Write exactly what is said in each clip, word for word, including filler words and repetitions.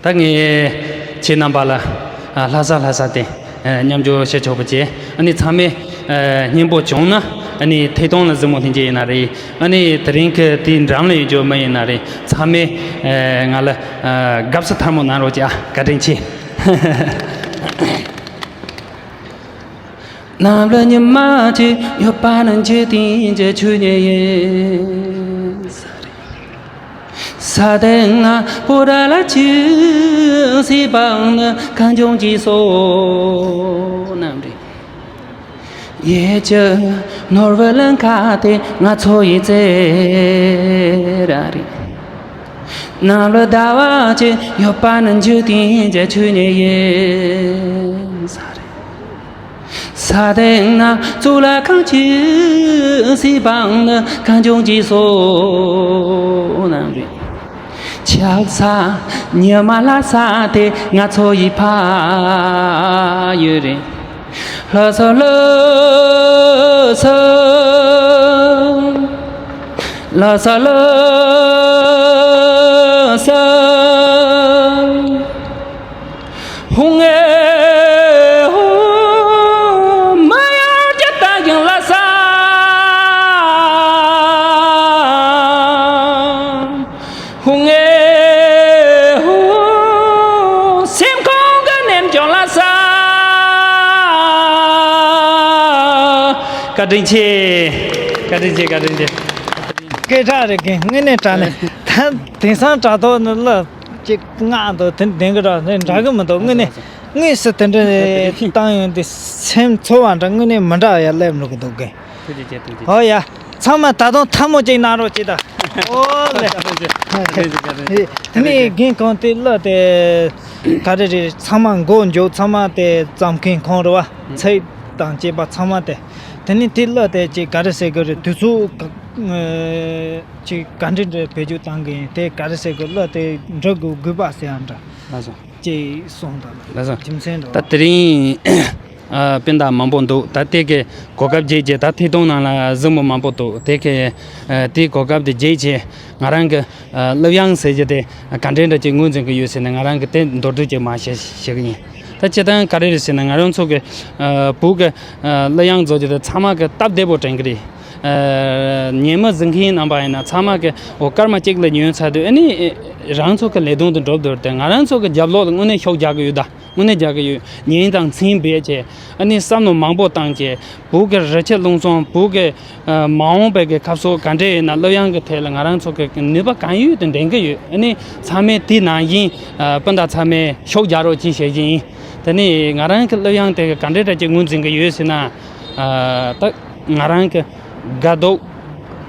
ད་ངས་ཁྱེད་རྣམ་པ་ལ་ཨ་ལྷ་ས་ལྷ་ས་དེ་ཨ་མཉམ་འཇོག་བྱེད་ཆོག་པ་བྱས། ཨ་ནི་ཚང་མས་ཨ་སྙན་པོ་བྱུང་ན། ཨ་ནི་ཐད་གཏོང་ལ་གཟིགས་མོ་ལྷན་རྒྱས་ཡིན་ན་རེད། ཨ་ནི་དེ་རིང་གི་དེའི་འགྲམ་ལ་ཡོད་རྒྱུ་མི་ཡིན་ན་རེད། ཚང་མས་ཨ་ང་ལ་ཨ་དགའ་བསུ་ཐལ་མོ་གནང་རོགས་གྱིས། ཨ། བཀའ་དྲིན་ཆེ། ནམ་ལ་ཉི་མ་ཅིག་ཡོད་པ་ན་འཇིག་རྟེན་གྱི་ཆོས་ཉིད་ཡིན། ས་སྟེང་ན་པོ་ཏ་ལ་ཅིག་སྲིད་པའང་ནི་གངས་ལྗོངས་ཀྱི་སོ་ནམ་རེད། ཡིད་ཀྱི་ནོར་བུ་ལ་མཁའ་དེ་ང་ཚོ་ཡི་རྩེ་ར་རེད། ནམ་ལ་ཟླ་བ་ཅིག་ཡོད་པ་ན་འཇིག་རྟེན་གྱི་ཆོས་ཉིད་ཡིན་ས་རེད། ས་སྟེང་ན་གཙུག་ལག་ཁང་ཆེན་སྲིད་པའང་ནི་གངས་ལྗོངས་ཀྱི་སོ་ནམ་རེད། ཆགས་ས་ཉི་མ་ལྷ་ས་དེ་ང་ཚོ་ཡི་ཕ་ཡུལ་རེད། ལྷ་ས་ལྷ་ས། ལྷ་ས་ལྷ་ས། ཧུང་ཨེ་ཧུ། མ་ཡར་རྒྱབ་ད་ཡང་ལྷ་ས། ཧུང་ཨེ་ཧུ། སེམས་ཁོང་གི་ནེམ་ཅོང་ལྷ་ས། བཀའ་དྲིན་ཆེ། བཀའ་དྲིན་ཆེ། བཀའ་དྲིན་ཆེ། སྐད་གྲགས་རེད་གི། དངོས་གནས་དྲག་ནས་ད་དེང་སང་དྲ་ཐོག་ནས་ལ་ཅིག་ང་དང་དེ་ལྡན་གི་ར་ནས་འདྲ་གི་མི་འདུག་དངོས་གནས་དངོས་སུ་དེ་འདྲ་བཏང་ཡོང་དུས་སེམས་ཚོར་བ་འདྲ་དངོས་གནས་མི་འདྲ་ཡ་སླེབས་འགྲོ་གི་འདུག་གི། ཐུགས་རྗེ་ཆེ། ཐུགས་རྗེ་ཆེ། ཨོ་ཡ། ཚང་མ་ད་དུང་ཐལ་མོ་གཅིག་གནང་རོགས་གྱིས་ད། ཨོ་ལེ། དེ་ནས་རྒན་ཁོང་དེ་གླུ་དེ་ག་རེ་རེད། ཚང་མ་མགོ་མཇུག་ཚང་མ་དེ་བརྩམས་མཁན་ཁོང་རེད་བ། ཚིག་དང་བཅས་པ་ཚང་མ་དེ། དེ་ནས་དེ་གླུ་དེ་ཅིག་ག་རེ་ཟེར་དགོས་རེད། དུས་ཚོད་ག- ཨ་ཅིག་ག་འདྲ་འདྲ་བེད་སྤྱོད་བཏང་གི་ཡིན། དེ་ག་རེ་ཟེར་དགོས། གླུ་དེ་འབྲི་དགོས་དགོས་པ་ཟེར་ཡ་འདྲ། ལགས་སོ། ཅེས་གསུངས་དང་། ལགས་སོ། རྒྱུ་མཚན་འདྲ་བ། ད་དེ་རིང་ཨ་སྤུན་ཟླ་མང་པོ་འདུག་ད་དེ་གི་གོ་སྐབས་བརྒྱུད་བྱས། ད་ཐད་གཏོང་ནང་ལ་གཟིགས་མོ་མང་པོ་འདུག་དེ་གི་ཨ་དེའི་གོ་སྐབས་དེ་བརྒྱུད་བྱས། ང་རང་གི་ཨ་གླུ་དབྱངས་ཟེར་རྒྱུ་དེ་ག་འདྲས་འདྲ་ཅིག་ངོས་འཛིན་གི་ཡོད་ཟེར་ནས། ང་རང་གི་དེ་མདོར་བསྡུས་ཅིག་མར་བཤད་བཤད་གི་ཡིན། ད་སྤྱིར་བཏང་ག་རེ་རེད་ཟེར་ན། ང་རང་ཚོ་གི་ཨ་བོད་གི་ཨ་གླུ་དབྱངས་བཟོ་རྒྱུ་དེ་ཚང་མ་གི་སྟབས་བདེ་པོ་དྲན་གི་རེད། ཨ་ཉན་མི་གཟིགས་མཁན་རྣམ་པ་ཡིན་ན་ཚང་མ་གི་འོ་སྐར་མ་གཅིག་ལ་ཉན་ཚར་དུས། ཨ་ནི་རང་ཚོ་གི་ལས་དོན་དུ་འགྲོ་འདུག་དེ་ང་རང་ཚོ་གི་རྒྱབ་ལོགས་ལ་དངོས་གནས་ཤུགས་རྒྱག་གི་ཡོད་ད། དངོས་གནས་རྒྱག་གི་ཡོད། ཉན་དང་མཚན་བེད་བྱས། ཨ་ནི་བསམ་བློ་མང་པོ་བཏང་བྱས། བོད་ཀྱི་རི་ཆུ་ཀླུང་གསུམ། བོད་ཀྱི་ཨ་མ་འོངས་པའི་གི་ཁ་ཕྱོགས་ག་འདྲས་ཡིན་ན། གླུ་དབྱངས་ཀྱི་ཐད་ལ་ང་རང་ཚོ་གི་ནུས་པ་གང་ཡོད་དུ་འདོན་གི་ཡོད། ཨ་ནི་ཚང་མས་དེ་ནང་བཞིན་ཨ་སྤུན་ཟླ་ཚང་མས་ཤུགས་རྒྱག་རོགས་གྱིས་ཞེས་བཞིན། དེ་ནས་ང་རང་གི་གླུ་དབྱངས་དེ་ག་འདྲས་འདྲ་ཅིག་ངོས་འཛིན་གི་ཡོད་ཟེར་ན། ཨ་ད་ང་རང་གི་དགའ་སྡུག་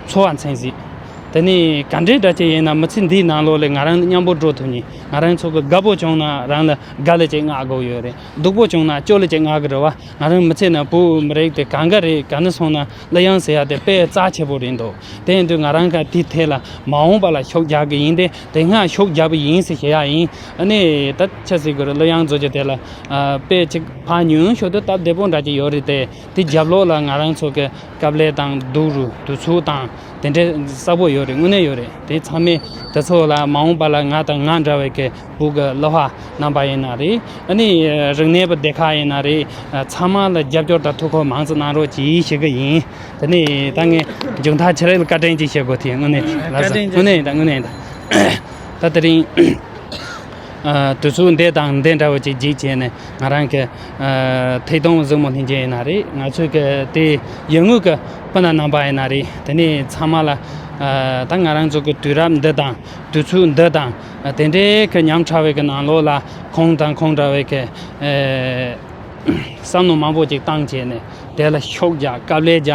ཚོར་བ་མཚན་གཟིགས། དེ་ནས་ག་འདྲས་འདྲ་ཅིག་ཡིན་ན་མི་ཚེ་འདིའི་ནང་ལོགས་ལ་ང་རང་མཉམ་པོ་འགྲོ་ཐུབ་མཁན། ང་རང་ཚོ་གི་དགའ་པོ་བྱུང་ན་རང་ལ་དགའ་ལས་ཅིག་མངགས་དགོས་ཡོད་རེད། སྡུག་པོ་བྱུང་ན་སྐྱོ་ལས་ཅིག་མངགས་གི་རེད་བ། ང་རང་མི་ཚེ་ནང་བོད་མི་རིགས་དེ་གང་ག་རེད། ག་ནས་སོང་ན་གླུ་དབྱངས་ཟེར་ཡ་དེ་དཔེ་རྩ་ཆེ་པོ་རེད་འདུག་དེ་ཡིན་དུས་ང་རང་ག་དེའི་ཐད་ལ་མ་འོངས་པ་ལ་ཤུགས་རྒྱག་གི་ཡིན་ཏེ། དེ་སྔ་ཤུགས་རྒྱག་པ་ཡིན་ཟེར་བཤད་ཡ་ཡིན། ཨ་ནི་ད་ཆི་ཟེར་དགོས་རེད། གླུ་དབྱངས་བཟོ་རྒྱུ་དེ་ལ་ཨ་དཔེ་ཅིག་ཕར་ཉུང་ཤོས་དུ་སྟབས་བདེ་པོ་འདྲ་ཅིག་ཡོད་རེད་དེ། དེ་རྒྱབ་ལོགས་ལ་ང་རང་ཚོ་གི་དཀའ་ལས་དང་སྡུག་རུས་དུས་ཚོད་དང་དེ་འདྲའི་གསལ་པོ་ཡོད་རེད། དངོས་གནས་ཡོད་རེད། དེ་ཚང་མས་དེ་ཚོ་ལ་མ་འོངས་པ་ལ་ང་དང་ང་འདྲ་བའི་གི་བོད་ཀྱི་གླུ་བ་རྣམ་པ་ཡིན་ན་རེད། ཨ་ནི་རིག་གནས་པ་སྡེ་ཁག་ཡིན་ན་རེད། ཚང་མ་ལ་རྒྱབ་སྐྱོར་དང་ཐུགས་ཁུར་མང་ཙམ་གནང་རོགས་གྱིས་ཞུ་གི་ཡིན། དེ་ནས་ད་ངས་མཇུག་མཐར་ཁྱེད་རང་ལ་བཀའ་དྲིན་ཅིག་ཞུ་དགོས་ཐལ། དངོས་གནས་ལགས་སོ། བཀའ་དྲིན་ཆེ། དངོས་གནས་ཡིན་ད། དངོས་གནས་ཡིན་ད། ད་དེ་རིང་ཨ་དུས་ཚོད་འདི་དང་འདི་འདྲ་བོ་ཅིག་བརྒྱུད་བྱས་ནས་ང་རང་གི་ཨ་ཐད་གཏོང་གཟིགས་མོ་ལྷན་རྒྱས་ཡིན་ན་རེད། ང་ཚོའི་གི་དེ་ཡུལ་དངོས་ཀྱི་སྤུན་ཟླ་རྣམ་པ་ཡིན་ན་རེད། དེ་ནས་ཚང་མ་ལ་ཨ་ད་ང་རང་ཚོ་གི་དུས་རབས་འདི་དང་དུས་ཚོད་འདི་དང་དེ་འདྲའི་གི་ཉམ་ཕྲ་བའི་གི་ནང་ལོགས་ལ་ཁོང་དང་ཁོང་འདྲ་བའི་གི་ཨ་བསམ་བློ་མང་པོ་ཅིག་བཏང་བྱས་ནས་དེ་ལ་ཤུགས་རྒྱག་དཀའ་ལས་རྒྱག་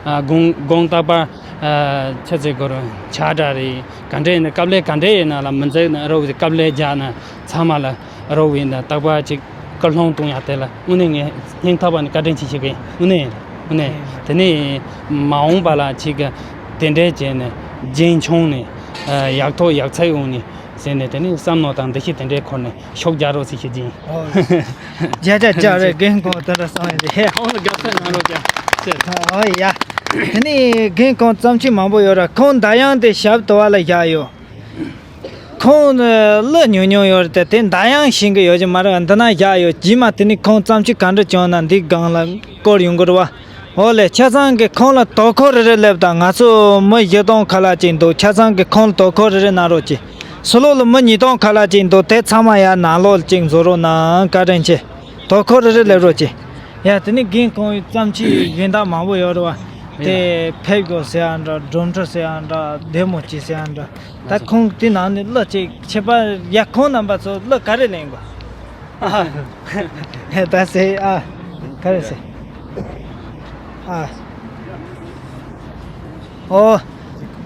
ཨ་དགོང་དགོང་རྟག་པར་ཨ་ཆི་ཟེར་དགོས་རུང་ཆ་འདྲ་རེད། ག་འདྲ་ཡིན་ན་དཀའ་ལས་ག་འདྲ་ཡིན་ན་ལ་མི་འཛེགས་ན་རོགས་ཀྱི་དཀའ་ལས་རྒྱག་ན་ཚང་མ་ལ་རོགས་ཡིན་ན་རྟག་པར་ཅིག་སྐུལ་སློང་གཏོང་ཡ་དེ་ལ་དངོས་གནས་ངས་སྙིང་ཐག་པ་ནས་བཀའ་དྲིན་ཆེ་ཞུ་གི་ཡིན། དངོས་གནས་དངོས་གནས་དེ་ནས་མ་འོངས་པ་ལ་ཅིག་གི་དེ་འདྲས་བྱས་ནས་རྒྱུན་འཁྱོངས་ནས་ཨ་ཡག་ཐོག་ཡག་བརྩེགས་ཡོང་ནས་ཟེར་ནས་དེ་ནས་བསམ་མནོ་དང་འདུ་ཤེས་དེ་འདྲས་འཁོར་ནས་ཤུགས་རྒྱག་རོགས་ཟེར་ཞུ་རྒྱུ་ཡིན། ཨོ། བརྒྱ་ཆ་བརྒྱ་རེད། རྒན་ཁོང་དེ་འདྲ་གསུངས་ཡོད་རེད། ཁོང་ལ་དགའ་བསུ་གནང་རོགས་བྱ། ཨོ་ཡ། དེ་ནས་རྒན་ཁོང་བརྩམས་ཆོས་མང་པོ་ཡོད་ར། ཁོང་འདར་དབྱངས་དེ་ཞབས་དུ་བ་ལ་བཞག་ཡོད། ཁོང་ནི་གླུ་ཉུང་ཉུང་ཡོད་རེད་དེ། དེ་མདའ་ཡང་ཤེས་གི་ཡོད་ཀྱི་མ་རེད། འདི་ན་བཞག་ཡོད་ཀྱི་མ། དེ་ནི་ཁོང་བརྩམས་ཆོས་ག་འདྲ་བྱུང་ན་འདི་སྒང་ལ་བསྐོར་ཡོང་གི་རེད་བ། འོ་ལེ། ཆ་ཚང་གི་ཁོང་ལ་དོ་ཁུར་རེ་རེ་སླེབས་དང་། ང་ཚོ་མི་བཞི་སྟོང་ཁ་ལྷག་ཅིག་འདུག་ཆ་ཚང་གི་ཁོང་ལ་དོ་ཁུར་རེ་རེ་གནང་རོགས་གྱིས། སུ་ལོ་ལ་མི་ཉིས་སྟོང་ཁ་ལྷག་ཅིག་འདུག་དེ་ཚང་མ་ཡར་ནང་ལོགས་ལ་ཅིག་འཛུལ་རོགས་གནང་། བཀའ་དྲིན་ཆེ། དོ་ཁུར་རེ་རེ་སླེབས་རོགས་གྱིས། ཡ། དེ་ནི་རྒན་ཁོང་གི་བརྩམས་ཆོས་གཞན་དག་མང་པོ་ཡོད་རེད་བ། དེ་ཕེབས་དགོས་ཟེར་ཡ་འདྲ། སྒྲུང་འབྲི་ཟེར་ཡ་འདྲ། བདེ་མོ་བྱེད་ཟེར་ཡ་འདྲ། ད་ཁོང་དེ་ནང་ནས་གླུ་ཅིག་ཁྱད་པར། ཡ། ཁོང་རྣམ་པ་ཚོ་གླུ་ག་རེ་ལེན་དགོས། ཨ། ད་ཟེར། ཨ། ག་རེ་ཟེར། ཨ། ཨོ།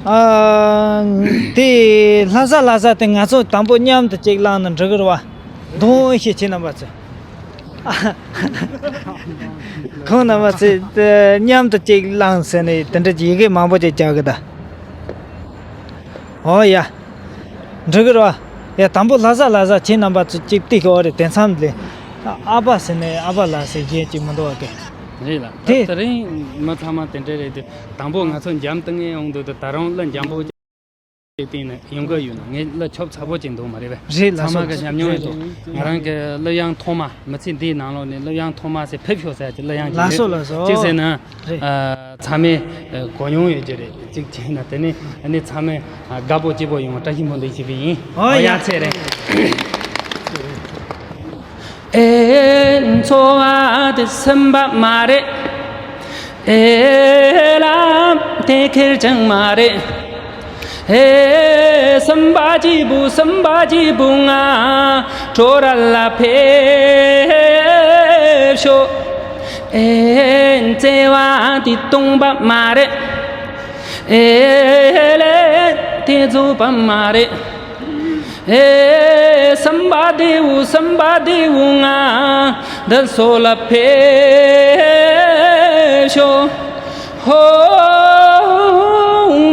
ཨ། དེ་ལྷ་ས་ལྷ་ས་དེ་ང་ཚོ་དང་པོ་མཉམ་དུ་ཅིག་བླངས་ན་འགྲིག་གི་རེད་བ། གདོང་ཤེས་ཁྱེད་རྣམ་པ་ཚོ། ཁོང་རྣམ་པ་ཚོས་དེ་མཉམ་དུ་ཅིག་བླངས་ཟེར་ནས་དེ་འདྲ་ཡི་གེ་མང་པོ་ཅིག་རྒྱག་གི་ད། ཨོ་ཡ། འགྲིག་གི་རེད་བ། ཡ། དང་པོ་ལྷ་ས་ལྷ་ས་ཁྱེད་རྣམ་པ་ཚོ་ཅིག་ཏིག་ཨོ་རེད། དེ་མཚམས་ལས་ཨ་ཕ་ཟེར་ནས་ཨ་ཕ་ལགས་ཟེར་གཞན་ཅིག་མི་འདུག་བ་གི། རེད་ལ། ད་དེ་དེ་རིང་མི་ཚང་མ་དེ་འདྲ་རེད་དེ། དང་པོ་ང་ཚོ་འཇམ་ཏིང་ངེ་ཡོང་འདུག་དེ་ད་རུང་གླུ་འཇམ་པོ་ཅིག་སྟེང་ནས་ཡོང་གི་ཡོད་ན། ངས་གླུ་ཆོབ་ཚ་པོ་ཅིག་འདུག་མ་རེད་པས། རེད་ལགས་ཚང་མ་སོ། གི་ཉམས་མྱོང་ཡོད་འདུག་རེད། ང་རང་གི་གླུ་དབྱངས་ཐོག་མ་མི་ཚེ་འདིའི་ནང་ལོགས་ནས་གླུ་དབྱངས་ཐོག་མ་ཟེར། ཕེབས་ཤོག་ཟེར་གྱི་གླུ་དབྱངས་ཅིག་ལགས་སོ་རེད། ལགས་སོ། གཅིག་ཟེར་ན། རེད། ཨ། ཚང་མས་གོ་མྱོང་ཡོད་ཀྱི་རེད། གཅིག་བྱས་ན་དེ་ནས་ཨ་ནི་ཚང་མས་དགའ་པོ་སྐྱིད་པོ་ཡོང་བ་བཀྲ་ཤིས་སྨོན་འདུན་ཞུ་གི་ཡིན། ཨོ་ཡ། ཡ། ཚེ་རིང་། ཨེ། འཚོ་བ་དེ་སེམས་པ་མ་རེད། ཨེ་ལམ་དེ་ཁེར་རྐྱང་མ་རེད། ཨེ། སེམས་པ་སྐྱིད་པོ་སེམས་པ་སྐྱིད་པོ་ང་གྲོ་ར་ལ་ཕེབས་ཤོག་ཨེ། བརྩེ་བ་དེ་སྟོང་པ་མ་རེད། ཨེ་ལེ། དེ་རྫོགས་པ་མ་རེད། ཨེ། སེམས་པ་བདེ་བོ་སེམས་པ་བདེ་བོ་ང་འདི་ཚོ་ལ་ཕེབས་ཤོག་ཧོ།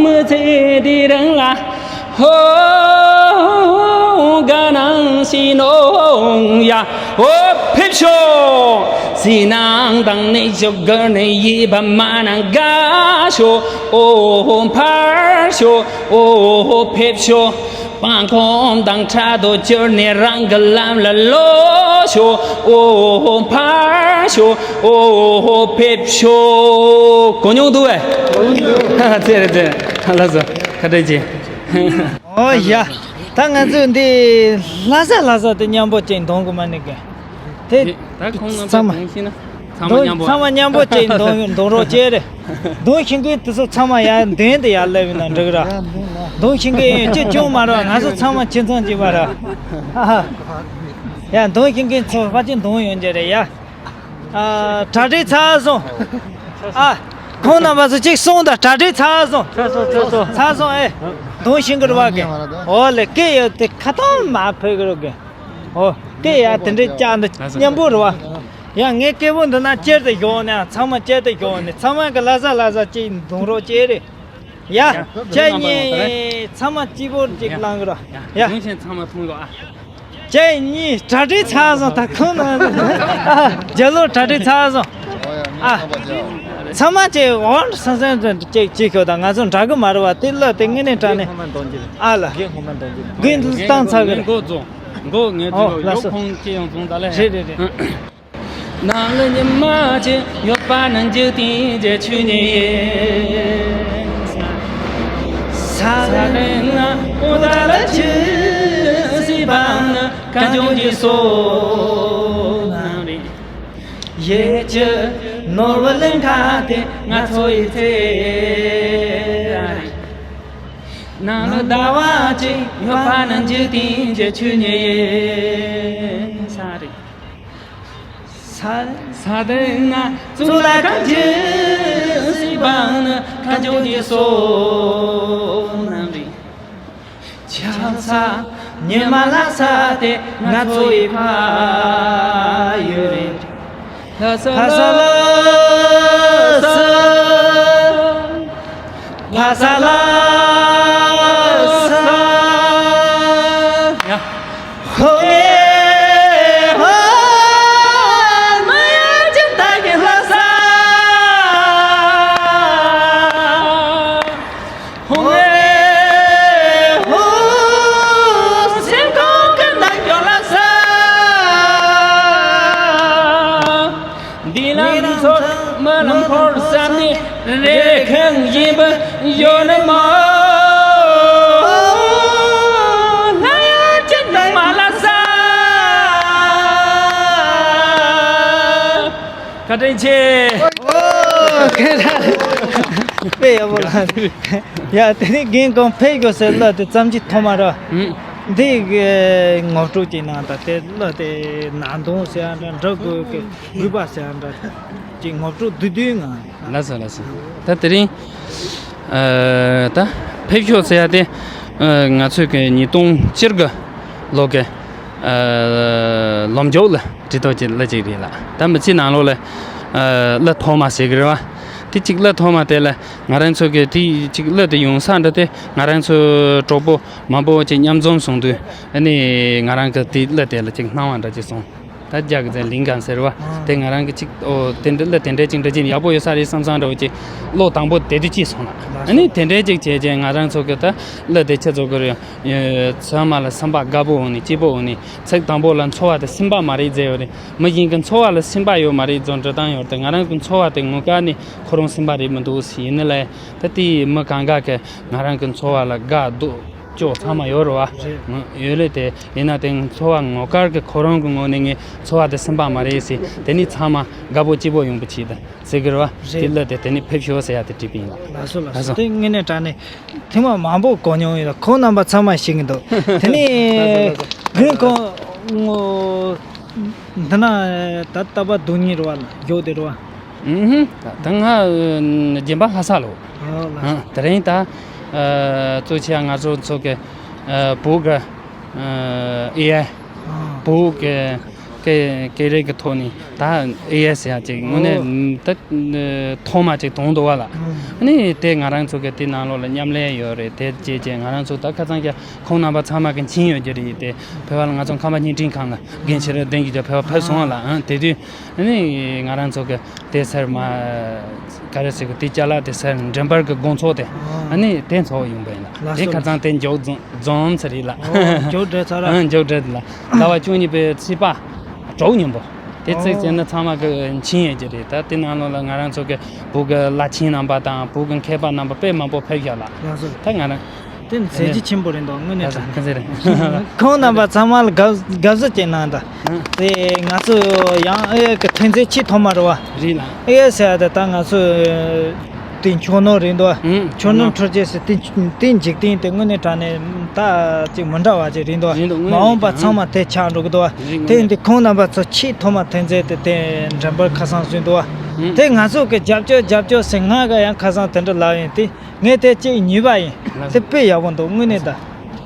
མི་ཚེ་འདི་རིང་ལ་ཧོ། དགའ་སྣང་ཞིག་ནོ་ཡ། ཨོ། ཕེབས་ཤོག་སེམས་ནང་དང་ནས་ཞོག་གར་ནས་ཡིད་པ་མ་ནང་དགའ་ཤོག་ཨོ། ཕར་ཤོག་ཨོ། ཕེབས་ཤོག་སྤང་ཁོམ་དང་ཕྲག་དོག་བཅུར་ནས་རང་གི་ལམ་ལ་ལོག་ཤོག་ཨོ། ཕར་ཤོག་ཨོ། ཕེབས་ཤོག་གོ་མྱོང་འདུག་བས། ཚེ་རེད་ཚེ། ལགས་སོ། ཁ་བྲལ་གྱིས། ཨོ་ཡ། ད་ང་ཚོས་འདི་ལྷ་ས་ལྷ་ས་དེ་མཉམ་པོ་ཅིག་འདོན་དགོས་མ་ནི་གི། དེ་ད་ཁོང་རྣམ་པས་ཚང་མ་གོང་ཤེས་ན་ཚང་མ་མཉམ་པོ། ཚང་མ་མཉམ་པོ་ཅིག་འདོན་འདོན་རོགས་བྱེད་རེད། འདོན་ཤེས་མཁན་དེ་ཚོ་ཚང་མ་ཡར་མདུན་དུ་ཡར་སླེབས་ཡོང་ན་འགྲིག་ར། འདོན་ཤེས་མཁན་ཡོད་ཅེས་ཅུང་མ་རེད། ང་ཚོ་ཚང་མ་ཁྱིམ་ཚང་གཅིག་པ་ར། ཡ། འདོན་ཤེས་མཁན་ཚོ་ཕལ་ཆེར་འདོན་ཡོང་རྒྱུ་རེད་ཡ། ཨ། གྲ་སྒྲིག་ཚར་སོང་། ཨ། ཁོང་རྣམ་པ་ཚོ་གཅིག་གསུངས་དང་། གྲ་སྒྲིག་ཚར་སོང་། ཚར་སོང་། ཚར་སོང་། ཚར་སོང་། ཨེ། འདོན་ཤེས་གི་རེད་བ་གི། ཨོ་ལེ། སྐད་ཡོད་དེ་ཁ་ཐང་མ་ཕོད་གི་རེད་གི། ཨོ། སྐད་ཡ་དེ་འདྲའི་བཅག་འདི་མཉམ་པོ་རེད་བ། ཡ། ངའི་སྐད་པོ་འདི་ན་ཅེར་དེ་ཞོག་ནས། ཚང་མ་ཅེར་དེ་ཞོག་ནས། ཚང་མ་གི་ལྷ་ས་ལྷ་ས་ཅིག་འདོན་རོགས་བྱེད་རེད། ཡ། ཡ། ཁྱེད་གཉིས་ཚང་མ་གཅིག་པོར་ཅིག་བླངས་གི་ར། ཡ། ཡ། གཞུང་ཆེན་ཚང་མ་མཐོང་གི་ཨ། ཁྱེད་གཉིས་གྲ་སྒྲིག་ཚར་སོང་། ད་ཁོང་ན་རྒྱ་ལོ་གྲ་སྒྲིག་ཚར་སོང་། ཨ། ཚང་མ་ཅིག་འོང་སང་སང་ཅིག་ཅིག་ཤོག་ད་ང་ཚོ་འདྲ་གི་མ་རེད་བ། དེ་ལ་དེ་ངེས་ནས་དྲ་ནས། ཨ་ལ། དགུན་བཏང་ཚར་གི་རེད། འགོ་རྫོང་། འགོ་ངེས་ཨོ་ཚོ་ལགས་ཡོ་སོ། ཁོང་ཅི་ཡང་རྫོང་ད་ལ་ཧེ། རེད་རེད་རེད། ནང་ལ་ཉི་མ་ཅན་ཡོད་པ་ན་འཇིག་རྟེན་གྱི་ཆོས་ཉིད་ཡིན། ས་རེ་ན་འོ་ད་ལ་ཆུ་སྲིད་པ་ན་གངས་ལྗོངས་ཀྱི་སོ་ནམ་རེད། ཡེ་ཅི་ནོར་བུ་གླིང་ག་དེ་ང་ཚོ་ཡི་ཚེ་རེད། ནང་ལ་ཟླ་བ་གཅིག་ཡོད་པ་ན་འཇིག་རྟེན་གྱི་ཆོས་ཉིད་ཡིན་ས་རེད། ས་དེ་ན་གཙུག་ལག་ཁང་ཆེན་ཟིན་པ་ན་གངས་ལྗོངས་ཀྱི་སོ་ནམ་རེད། ཆང་ས་ཉི་མ་ལྷ་ས་དེ་ང་ཚོ་ཡི་ཕ་ཡུལ་རེད། ལྷ་ས་ལྷ་ས། ལྷ་ས་ལྷ་ས། ཡ། ཧོ་ཨེ་ཧོ། མ་ཡ་ཅི་ད་གི་ལྷ་ས། ཧོ་ཨེ་ཧོ། རེ་ཁང་ཡིན་པ་ཡོད་ནི་མ། ལྷ་ཡ་ཅན་མ་ལ་ས། བཀའ་དྲིན་ཆེ། དཔེ་ཡག་པོ་ལ། ཡ་དེ་ནི་རྒན་གོང་ཕེབས་དགོས་ཟེར་གླུ་དེ་བརྩམས་ཀྱི་ཐོག་མ་ར། འདི་གི་ངོ་སྤྲོད་ཀྱི་ནང་དང་དེ་གླུ་དེ་ནང་དོན་ཟེར་ཡ་འདྲ་འགྲོ་དགོས་ཀྱི་དགོས་པ་ཟེར་ཡ་འདྲ་ཅིག་ངོ་སྤྲོད་བསྡུས་བསྡུས་ངང་། ལགས་སོ། ལགས་སོ། ད་དེ་རིང་ཨ་ད་ཕེབས་ཤོག་ཟེར་ཡ་དེ་ཨ་ང་ཚོས་ཀྱི་ཉིས་སྟོང་བཅུ་དགུ་ལོ་གི་ཨ་ལོ་མཇུག་ལ་བྲིས་ཐོག་གི་གླུ་ཅིག་རེད་ལ། ད་མི་ཚེའི་ནང་ལོགས་ལ་ཨ་གླུ་ཐོག་མ་ཟེར་གི་རེད་བ། དེ་གཅིག་གླུ་ཐོག་མ་དེ་ལ་ང་རང་ཚོ་གི་དེ་གཅིག་གླུ་དེ་ཡོང་ས་འདྲ་དེ་ང་རང་ཚོ་གྲོགས་པོ་མང་པོ་ཅིག་མཉམ་འཛོམས་སོང་དུས་ཨ་ནི་ང་རང་གི་དེ་གླུ་དེ་ལ་ཅིག་སྣང་བ་འདྲ་ཅིག་སོང་། ད་རྒྱ་གི་ཚན་ལིང་གང་ཟེར་བ། དེ་ང་རང་གི་ཅིག་ཨོ་དེ་འདྲ་གླུ་དེ་འདྲ་ཅིག་འདྲ་ཅིག་ཡག་པོ་ཡོད་ས་རེད་བསམ་བསམ་འདྲ་བོ་ཅིག་བློ་དང་པོ་དེ་དུས་ཅིག་སོང་ལ། ཨ་ནི་དེ་འདྲ་ཅིག་བྱས་རྗེས་ང་རང་ཚོ་གི་ད་གླུ་དེ་ཆེད་ཚོ་གི་རེད། ཚང་མ་ལ་སེམས་པ་དགའ་པོ་འོང་ནི་སྐྱིད་པོ་འོང་ནི་ཚིག་དང་པོ་ལ་འཚོ་བ་དེ་སེམས་པ་མ་རེད་ཟེར་ཡོད་རེད། མི་གཞན་གི་འཚོ་བ་ལ་སེམས་པ་ཡོད་མ་རེད་ཚོ་འདྲ་བཏང་ཡོད་རེད། ང་རང་གི་འཚོ་བ་དེ་ངོ་དཀར་ནི་ཁོ་རང་སེམས་པ་རེད་མི་འདུག་ཟེར་ཡིན་ནི་ལས་ད་དེ་མི་གང་ག་གི་ང་རང་གི་འཚོ་བ་ལ་དགའ་སྡུག་ཅོག་ཚང་མ་ཡོད་རེད་བ། ཡོད་ལེ་དེ་ཡིན་ན་དེ་འཚོ་བ་ངོ་དཀར་གི་ཁོ་རང་གི་ངོས་ནས་ངའི་འཚོ་བ་དེ་སེམས་པ་མ་རེད་ཟེར་དེ་ནི་ཚང་མ་དགའ་པོ་སྐྱིད་པོ་ཡོང་པ་བྱེད་ད་ཟེར་གི་རེད་བ། དེ་ལ་དེ་དེ་ནི་ཕེབས་ཤོག་ཟེར་ཡ་དེ་བྲིས་པ་ཡིན་ལ། ལགས་སོ་ལགས་སོ། དེ་དངོས་གནས་དྲང་གནས་ཐེངས་མ་མང་པོ་གོ་མྱོང་ཡོད་ལ་ཁོང་རྣམ་པ་ཚང་མ་ཤེས་ཀྱི་འདུག་དེ་ནི་རྒན་ཁོང་ངོ་འདི་ན་ད་ལྟ་བ་རྡུང་ཉིན་རེད་བ་ལ་མགྱོགས་དེ་རེད་བ། ཨུ་ཧུ། ད་ང་རྒན་པ་ལྷ་ས་ལོ། ཨོ་ལགས་སོ། དེ་རིང་ད་གཙོ་ཆེ་ང་ཚོ་ཚོ་གི་བོད་གི་ཨེ་ཨའི་བོད་གི་སྐད་སྐད་རིགས་ཀྱི་ཐོག་ནས་ད་ཨེ་ཨའི་ཟེར་ཡ་ཅིག་དངོས་གནས་ད་ཐོག་མ་ཅིག་དོན་འདུག་བ་ལ། ཨ་ནི་དེ་ང་རང་ཚོ་གི་དེ་ནང་ལོགས་ལ་མཉམ་ལས་ཡོད་རེད། དེ་རྗེས་ཀྱི་ང་རང་ཚོ་ད་ཁ་སང་གི་ཁོང་རྣམ་པ་ཚང་མ་གི་མཁྱེན་ཡོད་ཀྱི་རེད། དེ་བོད་པ་ལ་ང་ཚོ་ཁམས་པ་བརྙན་འཕྲིན་ཁང་ལ་རྒན་ཆེ་རེ་ལྡན་གྱི་ཅག་བོད་པ་ཕེབས་སོང་བ་ལ། ཨང་དེ་དུས་ཨ་ནི་ང་རང་ཚོ་གི་དེ་སར་མ་ག་རེ་ཟེར་གི་དེ་ཅ་ལག་དེ་སར་མགྲིན་པར་གི་དགོང་ཚོགས་དེ་ཨ་ནི་དེ་ཚོགས་ཡོང་པ་ཡིན་ལ། དེ་ཁ་སང་དེ་མགྱོགས་རྫོང་རྫོང་ཚ་རེད་ལ། མགྱོགས་འགྲོ་ཚར་ར། ཨང་མགྱོགས་འགྲོ་ལ། ཟླ་བ་བཅུ་གཉིས་པའི་ཚེས་པ་དྲུག་ཉིན་པོ་དེ་ཚིག་ཟེར་ན་ཚང་མ་གི་མཁྱེན་ཡོད་ཀྱི་རེད། ད་དེ་ནང་ལོགས་ལ་ང་རང་ཚོ་གི་བོད་གི་བླ་ཆེན་རྣམ་པ་དང་བོད་གི་མཁས་པ་རྣམ་པ་དཔེ་མང་པོ་ཕེབས་ཤག་ལ། ད་ང་རང་དེ་ནི་མཛད་རྗེས་ཆེན་པོ་རེད་འདུག་དངོས་གནས་དྲང་གནས། ཁོང་རྣམ་པ་ཚང་མ་ལ་དགའ་དགའ་བསུ་བྱེད་གནང་དང་། དེ་ང་ཚོ་ཡང་ཨེ་གི་ཐོན་རྫས་ཆེས་ཐོག་མ་རེད་བ། རེད་ལ། ཨེ་ཟེར་ཡ་དེ་ད་ང་ཚོ་དེ་མཆོག་ནོར་རེད་འདུག་མཆོག་ནོར་འཕྲུལ་ཆས་ཟེར་དེ་དེ་འཇིག་རྟེན་དེ་དངོས་གནས་དྲང་གནས་ད་ཅིག་མི་འདྲ་བ་ཅིག་རེད་འདུག་མ་འོངས་པ་ཚང་མ་དེ་ཆགས་འགྲོ་གི་འདུག་དེ་འདི་ཁོང་རྣམ་པ་ཚོ་ཆེས་ཐོག་མ་ཐོན་རྫས་དེ་དེ་མགྲིན་པར་ཁ་སང་བཟོས་འདུག་དེ་ང་ཚོ་གི་རྒྱབ་སྐྱོར་རྒྱབ་སྐྱོར་ཟེར་ང་ག་ཡང་ཁ་སང་དེ་འདྲ་ལབ་ཡིན་དེ། ངས་དེ་གཅིག་ཉོས་པ་ཡིན། དེ་དཔེ་ཡག་པོ་འདུག་དངོས་གནས་ད།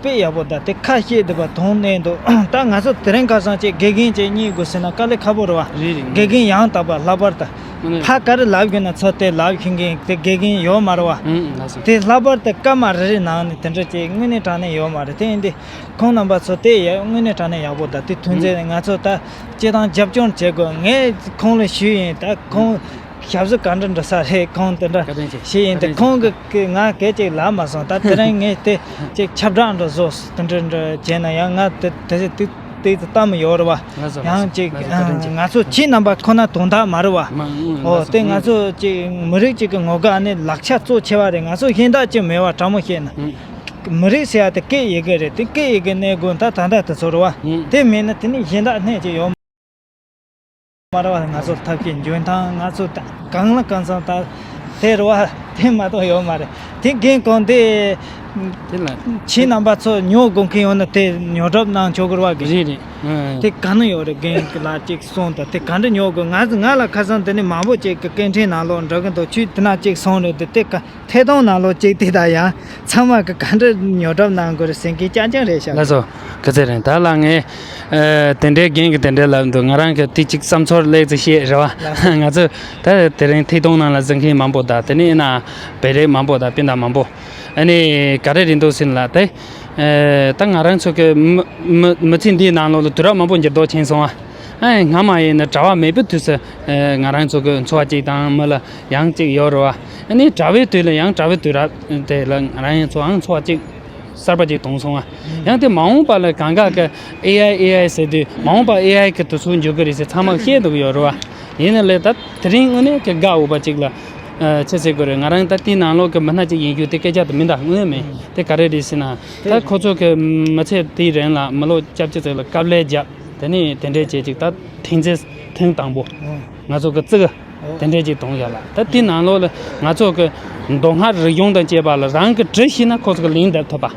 དཔེ་ཡག་པོ་ད་དེ་ཁ་ཤས་འདི་པ་དོན་གནས་འདུག་ད་ང་ཚོ་དེ་རིང་ཁ་སང་ཅིག་དགེ་རྒན་ཅིག་རྙེད་དགོས་ཟེར་ན་དཀའ་ལས་ཁག་པོ་རེད་བ། རེད་རེད། དགེ་རྒན་ཡང་དག་པ་ལྷག་པར་དུ། ཕ་ག་རེ་ལབ་དགོས་ན་ཚོ་དེ་ལབ་ཤེས་མཁན་དེ་དགེ་རྒན་ཡོད་མ་རེད་བ། དེ་ལྷག་པར་དུ་སྐར་མ་རེ་རེ་ནང་ནས་དེ་འདྲ་ཅིག་དངོས་གནས་དྲང་གནས་ཡོད་མ་རེད། དེ་ཡིན་དུས་ཁོང་རྣམ་པ་ཚོ་དེ་ཡ་དངོས་གནས་དྲང་གནས་ཡག་པོ་ད་དེ་ཐོན་རྫས་ང་ཚོ་ད་སྤྱི་བཏང་རྒྱབ་སྐྱོར་བྱེད་དགོས། ངས་ཁོང་ལ་ཞུས་ཡིན། ད་ཁོང་ཞབས་ཞུ་ག་འདྲ་འགྲོ་ས་རེད། ཁོང་དེ་འདྲ་བཀའ་དྲིན་ཆེ། ཞུས་ཡིན། དེ་ཁོང་གི་གི་ང་སྐད་ཅིག་ལབ་མ་སོང་། ད་དེ་རིང་ངས་དེ་ཅིག་ཁྱབ་བསྒྲགས་འདྲ་བཟོ་དེ་འདྲ་འདྲ་བྱས་ན་ཡང་ང་དེ་དེ་དེ་དེ་ཙི་ལྟ་མི་ཡོད་རེད་བ། ཡང་ཅིག་ང་ཚོ་ཁྱེད་རྣམ་པ་ཁོ་ན་དོན་དག་མ་རེད་བ། ཨོ་དེ་ང་ཚོ་ཅིག་མི་རིགས་ཅིག་གི་ངོ་དགའ་ནི་ལག་ཆ་གཙོ་ཆེ་བ་རེད། ང་ཚོ་གཞན་དག་ཅིག་མེད་བ། དྲང་མོ་བཤད་ན་མི་རིགས་ཟེར་ཡ་དེ་སྐད་ཡི་གེ་རེད། དེ་སྐད་ཡི་གེ་གནས་དགོས། ད་ད་ལྟ་དེ་ཚོ་རེད་བ། དེ་མེད་ན་དེ་ནི་གཞན་དག་གནས་ཅིག་ཡོད་མ་རེད་བ། ང་ཚོ་ཐབས་ཤེས་འཇོན་ཐང་ང་ཚོ་ད་གང་ལ་གང་འཚམ་ད་དེ་རེད་བ། དེ་མ་གཏོགས་ཡོད་མ་རེད། དེ་རྒན་གོང་དེ་དེ་ལ་ཁྱེད་རྣམ་པ་ཚོ་ཉོ་དགོས་མཁན་ཡོད་ན་དེ་ཉོ་གྲབས་གནང་ཆོག་གི་རེད་བ། རེད་རེད། དེ་ག་ན་ཡོད་རེད། རྒན་གི་ལ་ཅིག་གསུངས་དང་། དེ་ག་འདྲ་ཉོ་དགོས། ང་ང་ལ་ཁ་སང་དེ་ནི་མང་པོ་ཅིག་གི་སྐད་འཕྲིན་ནང་ལོགས་འགྲོ་གི་འདུག་ཁྱོད་དེ་ན་ཅིག་གསུངས་རེད། དེ་དེ་ག་ཐད་གཏོང་ནང་ལོགས་གཅིག་དེ་དང་ཡང་ཚང་མ་གི་ག་འདྲ་ཉོ་གྲབས་གནང་དགོས་རེད་ཟེར་མཁན་རྐྱང་རྐྱང་རེད་ཤག་ལགས་སོ། ག་ཚོད་རེད། ད་ལ་ངས་ཨ་དེ་འདྲའི་རྒན་གྱིས་དེ་འདྲའི་ལབ་འདུག་ང་རང་གི་དེ་གཅིག་བསམ་ཚོར་ལེགས་ཙི་བཤད་རེད་བ། ང་ཚོ་ད་དེ་རིང་ཐད་གཏོང་ནང་ལ་འཛུལ་མཁན་མང་པོ་དང་། དེ་ནས་ཡིན་ན་བོད་རིགས་མང་པོ་དང་སྤུན་ཟླ་མང་པོ་ཨ་ནི་ག་རེ་རེད་འདུག་ཟེར་ན་ལ་དེ་ཨ་ད་ང་རང་ཚོ་གི་མི་མི་མི་ཚེ་འདིའི་ནང་ལོགས་ལ་དུས་རབས་མང་པོ་འགྱུར་ལྡོག་ཕྱིན་སོང་ཨ། ཨེ་སྔ་མ་ཡིན་ན་གྲྭ་བ་མེད་པའི་དུས་སུ་ཨེ་ང་རང་ཚོ་གི་འཚོ་བ་གཅིག་དང་མི་ལ་ཡང་གཅིག་ཡོད་རེད་བ། ཨ་ནི་གྲྭ་བའི་དུས་ལ་ཡང་གྲྭ་བའི་དུས་རབས་དེ་ལ་ང་རང་ཚོའང་འཚོ་བ་གཅིག་གསར་པ་གཅིག་གཏོང་སོང་བ། ཡང་དེ་མ་འོངས་པ་ལ་གང་ག་གི་ཨེ་ཨའི་ཨེ་ཨའི་ཟེར་དུས་མ་འོངས་པ་ཨེ་ཨའི་གི་དུས་ཚོད་འགྱུར་གི་རེད་ཟེར་ཚང་མ་བཤད་འདུག་ཡོད་རེད་བ། ཡིན་ན་ལས་ད་དེ་རིང་དངོས་གནས་ཀྱི་དགའ་འོས་པ་གཅིག་ལ། ཨ་ཅི་ཟེར་དགོས་རེད། ང་རང་ད་དེའི་ནང་ལོགས་ཀྱི་མི་སྣ་ཅིག་ཡིན་རྒྱུ་དེ་སྐད་ཆ་དེ་མི་འདུག་དངོས་མེད་དེ་ག་རེ་རེད་ཟེར་ན། ད་ཁོ་ཚོ་གི་མི་ཚེ་དེའི་རིང་ལ་མི་ལོ་སྐྱབས་བཅོལ་ཚོ་ལ་དཀའ་ལས་བརྒྱབ། དེ་ནས་དེ་འདྲས་བྱས་ཅིག་ད་ཐོན་རྫས་ཐེངས་དང་པོ་ང་ཚོ་གི་ཙི་གུ་དེ་འདྲས་ཅིག་བཏོན་བཞག་ལ། ད་དེའི་ནང་ལོགས་ལ་ང་ཚོ་གི་མདོ་སྔགས་རིག་གཞུང་དང་བཅས་པ་ལ་རང་གི་འབྲི་ཤེས་ན་ཁོ་ཚོ་གི་ལན་འདེབས་ཐུབ་པ།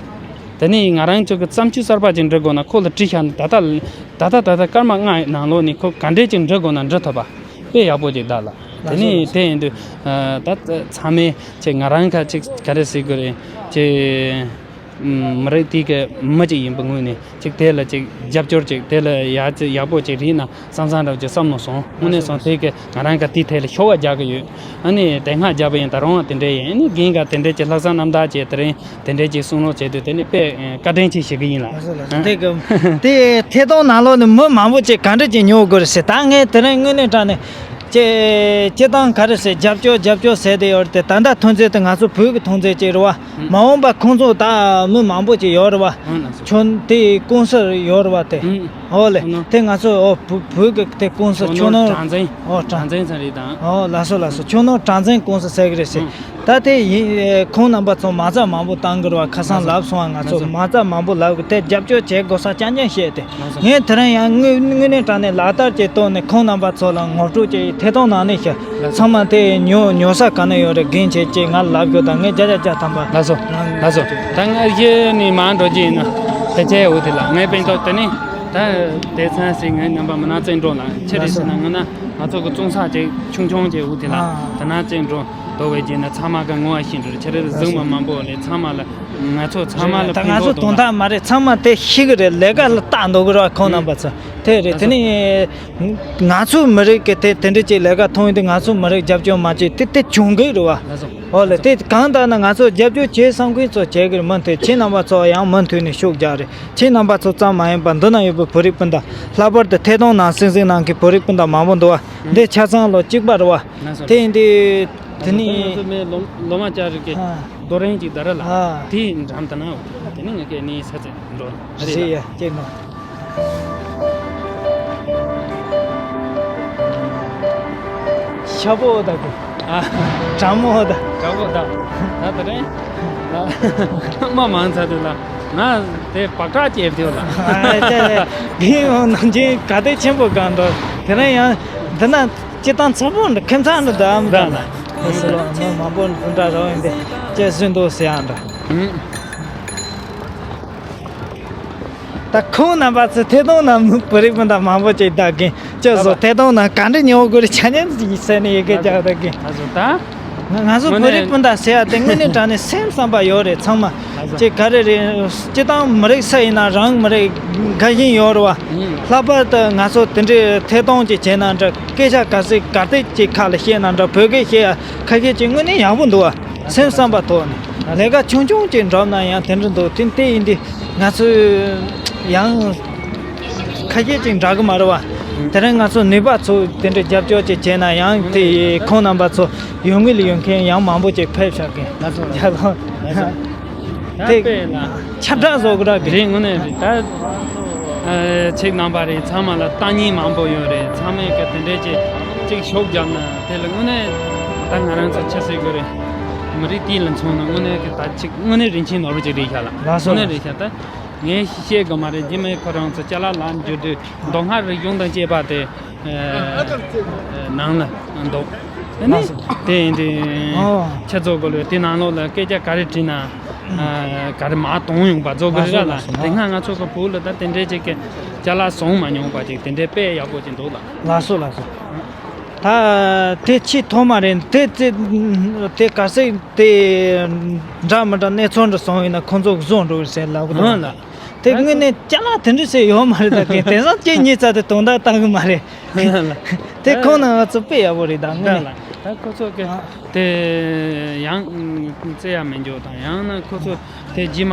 དེ་ནས་ང་རང་ཚོ་གི་བརྩམས་ཆོས་གསར་པ་ཅིག་འབྲི་དགོས་ན་ཁོ་ལ་དྲིས་བཞག་ན་ད་ལྟ་ད་ལྟ་ད་ལྟ་སྐར་མ་ལྔའི་ནང་ལོགས་ནས་ཁོ་ག་འདྲས་ཅིག་འབྲི་དགོས་ན་འབྲི་ཐུབ་པ། དཔེ་ཡག་པོ་ཅིག་གདའ་ལ། དེ་ནས་དེ་ཡིན་དུས་ད་ཚང་མས་ཅིག་ང་རང་ཁ་ཅིག་ག་རེ་ཟེར་དགོས་རེད་ཅིག་མི་རིགས་དེ་གི་མི་ཅིག་ཡིན་པའི་ངོས་ནས་ཅིག་དེ་ལ་ཅིག་རྒྱབ་སྐྱོར་ཅིག་དེ་ལ་ཡག་ཅིག་ཡག་པོ་ཅིག་རེད་ན་བསམ་བསམ་འདྲ་བོ་ཅིག་བསམ་བློ་སོང་། དངོས་གནས་སོང་དེ་གི་ང་རང་ག་དེའི་ཐད་ལ་ཤོག་བ་རྒྱག་གི་ཡོད། ཨ་ནི་དེ་སྔ་རྒྱབ་པ་ཡིན་ད་རུང་དེ་འདྲས་ཡིན། ཨ་ནི་རྒན་ག་དེ་འདྲས་ཀྱི་ལྷག་བསམ་རྣམ་དག་བྱས་དེ་རིང་དེ་འདྲས་ཀྱི་གསུང་རོགས་བྱས་དུས་དེ་ནི་དཔེ་བཀའ་དྲིན་ཆེ་ཞུ་གི་ཡིན་ལ། ལགས་སོ་ལགས་སོ། དེ་གི་དེ་ཐད་གཏོང་ནང་ལོགས་ནས་མི་མང་པོ་ཅིག་ག་འདྲས་ཀྱི་ཉོ་དགོས་རེད་ཟེར། ད་ངས་དེ་རིང་དངོས་གནས་དྲང་ནས་ཅེ་ཅེ་དང་ག་རེ་ཟེར་རྒྱབ་སྐྱོར་རྒྱབ་སྐྱོར་ཟེར་དེ་ཡོད་རེད་དེ། ད་ལྟ་ཐོན་རྫས་དེ་ང་ཚོ་བོད་ཀྱི་ཐོན་རྫས་ཅིག་རེད་བ། མ་འོངས་པ་ཁོང་ཚོ་ད་མི་མང་པོ་ཅིག་ཡོད་རེད་བ། ཁྱོད་དེ་ཀུང་སི་ཡོད་རེད་བ་དེ། ཨོ་ལེ། དེ་ང་ཚོ་ཨོ་བོད་བོད་ཀྱི་དེ་ཀུང་སི་ཆོས་ནོར་གྲངས་འཛིན། ཨོ་གྲངས་འཛིན་ཚང་རེད་དང་། ཨོ་ལགས་སོ་ལགས་སོ། ཆོས་ནོར་གྲངས་འཛིན་ཀུང་སི་ཟེར་གི་རེད་ཟེར། ད་དེ་ཡིན་ཁོང་རྣམ་པ་ཚོ་མ་རྩ་མང་པོ་བཏང་གི་རེད་བ། ཁ་སང་ལབ་སོང་བ། ང་ཚོ་མ་རྩ་མང་པོ་ལབ་གི་དེ་རྒྱབ་སྐྱོར་བྱེད་དགོས་ས་རྐྱང་རྐྱང་བཤད་དེ། ངས་དེ་རིང་ཡང་དངོས་དངོས་གནས་དྲང་གནས་ལག་བསྟར་གྱི་ཐོག་ནས་ཁོང་རྣམ་པ་ཚོ་ལ་ངོ་སྤྲོད་ཀྱི་ཐད་གཏོང་ནང་ནས་ཤ་ཚང་མ་དེ་ཉོ་ཉོ་ས་ག་ནས་ཡོད་རེད་རྒན་བྱེད་ཅེས་ང་ལབ་རྒྱུ་དང་། ངས་བརྒྱ་ཆ་བརྒྱ་ཐམ་པ། ལགས་སོ་ལགས་སོ། ད་ང་གཞི་ནས་མར་འགྲོ་རྒྱུ་ཡིན་ན་ཕལ་ཆེར་འོ་དེ་ལ་ངའི་སྤུན་ཚོགས་དེ་ནི་ད་དེ་ཚང་ཞིག་ངའི་རྣམ་པ་མི་ནག་བཙན་སྒྲོན་ལགས་ཆེ་རེད་ཟེར་ན། ང་ན་ང་ཚོ་གི་བཙོང་ས་ཅིག་ཆུང་ཆུང་ཅིག་འོ་དེ་ལ་དེ་ན་བཙན་སྒྲོན་དོ་བས་རྒྱུ་ན་ཚང་མ་གི་ངོ་བ་ཤེས་འགྲོ་ཆེ་རེད། གཟིགས་མ་མང་པོ་ལས་ཚང་མ་ལ། ང་ཚོ་ཚང་མ་ལ་ད་ང་ཚོ་ཕན་ཐོགས་དོན་དག་མ་རེད། ཚང་མ་དེ་ཤེས་གི་རེད། ལས་ཀ་ལ་ལྟ་འདུག་གི་རེད་ཁོང་རྣམ་པ་ཚོ། དེ་རེད། དེ་ནི་ང་ཚོའི་མི་རིགས་ཀྱི་དེ་དེ་འདྲ་ཅིག་ལས་ཀ་མཐོང་ཡོང་དུས་ང་ཚོའི་མི་རིགས་རྒྱབ་སྐྱོར་མ་བྱེད་དེ་དེ་བྱུང་གི་རེད་བ། ཨོ་ལེ། དེ་གང་ལྟར་ན་ང་ཚོ་རྒྱབ་སྐྱོར་བྱེད་བསམ་མཁན་ཚོ་བྱེད་གི་རེད། མུ་མཐུད་ཁྱེད་རྣམ་པ་ཚོ་ཡང་མུ་མཐུད་ནས་ཤུགས་རྒྱག་རེད། ཁྱེད་རྣམ་པ་ཚོ་ཙམ་མ་ཡིན་པར་འདི་ན་ཡོད་པའི་བོད་རིགས་སྤུན་ཟླ་ལྷག་པར་དུ་ཐད་གཏོང་ནང་གསན་གཟིགས་གནང་མཁན་བོད་རིགས་སྤུན་ཟླ་མང་པོ་འདུག་བ། འདི་ཆ་ཚང་ལོ་གཅིག་པ་རེད་བ། དེ་ཡིན་དུས། དེ་ནི་ང་ཚོ་མི་ལོ་ལོ་མ་བཅའ་རིགས་ཀྱི་ཨ། རྡོ་རིང་གཅིག་ད་ར་ལ། ཨ། དེའི་འགྲམ་དུ་ན་དེ་ནི་ངས་ཀྱི་ནི་ས་ཚིགས་འགྲོ་རེད་ཟེར་ལ། ཡ་ཅེ་ནོ། ཤ་པོ་ད་གི། ཨ། གྲང་མོ་ད། གྲང་མོ་ད། ད་དེ་རིང་། ཨ། མ་མང་ཚ་དུས་ལ། ང་དེ་བག་ཁྲག་སྐྱེས་དུས་ལ། ཨ་ཅེ་ཅེ། དེ་ཡང་ནམ་རྒྱུན་ག་དེ་ཆེན་པོ་གང་འགྲོ། དེ་རིང་ཡང་འདི་ན། སྤྱིར་བཏང་ཚ་པོ་འདྲ་ཁྱིམ་ཚང་འདྲ་འདྲ་མི་འདྲ་ལ། ཨེ་སི་ལོ་མི་མང་པོ་འདི་འདྲ་རོ་ཡིན་པས་ཅེས་གསུངས་འདུག་ཟེར་ཡང་འདྲ། ད་ཁོང་རྣམ་པ་ཚོས་ཐད་གཏོང་ནང་མི་བོད་རིགས་སྤུན་ཟླ་མང་པོ་ཅིག་བསྡད་གིན་ཅེས་སོ། ཐད་གཏོང་ནང་ག་འདྲ་ཉོ་དགོས་རེད་ཆ་མཉམ་ཡིན་ཟེར་ནས་ཡི་གེ་རྒྱག་བསྡད་གིན། ཨ་ཟོ་ད། ང་ཚོ་བོད་རིགས་སྤུན་ཟླ་ཟེར་ཡ་དེ་དངོས་གནས་དྲང་གནས་སེམས་བསམ་པ་ཡོད་རེད་ཚང་མ། ཅེས་ག་རེ་རེད། སྤྱིར་བཏང་མི་རིགས་ས་ཡིན་ན་རང་མི་རིགས་དགའ་བཞིན་ཡོད་རེད་བ། ལྷག་པར་དུ་ང་ཚོ་དེ་འདྲའི་ཐད་གཏོང་ཅིག་བྱས་ན་འདྲ། སྐད་ཆ་ག་ཚོད་ག་དེ་ཅིག་ཁ་ལ་བཤད་ན་འདྲ། བོད་སྐད་བཤད་ཡ་ཁ་ཤས་ཅིག་དངོས་གནས་ཡག་པོ་འདུག་བ། སེམས་བསམ་པ་ཐོག་ནས་ལས་ཀ་ཆུང་ཆུང་ཅིག་འགྲུབ་ན་ཡང་དེ་འདྲ་འདུག་དེ་དེ་ཡིན་དུས་ང་ཚོས་ཡང་ཁ་ཤས་ཅིག་འདྲ་གི་མ་རེད་བ། དེ་རིང་ང་ཚོ་ནུས་པ་ཚོ་དེ་འདྲ་རྒྱབ་སྐྱོར་ཅིག་བྱས་ན་ཡང་དེ་ཁོང་རྣམ་པ་ཚོ་ཡོང་གི་ལ་ཡོང་མཁན་ཡང་མང་པོ་ཅིག་ཕེབས་བཞག་གི། ལགས་སོ། ཡ་ལོ། ལགས་སོ། ད་དེ་དཔེ་ལ། ཁྱབ་བསྒྲགས་བཟོ་གི་ར་གི། རེད། དངོས་གནས་རེད་ད། ཨ། ཁྱེད་རྣམ་པ་རེད་ཚང་མ་ལ་ལྟ་མཁན་མང་པོ་ཡོད་རེད། ཚང་མས་གི་དེ་འདྲས་ཅིག་ཅིག་ཤུགས་རྒྱབ་ན་དེ་ལ་དངོས་གནས་ད་ང་རང་ཚོ་ཆ་སྲིད་དགོས་རེད། མི་རིགས་དེ་ལ་མཚོན་ན་དངོས་གནས་གི་ད་ཅིག་དངོས་གནས་རིན་ཆེན་ནོར་བུ་ཅིག་རེད་ཤག་ལ། ལགས་སོ། དངོས་གནས་རེད་ཤག་ད་ངས་བཤད་དགོས་མ་རེད། རྗེས་མ་ཁོ་རང་ཚོ་ཅ་ལག་ལ་འགྱུར་དུས་མདོ་སྔགས་རིག་གཞུང་དང་བཅས་པ་དེ། ཨ། ནང་ལ་འདུག་དེ་ནས་དེ་ཡིན་དུས་ཨོ། ཁྱེད་ཚོ་གོ་ལོས་དེ་ནང་ལོགས་ལ་སྐད་ཆ་ག་རེ་དྲིས་ན། ཨ། ག་རེ་མར་གཏོང་ཡོང་པ་ཚོ་གི་རེད་ལ། ལགས་སོ། དེ་སྔ་ང་ཚོ་གི་བོད་ལ་ད་དེ་འདྲའི་ཅིག་གི་ཅ་ལག་བཟུང་མ་མྱོང་པ་ཅིག་དེ་འདྲའི་དཔེ་ཡག་པོ་ཅིག་འདུག་ལ། ལགས་སོ་ལགས་སོ། ད་དེ་ཆེས་ཐོག་མ་རེད། དེ་དེ་དེ་ག་ཚོད་དེ་འདྲ་མི་འདྲ་གནས་ཚུལ་འདྲ་སོང་ཡིན་ན་ཁོང་ཚོ་གི་བཟོ་འགྲོ་གི་ཟེར་ལབ་གི་འདུག་ལ། དེ་དངོས་གནས་ཅ་ལག་དེ་འདྲ་ཟེར་ཡོད་མ་རེད། ད་གི་དེང་སང་ཁྱེད་གཉིས་རྩ་དེ་དོན་དག་ལྟ་གི་མ་རེད། དེ་ཁོང་ན་ང་ཚོ་དཔེ་ཡག་པོ་རེད་ད་དངོས་གནས། ད་ཁོ་ཚོ་གི་དེ་ཡང་བརྩི་ཡ་མི་འཇོག་དང་ཡང་ན་ཁོ་ཚོ་དེ་རྗེས་མ་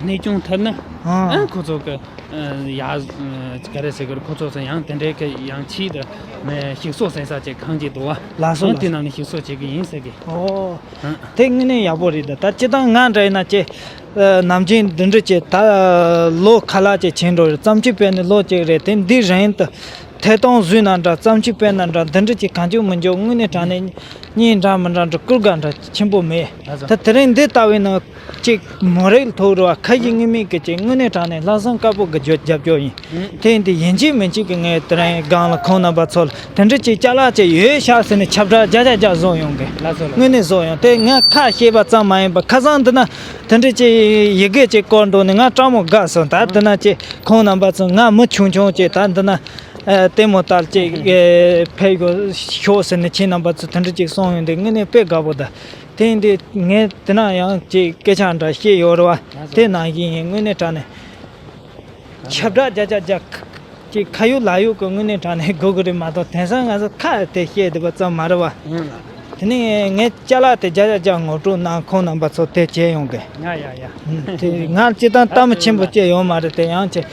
གནས་སྐྱོང་ཐུབ་ན་ཨ་ཁོ་ཚོ་གི་ཡ་ག་རེ་ཟེར་གི་རེད། ཁོ་ཚོ་ཚོ་ཡང་དེ་འདྲའི་གི་ཡང་ཆེད་དུ་ཞིག་གསོ་ཟེར་ས་ཅིག་གང་ཅིག་འདུག་བ། ལགས་སོ། ཡང་དེ་ནང་ནས་ཞིག་གསོ་བྱེད་གི་ཡིན་ཟེར་གི། ཨོ། དེ་དངོས་གནས་ཡག་པོ་རེད་ད། ད་སྤྱིར་བཏང་ང་འདྲ་ཡིན་ན་ཅེ། ནམ་རྒྱུན་འདི་འདྲ་ཅེ་ད་ལོ་ཁ་ལག་ཅེ་ཕྱིན་འགྲོ་རེད། བརྩམས་ཆོས་སྤེལ་ནས་ལོ་གཅིག་རེད། དེ་འདི་རིང་དུ་ ཐད་གཏོང་བཟོས་ན་འདྲ། བརྩམས་ཆོས་སྤེལ་ན་འདྲ། འདི་འདྲ་ཅིག་གང་བྱུང་མི་འཇོག་དངོས་གནས་དྲང་གནས་སྙིང་འདྲ་མི་འདྲ་འདྲ་ཀུར་དགའ་འདྲ་ཆེན་པོ་མེད། ད་དེ་རིང་འདི་ལྟ་བུའི་ནང་ཅིག་མོ་རིགས་ཐོག་རུ་བ་ཁ་ཞིག་ངེས་མེད་ཀྱི་ཅིག་དངོས་གནས་དྲང་གནས་ལྷག་བསམ་དཀར་པོ་གི་རྒྱབ་སྐྱོར་ཡིན། དེ་ཡིན་དུས་ཡིན་གཅིག་མིན་གཅིག་གི་ངས་དེ་རིང་སྒང་ལ་ཁོང་རྣམ་པ་ཚོ་ལ་དེ་འདྲ་ཅིག་ཅ་ལག་ཅིག་ཡོད་ཤག་ཟེར་ནས་ཁྱབ་བསྒྲགས་བརྒྱ་ཆ་བརྒྱ་བཟོ་ཡོང་གི། དངོས་གནས་བཟོ་ཡོང་དེ་ངས་ཁ་བཤད་པ་ཙམ་མ་ཡིན་པར་ཁ་སང་འདི་ན་དེ་འདྲ་ཅིག་ཡི་གེ་ཅིག་བསྐུར་འདུག་ནས་ང་སྤྲང་མོ་དགའ་སོང་། ད་འདི་ན་ཅིག་ཁོང་རྣམ་པ་ཚོ་ང་མི་ཆུང་ཆུང་ཅིག་ད་འདི་ན། ལྟད་མོ་ལྟར་ཅིག་ཕེབས་དགོས་ཤོག་ཟེར་ནས་ཁྱེད་རྣམ་པ་ཚོ་དེ་འདྲ་ཅིག་གསུངས་ཡོང་དུས་དངོས་གནས་དཔེ་དགའ་པོ་དང་། དེ་ཡིན་དུས་ངས་དེ་ན་ཡང་ཅིག་སྐད་ཆ་འདྲ་བཤད་ཡོད་རེད་བ། དེ་ནང་བཞིན་ཡིན། དངོས་གནས་དྲང་གནས་ཁྱབ་བསྒྲགས་རྒྱ་ཆ་རྒྱ་ཅིག་ཁ་ཡོད་ལག་ཡོད་ཀྱི་དངོས་གནས་དྲང་གནས་དགོས་ཀྱི་རེད་མ་གཏོགས་དེང་སང་ང་ཚོ་ཁ་དེ་བཤད་བསྡད་པ་ཙམ་མ་རེད་བ། དེ་ནས་ངས་ཅ་ལག་དེ་བརྒྱ་ཆ་བརྒྱ་ངོ་སྤྲོད་གནང་། ཁོང་རྣམ་པ་ཚོ་དེ་བྱས་ཡོང་གི། ང་ཡ་ཡ། དེ་ང་སྤྱིར་བཏང་གཏམ་ཆེན་པོ་བཤད་ཡོད་མ་རེད་དེ་ཡང་ཅིག་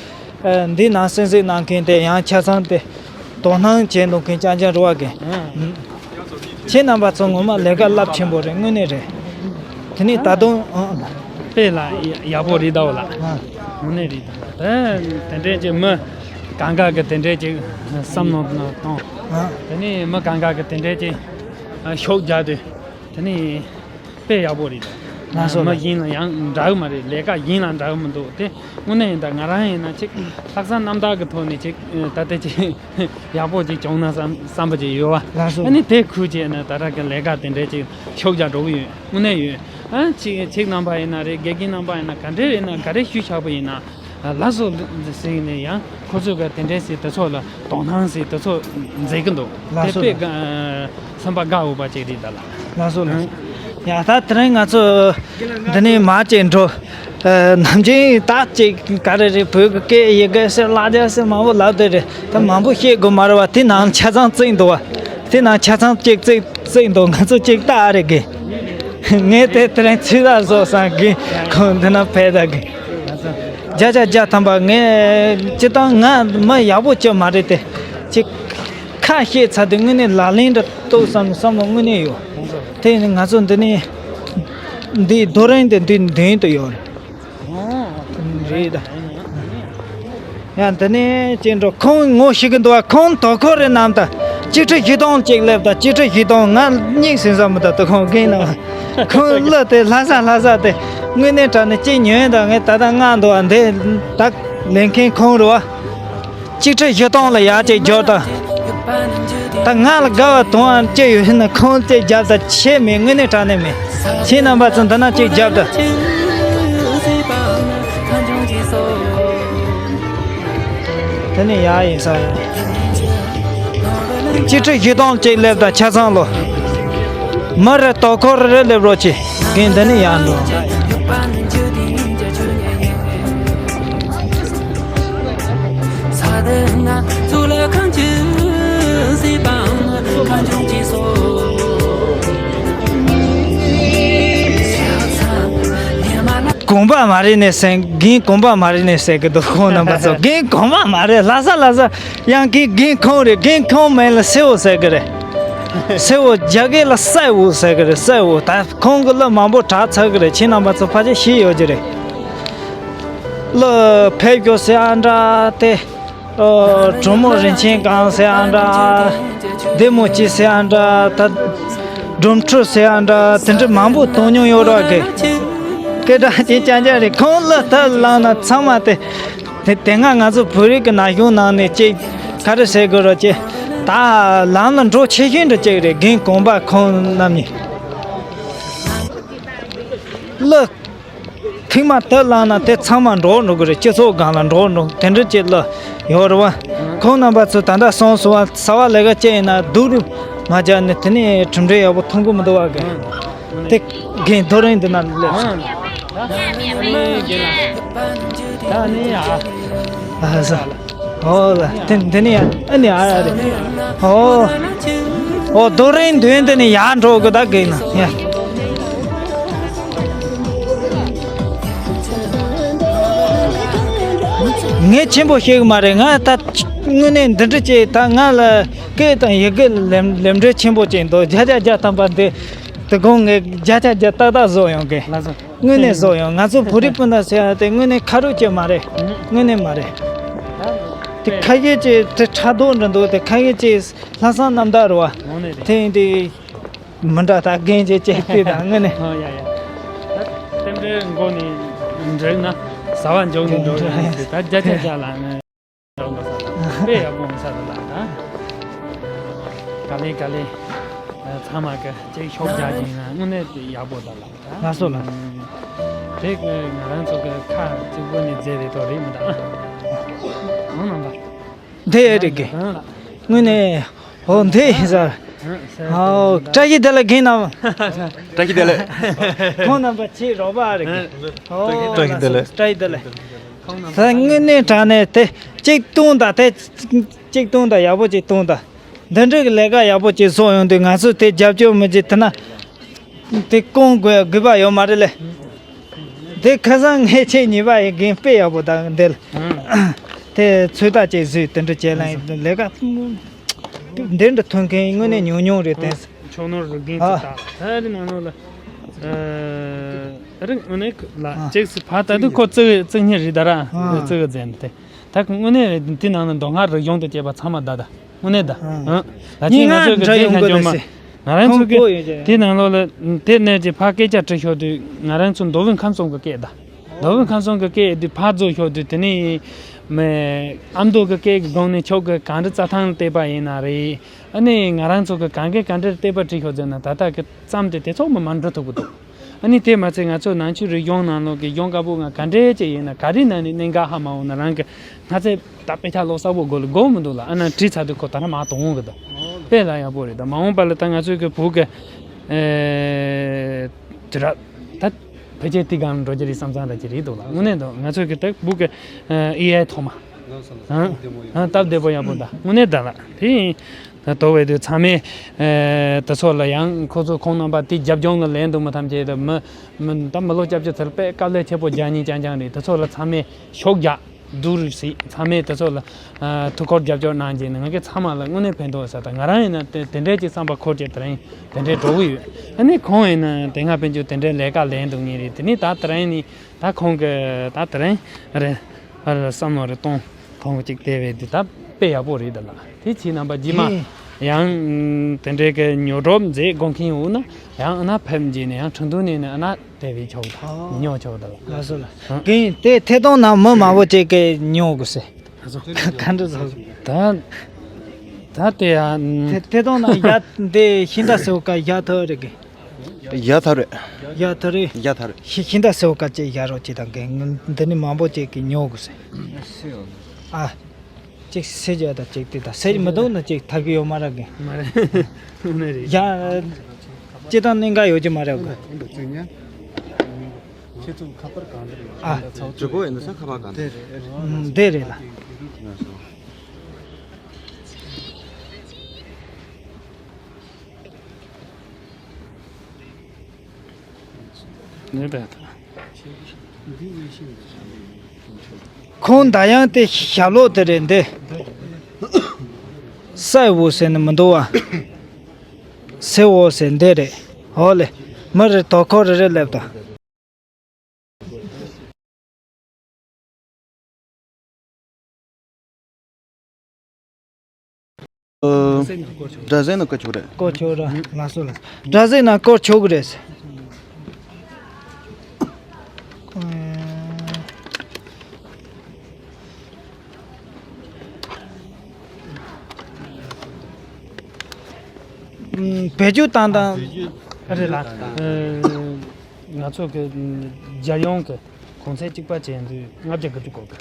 འདི་ནང་གསན་གཟིགས་གནང་མཁན་དེ་ཡང་ཆ་ཚང་དེ་དོ་སྣང་བྱས་འདུག་མཁན་རྐྱང་རྐྱང་རེད་བ་གི། ཁྱེད་རྣམ་པ་ཚོ་ངོ་མ་ལས་ཀ་རླབས་ཆེན་པོ་རེད། དངོས་གནས་རེད། དེ་ནས་ད་དུང་ཨང་། དཔེ་ལ་ཡག་པོ་རེད་ད་བ་ལ། ཨང་། དངོས་གནས་རེད་ད། དེ་དེ་འདྲས་ཀྱི་མི་གང་ག་གི་དེ་འདྲས་ཀྱི་བསམ་མནོ་གཏོང་། ཨང་། དེ་ནས་མི་གང་ག་གི་དེ་འདྲས་ཀྱི་ཤུགས་རྒྱག་དུས་དེ་ནས། དཔེ་ཡག་པོ་རེད། ལགས་སོ། མི་གཞན་ལ་ཡང་འདྲ་གི་མ་རེད། ལས་ཀ་གཞན་ལ་འདྲ་གི་མི་འདུག་དེ་དངོས་གནས་ཡིན་ད་ང་རང་ཡིན་ན་ཅིག་ལྷག་བསམ་རྣམ་དག་གི་ཐོག་ནས་ཅིག་ད་ལྟ་ཅིག་ཡག་པོ་ཅིག་བྱུང་ན་བསམ་བསམ་པ་ཅིག་ཡོད་བ། ལགས་སོ། ཨ་ནི་དེ་ཁུལ་བྱས་ན་ད་ལྟ་གི་ལས་ཀ་དེ་འདྲའི་ཅིག་ཤུགས་རྒྱག་འགྲོ་གི་ཡོད། དངོས་གནས་ཡོད། ཨ་ཅིག་ཅིག་རྣམ་པ་ཡིན་ན་རེད། དགེ་རྒན་རྣམ་པ་ཡིན་ན་ག་འདྲས་ཡིན་ན་ག་རེ་ཞུ་ཆགས་པ་ཡིན་ན། ལགས་སོ་ཟེར་ནས་ཡང་ཁོ་ཚོས་ག་དེ་འདྲས་ཟེར་དེ་ཚོ་ལ་དོ་སྣང་ཟེར་དེ་ཚོ་མཛད་ཀྱི་འདུག་ལགས་སོ། དེ་དཔེ་ལགས། སེམས་པ་དགའ་འོས་པ་ཅིག་རེད་ད་ལ། ལགས་སོ་ལགས་སོ། ཡ་ད་དེ་རིང་ང་ཚོ་འདི་ནས་མར་ཅིག་འགྲོ། ནམ་རྒྱུན་ད་ཅིག་ག་རེ་རེད། བོད་ཀྱི་སྐད་ཡི་གེ་ཟེར་ལ་རྒྱ་ཟེར་མང་པོ་ལབ་བསྡད་རེད། ད་མང་པོ་བཤད་དགོས་མ་རེད་བ། དེ་ནང་ཆ་ཚང་བརྩིགས་འདུག་བ། དེ་ནང་ཆ་ཚང་ཅིག་བརྩིགས་བརྩིགས་འདུག་ང་ཚོ་ཅིག་ལྟ་ཨ་རེ་གི། ངས་དེ་དེ་རིང་ཚིག་ལ་བཟོ་བསམ་གི། ཁོང་འདི་ན་ཕེབས་ད་གི། བརྒྱ་ཆ་བརྒྱ་ཐམ་པ་ངས་སྤྱིར་བཏང་ང་མི་ཡག་པོ་ཅིག་མ་རེད་དེ། ཅིག་ཁ་བཤད་ཚར་དུས་དངོས་གནས་ལག་ལེན་འདྲ་གཏོང་བསམ་བསམ་བློ་དངོས་གནས་ཡོད། དེ་ནི་ང་ཚོ་འདི་ནས་འདི་རྡོ་རིང་དེ་འདི་མདུན་དུ་ཡོད་རེད། རེད་ད། ཡང་འདི་ནས་ཅིག་འགྲོ། ཁོང་ངོ་ཤེས་གི་འདུག་བ། ཁོང་དོ་ཁོ་རེ་རྣམས་དང་གཅིག་ཁྲི་བཞི་སྟོང་ཅིག་སླེབས་དང་། གཅིག་ཁྲི་བཞི་སྟོང་ང་གཉིས་ཟིན་ས་མི་འདུག་ད་ཁོང་རྒན་ན་ཁོང་གླུ་དེ་ལྷ་ས་ལྷ་ས་དེ་དངོས་གནས་དྲང་གནས་ཅིག་ཉོན་དང་ངས་ད་ལྟ་ང་འདུག་བ། འདི་ད་ལེན་མཁན་ཁོང་རེད་བ། གཅིག་ཁྲི་བཞི་སྟོང་ལ་ཡར་ཅིག་འབྱོར་དང་། ད་ང་ལ་དགའ་བ་དུང་ཨ་ཅེ་ཡོད་ན་ཁོང་ཅིག་རྒྱབ་ད་ཆེ་མེད། དངོས་གནས་དྲང་གནས་མེད། ཁྱེད་རྣམ་པ་ཚོ་འདི་ན་ཅིག་རྒྱབ་ད། དེ་ནས་ཡར་ཡིན་ས་ཡིན། གཅིག་ཁྲི་བཞི་སྟོང་ཅིག་སླེབས་ད་ཆ་ཚང་ལོ། མི་རེ་དོ་ཁོ་རེ་སླེབས་རོགས་གྱིས། རྒན་འདི་ནས་ཡར་འགྲོ། གོམ་པ་མ་རེད་ནས་ཟེར། རྒན་གོམ་པ་མ་རེད་ནས་ཟེར་གི་འདུག་ཁོང་རྣམ་པ་ཚོ་རྒན་གོམ་པ་མ་རེད། ལྷ་ས་ལྷ་ས་ཡང་རྒན་རྒན་ཁོང་རེད། རྒན་ཁོང་མིང་ལ་སེའུ་ཟེར་གི་རེད། སེའུ་རྒྱ་སྐད་ལ་སེའུ་ཟེར་གི་རེད། སེའུ་ད་ཁོང་གི་གླུ་མང་པོ་གྲགས་ཚར་གི་རེད། ཁྱེད་རྣམ་པ་ཚོ་ཕལ་ཆེར་ཤེས་ཡོད་ཀྱི་རེད། གླུ་ཕེབས་སྐྱོ་ཟེར་ཨ་འདྲ་དེ། ཨོ། གྲོ་མོ་རིན་ཆེན་གང་ཟེར་ཨ་འདྲ། བདེ་མོ་སྐྱིད་ཟེར་ཨ་འདྲ། ད་སྒྲུབ་འཕྲུལ་ཟེར་ཨ་འདྲ། དེ་འདྲ་མང་པོ་མཐོང་མྱོང་ཡོད་ར་གི། སྐད་གྲགས་ཅན་རྐྱང་རྐྱང་རེད། ཁོང་གླུ་དེ་བླངས་ན་ཚང་མ་དེ། དེ་དེ་སྔ་ང་ཚོ་བོད་རིགས་ཀྱི་ན་གཞོན་ནང་ནས་ཅིག་ག་རེ་ཟེར་དགོས་ར་ཅིག་ད་ལམ་ལ་འགྲོ་ཆེ་ཤོས་འདྲ་ཅིག་རེད། རྒན་གོམ་པ་ཁོང་རྣམ་གཉིས། གླུ་ཐེངས་མ་དེ་བླངས་ན་དེ་ཚང་མ་འགྲོ་འགྲོ་གི་རེད། སྤྱི་ཚོགས་སྒང་ལ་འགྲོ་འགྲོ་དེ་འདྲ་ཅིག་གླུ་ཡོད་རེད་བ། ཁོང་རྣམ་པ་ཚོ་ད་ལྟ་སོང་སོང་བ། གསར་པ་ལས་ཀ་བྱས་ཡིན་ན་སྡུག་རུ་མ་བྱས་ནས་དེ་ནས་གྲུབ་འབྲས་ཡག་པོ་མཐོང་གི་མི་འདུག་བ་གི། དེ་རྒན་རྡོ་རིང་འདི་ན་སླེབས་སོང་། ད་ནི་ཡ། ཨ་ས། ཨོ་ལ། དེ་འདི་ནི་ཡ། ཨ་ནི་ཨ་ཡ་རེད། ཨོ། ཨོ་རྡོ་རིང་མདུན་འདི་ནི་ཡར་འགྲོ་དགོས་ད་གི་ན་ཡ། ངས་ཆེན་པོ་ཤེས་གི་མ་རེད། ང་ད་དངོས་གནས་འདི་འདྲ་ཅིག་ད་ང་ལ་སྐད་དང་ཡི་གེ་ལེབ་ལེབ་འབྲས་ཆེན་པོ་ཅིག་འདུག་བརྒྱ་ཆ་བརྒྱ་ཐམ་པ་འདི་དེ་དགོང་ངས་བརྒྱ་ཆ་བརྒྱ་ཏག་ཏག་བཟོ་ཡོང་གི། ལགས་སོ། དངོས་གནས་བཟོ་ཡོང་། ང་ཚོ་བོད་རིགས་སྤུན་ཟླ་ཟེར་ཡ་དེ་དངོས་གནས་ཁ་རུ་ཅིག་མ་རེད། དངོས་གནས་མ་རེད། དེ་ཁ་ཤས་ཀྱིས་དེ་ཕྲག་དོག་འདྲ་འདུག་དེ་ཁ་ཤས་ཀྱིས་ལྷག་བསམ་རྣམ་དག་རེད་བ། དེ་ཡིན་དེ་མི་འདྲ་ད་རྒན་གྱི་ཅེས་དེ་དང་དངོས་གནས། ཨ་ཡ་ཡ། ད་རྟེན་འབྲེལ་མགོ་ནས་འགྲིག་ན་ཟ་བ་འཇོག་ནས་འགྲོ་ཡིན་ཟེར། ད་རྒྱ་ཆ་རྒྱ་ལ་ནས་འགྲོ་འགྲོ་ས་དང་དཔེ་ཡག་པོ་འོང་ས་རེད་ལ། ད་ག་ལེ་ག་ལེ་ཚང་མ་གི་ཅིག་ཤོག་རྒྱག་གིན་ན་དངོས་གནས་དེ་ཡག་པོ་ད་ལ། ལགས་སོ་ལགས། དེ་ང་རང་ཚོ་གི་ཁ་གཅིག་པོ་ནས་མཛད་རེད་དོ་རེད་མི་འདུག་ཨ། ཨང་རྣམ་པ། དེ་རེད་གི། དངོས་གནས། ཨོ་དེ་ཡིན་ས། ཨོ་བཀྲ་ཤིས་བདེ་ལེགས་རྒན་རྣམ། བཀྲ་ཤིས་བདེ་ལེགས། ཁོང་རྣམ་པ་ཆེས་རོགས་པ་རེད་གི། ཨོ་བཀྲ་ཤིས་བདེ་ལེགས། བཀྲ་ཤིས་བདེ་ལེགས། ད་དངོས་གནས་དྲང་གནས་དེ་གཅིག་བཏུང་དང་དེ་གཅིག་བཏུང་དང་ཡག་པོ་གཅིག་བཏུང་དང་། འདི་འདྲའི་གི་ལས་ཀ་ཡག་པོ་ཅིག་བཟོ་ཡོང་དུས་ང་ཚོས་དེ་རྒྱབ་སྐྱོར་མི་བྱེད་ཐུབ་ན། དེ་སྐོང་དགོས་དགོས་པ་ཡོད་མ་རེད་ལེ། དེ་ཁ་སང་ངས་ཁྱེད་གཉིས་པ་ཡི་རྒན་དཔེ་ཡག་པོ་དང་འདེལ། དེ་ཚོད་ལྟ་ཅིག་བཟོས་དེ་འདྲ་བྱས་ལ་ལས་ཀ་འདི་འདྲ་ཐོན་མཁན་དངོས་གནས་ཉུང་ཉུང་རེད་དེ། ཆོག་ནོར་རུ་རྒན་ཨ། ཚོད་ལྟ་ད་རེ་ནང་ལོགས་ལ་རེ་དངོས་གནས་ལ་ཨ། ཅིག་སི་ཕ་ད་དུ་ཁོ་བརྩི་བརྩི་ཉེ་རེད་ད་ར་ཨ། བརྩི་བ་ཛན་དེ་ད་དངོས་གནས་དེ་ནང་ལ་མདོ་སྔགས་རིག་གཞུང་དུ་སྐྱེས་པ་ཚང་མ་ད་ད། དངོས་གནས་ད། ཨ། ད་ཅི་ང་ཚོས་གི་དེ་ཁ་འཇོག་མ། ང་རང་ཚོ་གི་དེ་ནང་ལོགས་ལ་དེ་ནས་ཀྱི་ཕ་སྐད་ཆ་དྲི་ཤོག་དུས་ང་རང་ཚོ་མདོ་དབུས་ཁམས་གསུམ་གི་སྐད་ད། མདོ་དབུས་ཁམས་གསུམ་གི་སྐད་དུས་ཕ་རྫོགས་ཤོག་དུས་དེ་ནས་མེ་ཨ་མདོ་གི་སྐད་གི་སྒང་ནས་ཁྱོད་གི་གང་འདྲ་རྩྭ་ཐང་བལྟས་པ་ཡིན་ན་རེད། ཨ་ནི་ང་རང་ཚོ་གི་གང་གི་གང་འདྲ་བལྟས་པ་དྲི་ཤོག་ཟེར་ན་ད་ལྟ་གི་ཙམ་དེ་དེ་ཚོགས་མ་མ་འགྲོ་ཐུབ་གི་འདུག་ཨ་ནི་དེ་མ་ཚད་ང་ཚོ་ནང་ཆོས་རིག་གཞུང་ནང་ལོགས་ཀྱི་གཞུང་བཀའ་པོད་ལྔ་ག་འདྲས་ཅིག་ཡིན་ན་ག་རེ་ནང་ནས་གནད་འགག་ཧ་མ་འོང་ན་རང་གི་སྔ་ཚེ་ད་དཔེ་ཆ་ཀློག་གསར་པོ་དགོས་ལ་དགོས་མི་འདུག་ལ། ཨ་ན་བྲིས་ཚར་དུས་ཁོ་ད་ར་མ་གཏོང་འོང་གི་འདུག་དཔེ་ལ་ཡག་པོ་རེད། ད་མ་འོངས་པ་ལ་ད་ང་ཚོའི་གི་བུ་གི་ཨེ་དེ་ར་ད་ཕལ་ཆེར་དེ་གང་འགྲོ་རྒྱུ་རེད་བསམ་བསམ་ར་ཅིག་རེད་འདུག་ལ། དངོས་གནས་འདུག་ང་ཚོའི་གི་ད་བུ་གི་ཨེ་ཨེ་ཨའི་ཐོག་མ་ཨ་ཨ་སྟབས་བདེ་པོ་ཡག་པོ་ད་དངོས་གནས་ད་ལ་དེ་ཡིན། ད་དོ་བས་དུས་ཚང་མས་ཨེ་དེ་ཚོ་ལ་ཡང་ཁོ་ཚོ་ཁོང་རྣམ་པ་དེ་རྒྱབ་ལྗོངས་ལ་ལན་འདུག་མི་ཐམས་ཅད་དུ་མི་མི་ད་མི་ལོ་སྐྱབས་བཅོལ་ཚུལ་དཔེ་དཀའ་ལས་ཆེ་པོ་རྒྱག་མཁན་རྐྱང་རྐྱང་རེད། དེ་ཚོ་ལ་ཚང་མས་ཤུགས་རྒྱག་བསྡུར་སྲིད། ཚང་མས་དེ་ཚོ་ལ་ཨ་ཐུགས་ཁུར་རྒྱབ་སྐྱོར་གནང་རྗེས་ནས་ང་གི་ཚང་མ་ལ་དངོས་གནས་ཕན་ཐོགས་ས་དང་ང་རང་ཡིན་ན་དེ་དེ་འདྲས་ཀྱི་བསམ་པ་འཁོར་གྱི་དེ་རིང་དེ་འདྲས་འགྲོ་གི་ཡོད། ཨ་ནི་ཁོང་ཡིན་ན་དེ་སྔ་ཕན་ཆོད་དེ་འདྲས་ལས་ཀ་ལས་འདུག་ངེས་རེད། དེ་ནི་ད་དེ་རིང་ནི་ད་ཁོང་གི་ད་དེ་རིང་རེད་ཨ་རེད་བསམ་བློ་རེ་གཏོང་ཐོང་གཅིག་དེ་བས་དེ་ད་དཔེ་ཡག་པོ་རེད་ད་ལ། དེ་ཕྱིའི་རྣམ་པ་རྗེས་མ་ཡང་དེ་འདྲའི་གི་ཉོ་སྒྲོབ་མཛད་དགོངས་མཁན་ཡོད་ན་ཡང་ཨ་ན་ཕེབས་རྗེས་ནས་ཡང་ཁྲིན་ཏུའུ་ནས་ནི་ཨ་ན་དེ་བས་ཆོག་ད་མི་ཉོ་ཆོག་ད་ལ། ལགས་སོ་ལགས། ཨ། གིན་དེ་ཐད་གཏོང་ནང་མི་མང་པོ་ཅིག་གིས་ཉོ་དགོས་ཟེར། ག་འདྲ་བཟོ། ད་ད་དེ་ཡང་ཐད་ཐད་གཏོང་ནང་ཡ་དེ་ཤིང་རྟ་ཟེར་བ་ཀ་ཡ་ཐོ་རེ་གི། ཡ་ཐ་རེད། ཡ་ཐ་རེ། ཡ་ཐ་རེད། ཤི་ཤིང་རྟ་ཟེར་བ་ཀ་ཅེ་ཡ་རོ་ཅེ་དང་གི་འདི་ནི་མང་པོ་ཅིག་གིས་ཉོ་དགོས་ཟེར། ཨ། ཅིག་སེ་རྒྱ་དང་ཅིག་དེ་དང་སེ་མི་འདུག་ན་ཅིག་ཐབས་ཀྱི་ཡོད་མ་རེད་གི། མ་རེད། ནི་རེད། ཡ། ཅེ་དང་གནད་འགག་ཡོད་ཀྱི་མ་རེད་གི། ཁྱེད་ཚོ་ཁ་པར་གང་འདྲ་ཡོད། ཨ། ཇོ་གོ་ཡིན་ས་ཁ་པར་གང་འདྲ། འདི་རེད་ལ། ཁོང་ད་ཡང་དེ་ཞབས་ལོག་དེ་རེད་འདི། སའི་འོ་ཟེར་ནི་མི་འདུག་བ། སེ་འོ་ཟེར་འདི་རེད། འོ་ལེ། མི་རེ་དོ་ཁོ་རེ་རེ་སླེབས་དང་། སྒྲ་གཟེངས་ན་བཀོལ་ཆོག་རེད། བཀོལ་ཆོག་ར་ལགས་སོ་ལགས། སྒྲ་གཟེངས་ན་བཀོལ་ཆོག་གི་རེད། བེད་སྤྱོད་བཏང་སྟངས་རེད་ལ། ང་ཚོ་གི་རྒྱལ་ཡོངས་ཀྱི་གོང་ཚད་གཅིག་པ་བྱས་འདུག་ལྔ་བརྒྱ་དགུ་བཅུ་གོ་གི།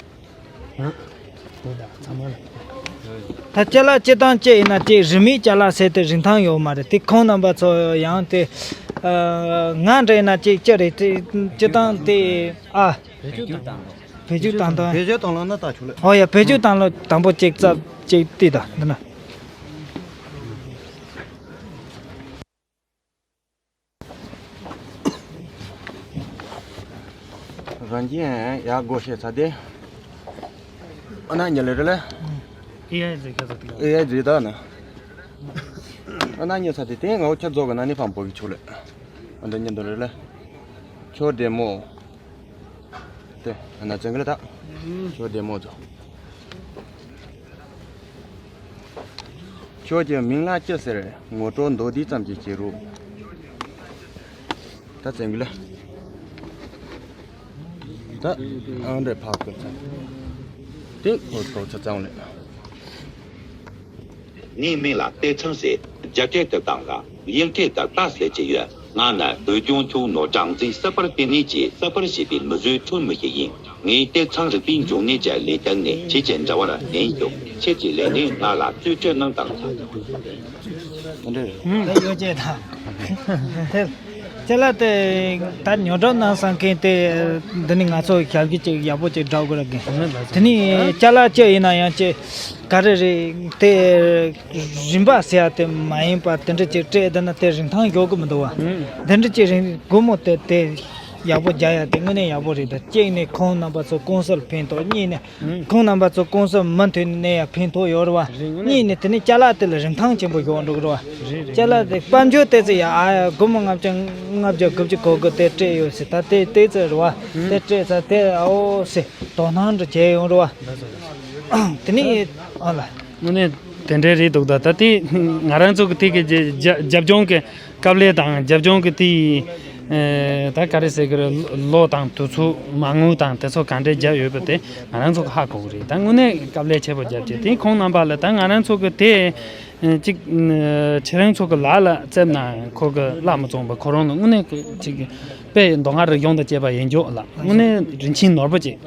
ད་ཅ་ལག་སྤྱི་བཏང་སྤྱི་ཡིན་ན་ཅིག་རིན་མེད་ཅ་ལག་ཟེར་དེ་རིན་ཐང་ཡོད་མ་རེད། དེ་ཁོང་རྣམ་པ་ཚོ་ཡང་དེ་ང་འདྲ་ཡིན་ན་ཅིག་ཅི་རེད་དེ་སྤྱི་བཏང་དེ་ཨ། བེད་སྤྱོད་བཏང་དང་། བེད་སྤྱོད་བཏང་དང་། བེད་སྤྱོད་བཏང་ལ་ན་ད་ཆུ་ལེ། ཨོ་ཡ་བེད་སྤྱོད་བཏང་ལ་དང་པོ་ཅིག་རྩ་ཅིག་དེ་དང་འདི་ན། རང་གིས་ཡག་སྒོ་ཤེས་ཚ་དེ། ཨ་ན་ཉལ་ལེ་རེ་ལེ། ཨེ་ཨའི་ཟེར་ཁ་ཚ་དེ། ཨེ་ཨའི་ཟེར་ད་ན། ཨ་ན་ཉལ་ཚ་དེ་དེ་ང་འོ་ཁྱ་རྫོགས་གི་ན་ནི་ཕམ་པོ་གི་ཆུ་ལེ། ཨ་འདི་ཉལ་འདི་རེ་ལེ། ཁྱོད་བདེ་མོ། དེ་ཨ་ན་ཙན་གི་ལེ་ད། ཁྱོད་བདེ་མོ་ཚོ། ཁྱོད་ཀྱི་མིང་ལ་ཅི་ཟེར། ངོ་སྤྲོད་མདོར་བསྡུས་ཙམ་ཅིག་བྱེད་རོགས། ད་བཙན་གི་ལ། ད་ཨང་འདྲེ་ཕག་གི་ཚང་། དེ་ཁོ་ཐོག་ཆ་ཚང་ལས། ངའི་མིང་ལ་བསྟན་ཚང་ཟེར། རྒྱ་སྐད་དུ་དང་ལ་དབྱིན་སྐད་དུ་ཏཱ་ཟེར་གྱི་ཡོད། ང་ནི་བོད་ལྗོངས་ཁྱུང་ནོར་སྦྲང་རྩིའི་སྲིད་པར་བརྟེན་ནས་ཀྱི་སྲིད་པར་བྱེད་པའི་མི་བཟོའི་ཐུན་མི་ཤེས་ཡིན། ངའི་བསྟན་ཚང་རིག་པའི་འབྱུང་གནས་ཀྱི་ལས་དོན་ནི་ཁྱེད་ཀྱི་འབྲེལ་བར་ལྡན་ཡོད། ཁྱེད་ཀྱི་ལས་ནི་ང་ལ་རྩོད་སྤྱོད་གནང་དང་། ད་ཡོད་ཅེས་དང་། དེ་ཅ་ལག་དེ་ད་ཉོ་སྒྲུབ་གནང་བསམ་མཁན་དེ་འདི་ནི་ང་ཚོ་ཞབས་ཀྱི་ཅིག་ཡག་པོ་ཅིག་འདྲ་དགོས་ར་གི། དེ་ནི་ཅ་ལག་ཅི་ཡིན་ན་ཡང་ཅི་ག་རེ་རེད་དེ། རིན་པ་ཟེར་ཡ་དེ་མ་ཡིན་པ་དེ་འདྲ་ཅིག་སྤྲད་བསྡད་ན་དེ་རིན་ཐང་ཡོད་གི་མི་འདུག་བ། དེ་འདྲ་ཅིག་རིན་སྒོར་མོ་དེ་དེ་ཡག་པོ་རྒྱག་ཡ་དེ་དངོས་གནས་ཡག་པོ་རེད། ད་གཅིག་ནས་ཁོང་རྣམ་པ་ཚོ་ཀུང་སིར་ཕན་ཐོགས། གཉིས་ནས་ཁོང་རྣམ་པ་ཚོ་ཀུང་སིར་མུ་མཐུད་ནས་ཡང་ཕན་ཐོགས་ཡོད་རེད་བ། གཉིས་ནས་དེ་ནས་ཅ་ལག་དེ་ལ་རིན་ཐང་ཆེན་པོ་ཡོད་འགྲོ་གི་རེད་བ། ཅ་ལག་དེ་དཔལ་འབྱོར་དེ་ཚོ་ཡ་ཨ་ཡ་སྒོར་མོ་ལྔ་བཅུ་ལྔ་བརྒྱ་དགུ་བཅུ་གོ་དགུ་དེ་སྤྲད་ཡོད་ཟེར། ད་དེ་དེ་ཚོ་རེད་བ། དེ་སྤྲད་ཚར་དེ་ཨོ་ཟེར་དོ་སྣང་འདྲ་བྱས་ཡོང་རེད་བ། དེ་ནས་ཨ་ལ། དངོས་གནས་དེ་འདྲའི་རེད་འདུག་ད་ད་དེ་ང་རང་ཚོ་གི་དེ་གི་རྒྱ་རྒྱབ་ལྗོངས་ཀྱི་དཀའ་ལས་དང་རྒྱབ་ལྗོངས་ཀྱི་དེ་ད་ག་རེ་ཟེར་གི་རེད། ལོ་དང་དུས་ཚོད་མ་དངུལ་དང་དེ་ཚོ་ག་འདྲས་བརྒྱབ་ཡོད་པ་དེ་ང་རང་ཚོ་གི་ཧ་གོ་གི་རེད། ད་དངོས་གནས་དཀའ་ལས་ཆེ་པོ་བརྒྱབ་ཀྱི་དེ་ཁོང་རྣམ་པ་ལ་ད་ང་རང་ཚོ་གི་དེ་གཅིག་ཁྱེད་རང་ཚོ་གི་ལག་ལ་བཙེམ་ན་ཁོ་གི་བླ་མ་བཙོང་པ་ཁོ་རང་ལ་དངོས་གནས་གཅིག་དཔེ་མདོ་སྔགས་རིག་གཞུང་དང་བཅས་པ་ཡིན་འཇོག་ལ་དངོས་གནས་རིན་ཆེན་ནོར་བུ་ཅིག་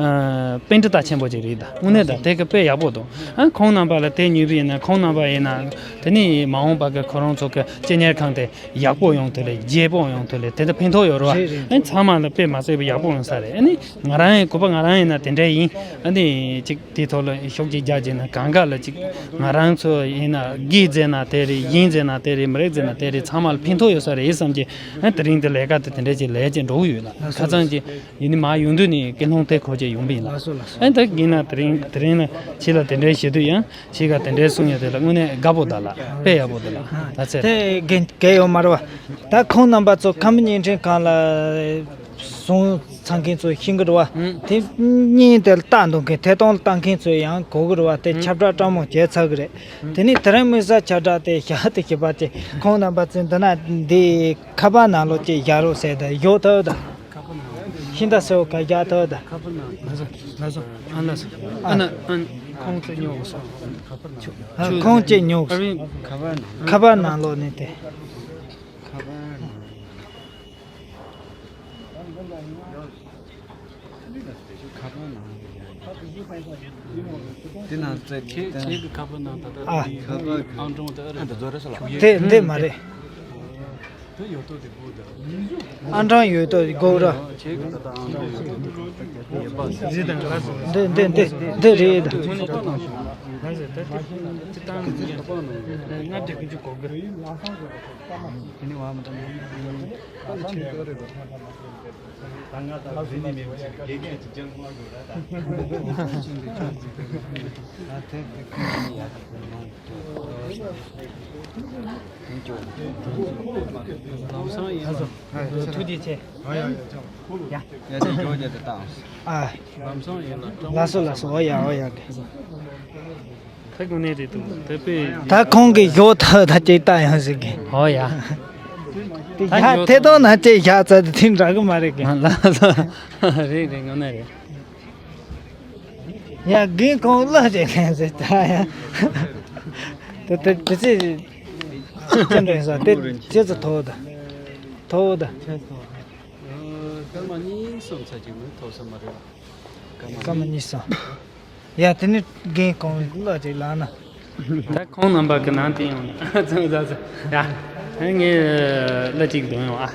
ཨ། པཎྜི་ཏ་ཆེན་པོ་ཅིག་རེད་ད། དངོས་གནས་ད་དེ་གི་དཔེ་ཡག་པོ་འདུག་ཨ། ཁོང་རྣམ་པ་ལ་དེ་ཉོས་པ་ཡིན་ན་ཁོང་རྣམ་པ་ཡིན་ན་དེ་ནི་མ་འོངས་པ་གི་ཁོ་རང་ཚོ་གི་སྤྱི་གཉེར་ཁང་དེ་ཡག་པོ་ཡོང་དུས་ལས་རྒྱས་པོ་ཡོང་དུས་ལས་དེ་ལ་ཕན་ཐོགས་ཡོད་རེད་བ། རེད་རེད། ཨ། ཚང་མ་ལ་དཔེ་མ་སྲིད་པ་ཡག་པོ་ཡོང་ས་རེད། ཨ་ནི་ང་རང་ཡིན་གོ་པ་ང་རང་ཡིན་ན་དེ་འདྲ་ཡིན། ཨ་ནི་ཅིག་དེ་ཐོག་ལ་ཤུགས་ཅིག་རྒྱག་བྱས་ན་གང་ག་ལ་ཅིག་ང་རང་ཚོ་ཡིན་ན་དགེ་མཛད་ན་དེ་རེད། གཡེང་མཛད་ན་དེ་རེད། མི་རིགས་མཛད་ན་དེ་རེད། ཚང་མ་ལ་ཕན་ཐོགས་ཡོད་ས་རེད་བསམ་གྱི། ཨ། དེ་རིང་དེ་ལས་ཀ་དེ་དེ་འདྲ་ཅིག་ལས་ཀྱི་འགྲོ་གི་ཡོད་ལ་ཁ་སང་ཅིག་ཡིན་ནི་མ་ཡོང་དུས་ནས་ཀུན་སློང་དེ་འཁོར་བྱས་ཡོང་པ་ཡིན་ལ། ལགས་སོ་ལགས་སོ། ཨ་ད་ཡིན་ན་དེ་རིང་དེ་རིང་ལ་ཁྱེད་ལ་དེ་འདྲའི་ཞུ་དུས་ཡང་ཁྱེད་ཀ་དེ་འདྲའི་གསུང་ཡ་དེ་ལ་དངོས་གནས་དགའ་པོ་ད་ལ་དཔེ་ཡག་པོ་ད་ལ་ད་ཚེ་ལ། དེ་གན་གལ་ཡོད་མ་རེད་བ། ད་ཁོང་རྣམ་པ་ཚོ་ཁམས་བརྙན་འཕྲིན་ཁང་ལ་སོང་ཚང་མཁན་ཚོ་ཤེས་གི་རེད་བ། དེ་བརྙན་དེ་ལ་ལྟ་འདོད་མཁན་ཐད་གཏོང་ལ་ལྟ་མཁན་ཚོ་ཡང་གོ་གི་རེད་བ། དེ་ཁྱབ་བསྒྲགས་སྤྲང་མོ་བྱས་ཚར་གི་རེད། དེ་ནས་དེ་རིང་དམིགས་བསལ་ཁྱབ་བསྒྲགས་དེ་བཞག་དེ་བྱེད་པ་དེ་ཁོང་རྣམ་པ་ཚོས་འདི་ན་འདི་ཁ་པར་ནང་ལོགས་ཅིག་བཞག་རོགས་ཟེར་ད་བཞག་ཐུབ་ད། ཤིང་རྟ་སེར་པོ་ཁ་རྒྱག་ཐོག་ད། ལགས་སོ། ལགས་སོ། ཨ་ན་ཨ་ན་ཁོང་ཚོ་ཉོ་གི་སོང་། ཁོང་ཅིག་ཉོ་གི་སོང་། ཁ་པར་ནང་ལོགས་ནས་དེ། དེ་ནང་ཚེ་ཁྱེད་ཁྱེད་ཀྱི་ཁ་པར་ནང་ད་ལྟ་ཨ་དེ་ཨང་གྲངས་དེ་ཨ་རེད། དེ་འདི་མ་རེད། དེ་ཡོད་དོ་དེ་དགོས་དེ། ཨང་གྲངས་ཡོད་དོ་དགོས་ར། ཁྱེད་ཀྱི་ད་ལྟ་ཨང་གྲངས་ཡོད་དོ་དེ་ཡོད་པ་ཟེར། འདི་འདི་འདི་འདི་རེད། ཁྱོད་ནི་ཁ་པར་ནང་ཁ་པར་ནང་ལྔ་བརྒྱ་དགུ་བཅུ་གོ་དགུ། དེ་ནི་བ་མི་ད་ད་ང་ད་རེ་ནི་མེད་པ་ཞིག་དགེ་རྒན་ཅིག་ཅང་མ་དགོས་ད་ད། ད་དེ་དེ་ཁོང་ཡ་ལམ་སང་ཡིན་ལ། ཐུགས་རྗེ་ཆེ། ཡ་ཡ་ཡ་ཅང་ཡ་ཅང་འཇོག་རྒྱ་དེ་བཏང་ཨ། ལམ་སང་ཡིན་ལ། ལགས་སོ་ལགས་སོ། འོ་ཡ་འོ་ཡ་གི། ད་དངོས་གནས་རེད་འདུག་ད་དཔེ། ད་ཁོང་གིས་ཞོག་ཐག་ད་ཅིག་ལྟ་ཡང་ཟེར་གི། ཨོ་ཡ། དེ་ད་ཡ་ཞོག་ཐེ་གཏོང་ན་ཅིག་བཞག་ཚར་དེ་དེ་འདྲ་གི་མ་རེད་གི། ལ་ལ། རེད་རེད། དངོས་གནས་རེད། ཡ་རྒན་ཁོང་ལ་ཅིག་ལན་ཟེར་ད་ཡ། དེ་དེ་དེ་ཚེ་ཅི་འདྲ་ཡིན་ས་དེ་ཅི་ཚེ་ཐོག་ད། ཐོག་ད། སྐར་མ་གཉིས་གསུམ་ཚ་ཅིག་མི་ཐོག་ས་མ་རེད། སྐར་མ་གཉིས་གསུམ། ཡ་དེ་ནི་རྒན་ཁོང་ལ་ཅིག་ལབ་ན། ད་ཁོང་རྣམ་པ་གི་ནང་དེ་ཡོང་ན་ཙང་ཙང་ཙང་ཡ། ངས་གླུ་གཅིག་འདོན་ཡོང་ཨ།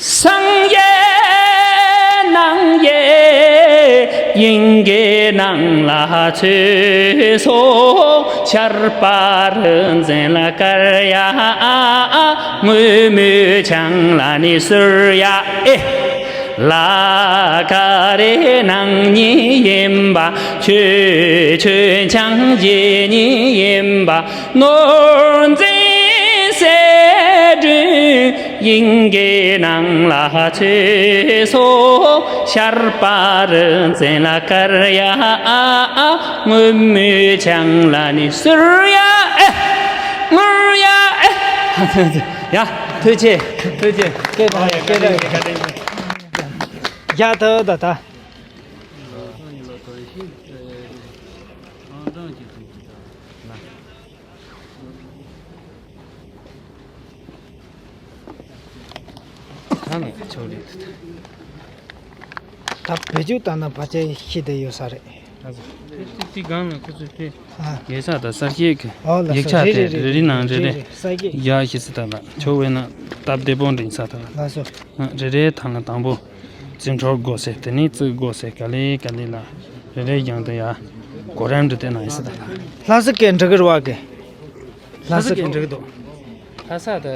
སངས་རྒྱས་སྣང་བའི་དབྱིངས་ཀྱི་ནང་ལ་ཚུད་སོང་། ཤར་པ་རིག་འཛིན་ལ་ཀར་ཡ། དངོས་མེད་བྱང་ལ་ནི་སུར་ཡ། ཨེ། ལ་ཀ་རེ་སྣང་ཉིད་ཡིན་པ། ཆོས་ཆོས་འཆང་བྱེད་ཉིད་ཡིན་པ། ནོར་འཛིན་གསལ་སྒྲོན་དབྱིངས་ཀྱི་ནང་ལ་ཚུད་སོང་། ཤར་པ་རིག་འཛིན་ལ་ཀར་ཡ། དངོས་མེད་བྱང་ལ་ནི་སུར་ཡ། ཨེ། ངུར་ཡ། ཨེ། ཡ། ཐུགས་རྗེ་ཆེ། ཐུགས་རྗེ་ཆེ། སྐད་གཏོང་། སྐད་གཏོང་། ཡ། ད་ད་ད། ད་ནི་ཆོག་རེད། ད་བེད་སྤྱོད་བཏང་ན་ཕལ་ཆེར་ཤེས་བསྡད་ཡོད་ས་རེད། ད་ཚོ་དེ་དེ་དེ་སྒང་ལ་ཁོ་ཚོས་དེ། ཨ། ཡིག་ཚགས་དང་གསར་ཤེས་ཀྱི་ཨོ་ལགས་ཡིག་སོ་ཆ་རེད་དེ་རེད་རེ་རེ་ནང་རེ་རེ་རེད། གསར་ཤེས་ཡག་ཤེས་སི་ད་ལ་ཆོག་བས་ན་སྟབས་བདེ་པོ་འདྲ་ཡིན་ས་ད་ལ། ལགས་སོ། ཨ། རེ་རེའི་ཐང་ལ་དང་པོ་རྩིས་འཕྲུལ་དགོས་ཟེར། དེ་ནས་རྩིས་དགོས་ཟེར། ག་ལེ་ག་ལེ་ལ་རེ་རེ་ཡང་དུ་ཡ་གོ་རིམ་འདྲ་དེ་ན་ཡིན་ས་ད་ལ། ལྷ་ས་སྐད་འགྲིག་གི་རེད་བ་གི། ལྷ་ས་སྐད་འགྲིག་གི་འདུག་ལྷ་ས་དེ།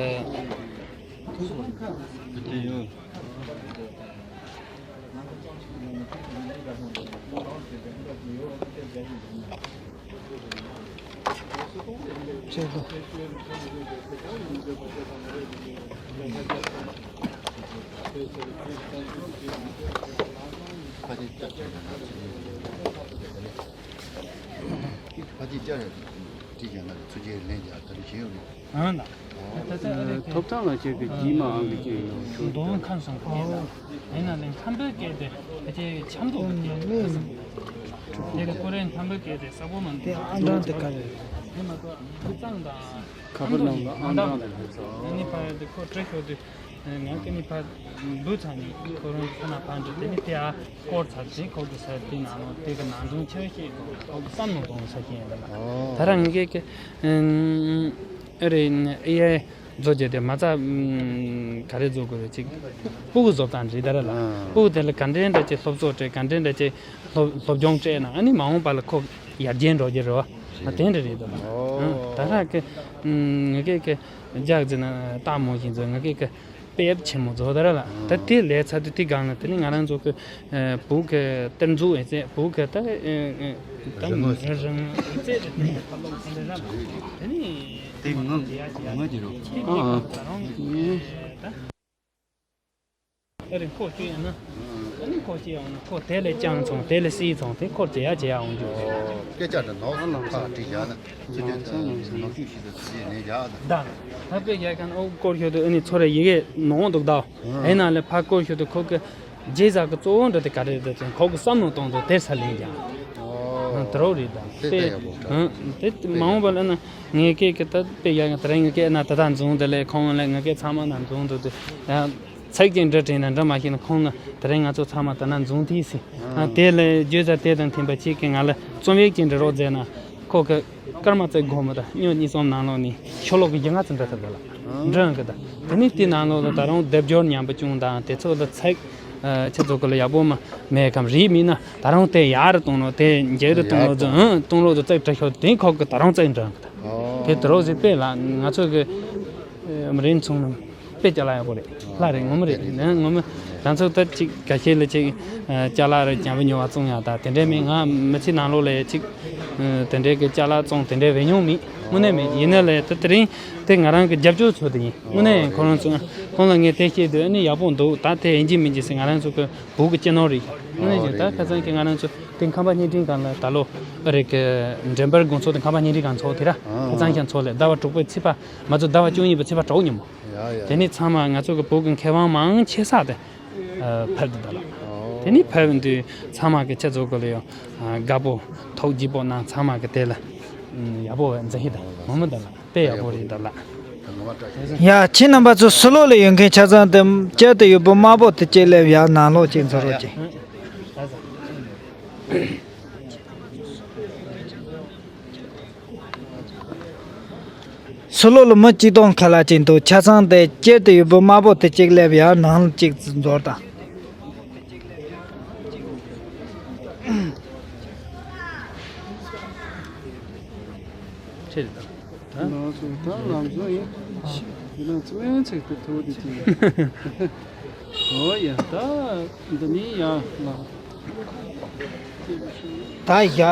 ཕ་གི་བཅར་ཡ་དེ་བྲིས་ཀྱང་ང་ཚོ་ཚུར་རྗེས་ལན་རྒྱག་ག་རེ་བྱེད་ཡོད་རེད། ཨང་ལགས། ཐོབ་ཐང་ལ་བཅས་པའི་རྗེས་མ་ཨང་གི་སྐྱོན་ཡིན་ནོ་ཆུ། མདོ་ཁམས་སངས་སྐད་ལ། ཡིན་ན་ལས་འཁམ་པོའི་སྐད་དེ་ཕལ་ཆེར་འཆམ་མདོག་གི་སྐད་རེད། དེ་ལ་ཀོ་རེ་འཁམ་པོའི་སྐད་དེ་ས་གོ་མ་འདུག་དེ་ཨང་གྲངས་དེ་ག་རེ་རེད། དེ་མ་གཏོགས་ཁུ་གཙང་དང་ཁ་པར་ནང་ལ་ཨང་གྲངས་དེ་ལྷག་སོང་། ཨ་ནི་ཕ་ཡ་དེ་ཁོ་སྤྲད་ཤོག་དུས། ང་ཀ་ནི་ཕ་འབུ་ཚ་ནི་ཁོ་རང་ཁོ་ན་ཕ་འདྲི་དེ་ནི་དེ་ཨ་སྐོར་ཚ་དེ་ཁོ་གི་ས་དེ་ནང་ལོ་དེ་གི་ནང་དོན་ཆ་ཤེས་དང་ཁོ་གི་བསམ་བློ་གཏོང་ས་ཤེས་ཡིན་ལ། ད་རང་ངེད་ཀྱི་ཨེ་རེ་ཨེ་ཡ་བཟོ་རྒྱུ་དེ་མ་རྩ་ག་རེ་བཟོ་དགོས་རེད་ཅིག་སྤུ་གུ་བཟོ་སྟངས་རེད་ད་ར་ལ། སྤུ་གུ་དེ་ལ་ག་འདྲེན་འདྲ་ཅིག་སློབ་གསོ་སྤྲད་ག་འདྲེན་འདྲ་ཅིག་སློབ་སློབ་སྦྱོང་སྤྲད་ན་ཨ་ནི་མ་འོངས་པ་ལ་ཁོ་ཡར་རྒྱས་འགྲོ་རྒྱུ་རེད་བ། དེ་འདྲ་རེད་ད་ལ། ད་ར་ཀི་ངེད་ཀྱི་ཀི་རྒྱག་ཟེར་ན་སྟག་མོ་བཞིན་བཟོ་ངེད་ཀྱི་ཀི་དཔེ་ཡབ་ཆེན་མོ་བཟོ་ད་ར་ལ། ད་དེ་ལས་ཚར་དུས་དེ་སྒང་ལ་དེ་ནི་ང་རང་ཚོ་གི་བུ་གི་གཏེར་འཛུགས་ཨེ་ཙེ་བུ་གི་ད་ད་རང་ཨེ་ཙེ་དེ་ནི་ད་ལོག་ཚར་ད་ར་ལ། དེ་ནི་དེ་ང་ང་དེ་རུ་ཨ་ཨ་ད་ཨ་རི་ཁོ་སྐྱེ་ཡང་ན་ཨ་ནི་ཁོ་སྐྱེ་ཡང་ན་ཁོ་དེ་ལས་ཅང་ཚོང་དེ་ལས་སྲིད་ཚོང་དེ་ཁོ་བྱེད་ཡ་བྱེད་ཡ་འོང་རྒྱུ་རེད། སྐད་ཆ་དེ་ནོར་སོང་ཁ་བྲིས་བཞག་ན་ཚུལ་དེ་ནོར་བཅུད་ཞིག་ཏུ་ཚུལ་དེ་ནས་བཞག་ད། ད་ད་དཔེ་རྒྱག་མཁན་ཨོ་སྐོར་ཤོད་དུ་ཨ་ནི་ཚོ་རེ་ཡི་གེ་ནོར་འདུག་ད། ཨེ་ན་ལས་ཕ་སྐོར་ཤོད་དུ་ཁོ་གི་རྗེས་ཟག་གི་གཙོ་བོ་འདྲ་དེ་ག་རེ་རེད་ཅེས་ཁོ་གི་བསམ་བློ་གཏོང་དུ་དེར་ས་ལེན་ཀྱང་དེ་རོ་རེད་ད། དེ་དེ་མ་འོངས་པ་ལ་ན་ངས་སྐད་ཀྱི་ད་དཔེ་རྒྱག་མཁན་དེ་རིང་ངས་སྐད་ན་ད་ད་འཛུང་དེ་ལས་ཁོང་ལས་ངས་སྐད་ཚང་མ་ན་འཛུང་དུ་དེ་ཡང་། ཚིག་གཅིག་འབྲི་དྲན་ན་འབྲི་མ་ཤེས་ན་ཁོང་ལ་དེ་རིང་ང་ཚོ་ཚང་མ་དེ་ན་འཛུམ་ཐིག་སི། ཨ་དེ་ལས་བརྗོད་བྱ་དེ་དང་མཐུན་པ་གཅིག་གིས་ང་ལ་རྩོམ་ཡིག་ཅིག་འབྲི་རོགས་མཛད་ན་ཁོ་གི་སྐར་མ་བརྩེགས་སྒོར་མོ་དང་སྨྱོ་གཉིས་གསུམ་ནང་ལོགས་ནས་ཤོ་ལོ་ཀ་བཞི་ལྔ་ཙམ་འབྲི་ཐུབ་ད་ལ། འབྲི་ཡང་གི་ད་དེ་ནས་དེའི་ནང་ལོགས་ལ་ད་རུང་སྡེབ་སྦྱོར་ཉམས་པོ་བྱུང་དང་དེ་ཚོ་ལ་ཚིག་ཁྱེད་ཚོ་གི་ལ་ཡག་པོ་མ་མེད་གམ་རིག་མིན་ན་ད་རུང་དེ་ཡག་རུ་གཏོང་རོགས་དེ་མཇལ་རུ་གཏོང་རོགས་ཚོ་ཨང་གཏོང་རོགས་ཚོ་ཚིག་འབྲི་ཤོག་དེ་ཁོ་གི་ད་རུང་ཚིག་འབྲི་ཡང་གི་ད་དེ་དུ་རོགས་ཟིག་དཔེ་ལ་ང་ཚོ་གི་མི་རིགས་ཚོང་ནང་། དཔེ་ཅ་ལག་ཡག་པོ་རེད། ལྷ་རེད་ངོ་མ་རེད་ནས་ངོ་མ་རང་ཚོ་ད་ཅིག་ག་ཤེད་ལ་ཅིག་ཅ་ལག་རེད་ཅང་བའི་ཉོ་བ་བཙོང་ཡག་ད་དེ་འདྲས་མེད། ང་མི་ཚེ་ནང་ལོགས་ལ་ཅིག་དེ་འདྲས་ཀྱི་ཅ་ལག་བཙོང་དེ་འདྲས་བས་མྱོང་མེད། དངོས་གནས་མེད། ཡིན་ན་ལས་ད་དེ་རིང་དེ་ང་རང་གི་རྒྱབ་སྐྱོར་ཚོ་དེ་ཡིན། དངོས་གནས་ཁོ་རང་ཚོ་ཁོང་ལ་ངས་དེ་བཤད་དུས་ཨ་ནི་ཡག་པོ་འདུག་ད་དེ་ཡིན་གཅིག་མིན་གཅིག་ཟེར་ང་རང་ཚོ་གི་བུ་གི་སྤྱི་ནོར་རེད། དངོས་གནས་ཀྱི་ད་ཁ་སང་གི་ང་རང་ཚོ་དེ་ཁམས་པ་བརྙན་འཕྲིན་སྒང་ལ་ད་ལོ་ཨ་རེད་གི་འགྲེམས་སྤེལ་དགོང་ཚོགས་དེ་ཁམས་པ་བརྙན་འཕྲིན་སྒང་ཚོགས་དེ་ར་ཁ་སང་ཁྱེད་ཚོ་ལས་ཟླ་བ་དྲུག་པའི་ཚེས་པ། ང་ཚོ་ཟླ་བ་བཅུ་གཉིས་པའི་ཚེས་པ་གྲོགས་ཉིན་མོ། ཡ་ཡ། དེ་ནས་ཚང་མ་ང་ཚོ་གི་བོད་ཀྱི་མཁས་དབང་མང་ཆེ་ས་དེ་ཕེབས་འདུག་ད་ལ། དེ་ནས་ཕེབས་དུས་ཚང་མ་གི་ཁྱེད་ཚོ་གི་ལ་ཡང་དགའ་པོ་ཐུགས་དགྱེས་པོ་གནང་། ཚང་མ་གི་དེ་ལ་ཡག་པོ་མཛད་ཤེས་དང་ངོ་མ་ད་ལ་དཔེ་ཡག་པོ་རེད་ད་ལ། ཡ་ཁྱེད་རྣམ་པ་ཚོ་ཕྱི་ལོགས་ལ་ཡོད་མཁན་ཆ་ཚང་དེ་བསྐྱར་དུ་ཡོད་པོ་དམར་པོ་དེ་གཅིག་སླེབས་ཡ་ནང་ལོགས་གཅིག་འཛུལ་རོགས་གྱིས། ཕྱི་ལོགས་ལ་མི་གཅིག་སྟོང་ཁ་ལྷག་ཅིག་འདུག་ཆ་ཚང་དེ་སྤྱིར་དུ་ཡོད་པའི་དམར་པོ་དེ་གཅིག་སླེབས་ཡ། ནང་ལ་གཅིག་འཛུལ་དང་། ཁྱེད་ད། ང་ཚོ་ད་ལམ་བཟོ་ཡིན། ཡིན་ན་ཚོ་ཡན་ཚེག་ཏུ་ཐུག་དེ་ཅི། ཨོ་ཡ་ད་འདི་ནི་ཡ་ལ། ད་ཡ།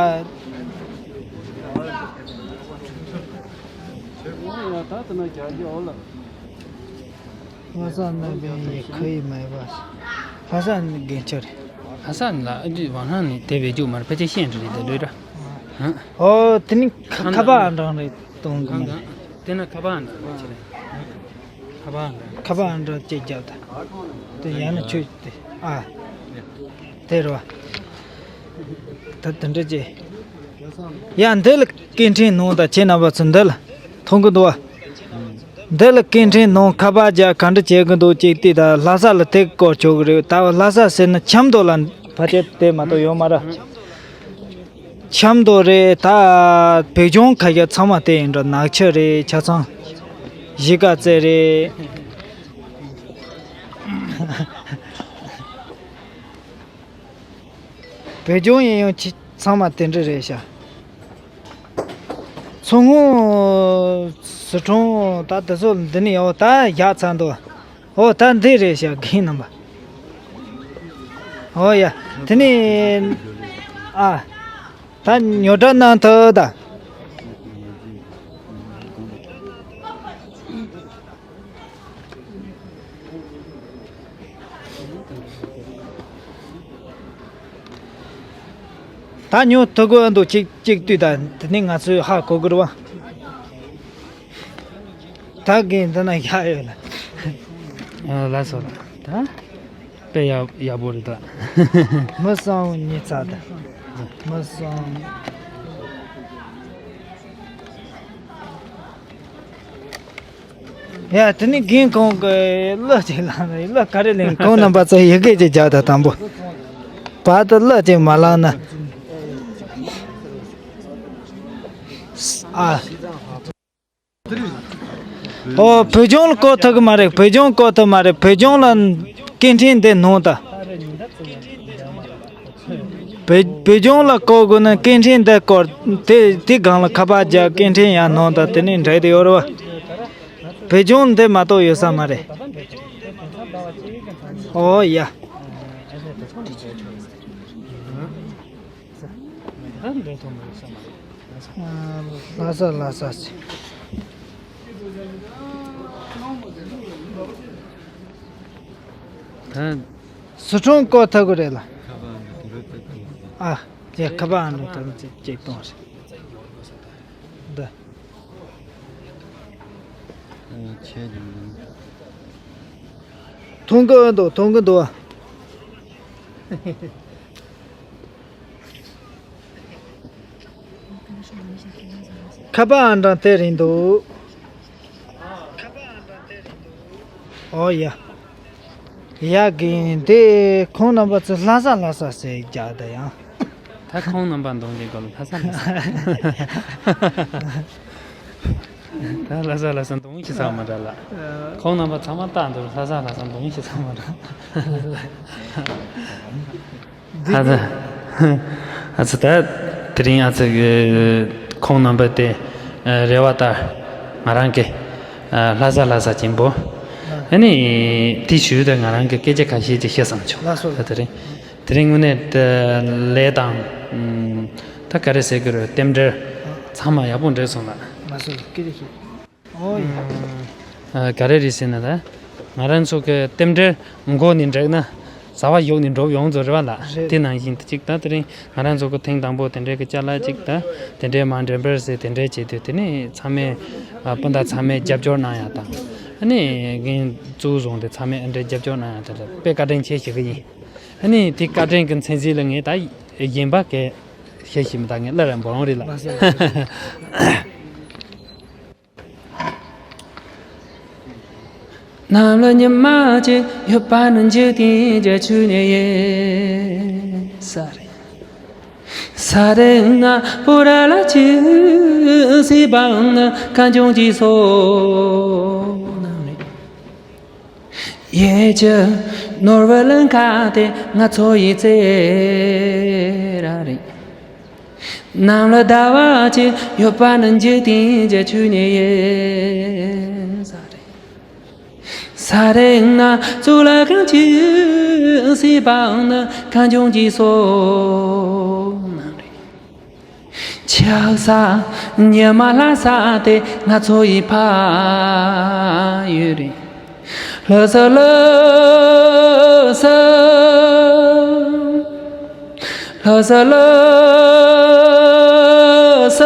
ཨོ་ཡ་ད་དེ་ན་རྒྱ་རྒྱ་ཨོ་ལ། ལྷ་ས་ནང་པའི་ཡི་གེ་ཡི་མེད་པ། ལྷ་ས་ནི་དགེ་ཆེ་རེད། ལྷ་ས་ནི་ལ་ཨ་ཅི་ཝང་ཧྲང་ནི་དེ་བེད་སྤྱོད་མར་ཕལ་ཆེར་ཤེས་འདྲི་རེད་ད་ལོས་ར། ཧ། ཨོ་དེ་ནི་ཁ་ཁ་པར་ཨང་གྲངས་རེད་གཏོང་གི་མ་རེད། དེ་ན་ཁ་པར་ཨང་གྲངས་རེད་ཆེ་རེད། ཁ་པར་ཨང་གྲངས། ཁ་པར་ཨང་གྲངས་གཅིག་རྒྱབ་ད། དེ་ཡང་ན་ཆོས་དེ་ཨ། དེ་རེད་བ། ད་དེ་འདྲ་ཅེ། ཡ་འདི་ལ་སྐད་འཕྲིན་ནང་ད་ཁྱེད་རྣམ་པ་ཚོ་འདི་ལ་མཐོང་གི་འདུག་བ། འདི་ལ་སྐད་འཕྲིན་ནང་ཁ་པར་རྒྱག་ག་འདྲ་བྱེད་གི་འདུག་ཅིག་བལྟས་ད་ལྷ་ས་ལ་དེ་སྐོར་ཆོག་གི་རེད། ད་ལྷ་ས་ཟེར་ན་ཆབ་མདོ་ལ་ཕལ་ཆེར་དེ་མ་གཏོགས་ཡོད་མ་རེད། ཆབ་མདོ་རེད། ད་བོད་ལྗོངས་ཁ་ཤས་ཚང་མ་དེ་ཡིན་འགྲོ། ནག་ཆུ་རེད། ཆ་ཚང་གཞིས་ཀ་རྩེ་རེད། བོད་ལྗོངས་ཡིན་ཡང་ཆི་ཚང་མ་དེ་འདྲ་རེད་ཤག་མཚོ་སྔོན་ཟི་ཁྲོན་ད་དེ་ཚོ་འདི་ནས་ཡོད་ད་བཞག་ཚར་འདུག་ཨོ་ད་འདི་རེད་ཤག་རྒན་རྣམ་པ། ཨོ་ཡ། དེ་ནས་ཨ། ད་ཉོ་སྒྲ་གནང་ཐུབ་ད། ད་ཉོ་ཐུབ་དགོས་འདུག་གཅིག་གཅིག་ལྟོས་ད། དེ་ནས་ང་ཚོས་ཧ་གོ་དགོས་རེད་བ། ད་གིན་འདི་ན་ཡག་ཡོད་ལ། ཨ་ལགས་སོ། ད་དཔེ་ཡག་ཡག་པོ་རེད་ད། མི་གསང་བ་ཉི་ཚ་ད། མི་གསང་། ཡ་དེ་ནི་རྒན་ཁོང་གི་གླུ་ཅིག་བླངས་ནས། གླུ་ག་རེ་ལེན། ཁོང་རྣམ་པ་ཚོ་ཡི་གེ་ཅིག་རྒྱག་ད། དང་པོ་བར་དུ་གླུ་ཅིག་མ་བླངས་ན། ཨ། ཨོ་བོད་ལྗོངས་ལ་བསྐོར་ཐུབ་གི་མ་རེད། བོད་ལྗོངས་བསྐོར་ཐུབ་མ་རེད། བོད་ལྗོངས་ལ་སྐད་འཕྲིན་འདི་ནོར་ད། བོད་བོད་ལྗོངས་ལ་བསྐོར་དགོས་ན་སྐད་འཕྲིན་འདི་བསྐོར། དེ་དེ་སྒང་ལ་ཁ་པར་རྒྱག་སྐད་འཕྲིན་ཡང་ནོར་ད། དེ་ནས་འགྲིག་དེ་ཡོད་རེད་བ། བོད་ལྗོངས་འདི་མ་གཏོགས་ཡོད་ས་མ་རེད། ཨོ་ཡ། ལྷ་ས་ལྷ་ས་ཟེར། ད་ཟི་ཁྲོན་བསྐོར་ཐུབ་ཀྱི་རེད་ལ། ཨ། ཅེས་ཁ་པར་ཨང་གྲངས་དེ་ཚོ་ཅིག་གཏོང་ཟེར། འདི། མཐོང་གི་འདུག་མཐོང་གི་འདུག་ཁ་པར་ཨང་གྲངས་དེ་རེད་འདུག་ཨོ་ཡ། ཡ་གིན་དེ་ཁོང་རྣམ་པ་ཚོ་ལྷ་ས་ལྷ་ས་ཟེར་རྒྱག་ད་ཡང་། ད་ཁོང་རྣམ་པ་འདོན་གྱི་དགོས་ལྷ་ས་ལྷ་ས། ད་ལྷ་ས་ལྷ་ས་འདོན་ཤེས་ས་མ་འདྲ་ལ། ཁོང་རྣམ་པ་ཚང་མ་ལྟ་འདུག་ལྷ་ས་ལྷ་ས་འདོན་ཤེས་ས་མ་འདྲ། ཨ་ཙི། ཨ་ཙི་ད། དེ་རིང་ཨ་ཙི་ཁོང་རྣམ་པ་དེ་རེ་བ་ལྟར་ང་རང་གི་ལྷ་ས་ལྷ་ས་ཆེན་པོ། ཨ་ནི་དེ་ཞུས་ཏེ་ང་རང་གི་སྐད་ཆ་ཁ་ཤས་ཅིག་བཤད་བསམ་བྱུང་། ལགས་སོ། ད་དེ་རིང་དེ་རིང་དངོས་གནས་ལས་དང་ད་ག་རེ་ཟེར་དགོས་རེད། རྟེན་འབྲེལ་ཚང་མ་ཡག་པོ་འགྲིག་སོང་ལ། ལགས་སོ། སྐད་ཆ་བཤད། ཨོ་ཡ། ཨ། ག་རེ་རེད་ཟེར་ན་ད། ང་རང་ཚོ་གི་རྟེན་འབྲེལ་མགོ་ནས་འགྲིག་ན་རྩ་བ་གཞུག་ནས་འགྲུབ་ཡོང་ཚོད་རེད་བ་ལ། རེད། དེ་ནང་བཞིན་དུ་གཅིག་ད་དེ་རིང་ང་རང་ཚོ་གི་ཐེངས་དང་པོ་དེ་འདྲའི་གི་ཅ་ལག་ཅིག་ད་དེ་འདྲའི་མར་འགྲེམས་སྤེལ་ཟེར་དེ་འདྲའི་བྱས་དུས་དེ་ནས་ཚང་མས་ཨ་སྤུན་ཟླ་ཚང་མས་རྒྱབ་སྐྱོར་གནང་ཡ་དང་། ཨ་ནི་རྒན་གཙོ་བོ་བཟུང་སྟེ་ཚང་མས་ཨ་འདྲའི་རྒྱབ་སྐྱོར་གནང་ཡ་དེ་ལ་དཔེ་བཀའ་དྲིན་ཆེ་ཞུ་གི་ཡིན། ཨ་ནི་དེ་བཀའ་དྲིན་གི་མཚན་གཞི་ལ་ངས་ད་གཞན་པ་གི་བཤད་ཤེས་མི་ད། ངས་སླར་ཡང་འབོད་རོགས་རེད་ལ། ལགས་སོ། ནམ་ལ་ཉི་མ་གཅིག་ཡོད་པ་ན་འཇིག་རྟེན་རྒྱ་ཆུ་ནས་ཡིན་ས་རེད། ས་རེ་ང་པུ་ར་ལ་ཆི་སི་བང་ན་ཁ་འབྱུང་གི་སོ་ནང་རེད། ཡེ་ཅི་ནོར་བུ་ལ་ཁ་དེ་ང་ཚོ་ཡི་ཚེ་ར་རེད། ནམ་ལ་ཟླ་བ་ཅི་ཡོད་པ་ན་འཇིག་རྟེན་གྱི་ཆོས་ཉིད་ཡིན་ས་རེད། ས་རེ་ང་ཚོ་ལ་གང་ཅི་སྲིད་པའང་ནི་གང་བྱུང་ཅི་སོང་ནང་རེད། ཆགས་ས་ཉི་མ་ལྷ་ས་དེ་ང་ཚོ་ཡི་ཕ་ཡུལ་རེད། ལྷ་ས་ལྷ་ས། ལྷ་ས་ལྷ་ས།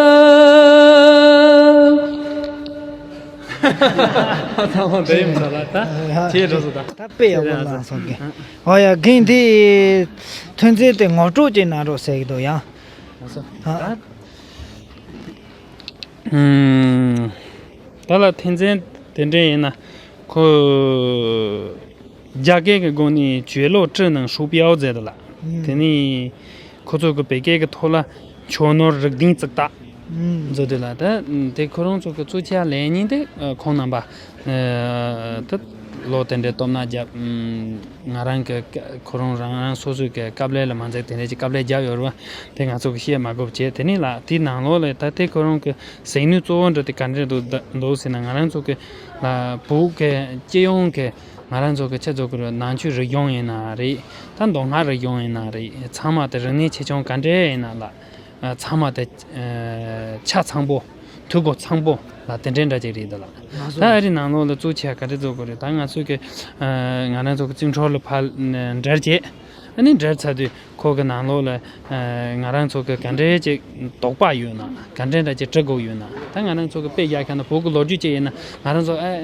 ཚང་མ་འདྲ་ཡིན་ས་ལ་ད་ཁྱེད་འགྲོ་སོ་ད། ད་དཔེ་ཡག་པོ་གནང་སོང་གི། ཨོ་ཡ་རྒན་དེ་ཐོན་རྫས་དེ་ངོ་སྤྲོད་ཅིག་གནང་རོགས་ཟེར་གི་འདུག་ཡང་། ཨ། ད་ལ་ཐོན་རྫས་དེ་འདྲ་ཡིན་ན་ཁོ། རྒྱ་སྐད་ཀྱི་སྒོ་ནས་ཅུའེ་ལོ་ཀྲི་ནང་ཧྲུའུ་པའོ་ཟེར་དེ་ལ། དེ་ནས་ཁོ་ཚོ་གི་བོད་སྐད་ཀྱི་ཐོག་ལ་མཆོད་ནོར་རིགས་ལྡན་ཙིག་ཏ་ཟེར་དེ་ལ། ད་དེ་ཁོ་རང་ཚོ་གི་གཙོ་ཆེ་ལས་ཉིན་དེ་ཁོང་རྣམ་པ་ད་ལོ་དེ་འདྲའི་སྟོབས་ན་རྒྱབ། ང་རང་གི་ཁོ་རང་རང་རང་སོ་སོའི་གི་སྐབས་ལས་ལ་མ་འཛེག་དེ་འདྲའི་ཅིག་སྐབས་ལས་རྒྱབ་ཡོད་རེད་བ། དེ་ང་ཚོ་གི་བཤད་མ་དགོས་བྱས། དེ་ནས་ལ་དེའི་ནང་ལོགས་ལ་ད་དེ་ཁོ་རང་གི་ཟས་ནུས་གཙོ་བོ་འདྲ་དེ་ག་འདྲས་འདུག་འདུག་ཟེར་ན། ང་རང་ཚོ་གི་ལ་བོད་གི་སྤྱི་ཡོངས་གི་ང་རང་ཚོ་གི་ཆེད་དུ་ཀྱི་ནང་ཆོས་རིག་གཞུང་ཡིན་ན་རེད། ད་མདོ་སྔགས་རིག་གཞུང་ཡིན་ན་རེད། ཚང་མ་དེ་རིག་གནས་ཆེ་ཆུང་ག་འདྲས་ཡིན་ན་ལ་ཚང་མ་དེ་ཆ་ཚང་པོ་འཐུས་སྒོ་ཚང་པོ་ལ་དེ་འདྲས་འདྲ་ཅིག་རེད་འདུག་ལ། ད་ཨ་རི་ནང་ལོགས་ལ་གཙོ་ཆེ་ག་འདྲས་བཟོ་དགོས་རེད། ད་ང་ཚོ་གི་ང་རང་ཚོ་གི་རྩིས་འཕྲོ་ལ་ཕར་འབྲེལ་བྱས། ཨ་ནི་འབྲེལ་ཚར་དུས་ཁོ་གི་ནང་ལོགས་ལ་ང་རང་ཚོ་གི་ག་འདྲས་ཅིག་དོགས་པ་ཡོད་ན། ག་འདྲས་འདྲ་ཅིག་དྲི་དགོས་ཡོད་ན། ད་ང་རང་ཚོ་གི་དཔེ་བཞག་ཁ་ན་བོད་གི་ལོ་རྒྱུས་ཅིག་ཡིན་ན། ང་རང་ཚོ་ཨ་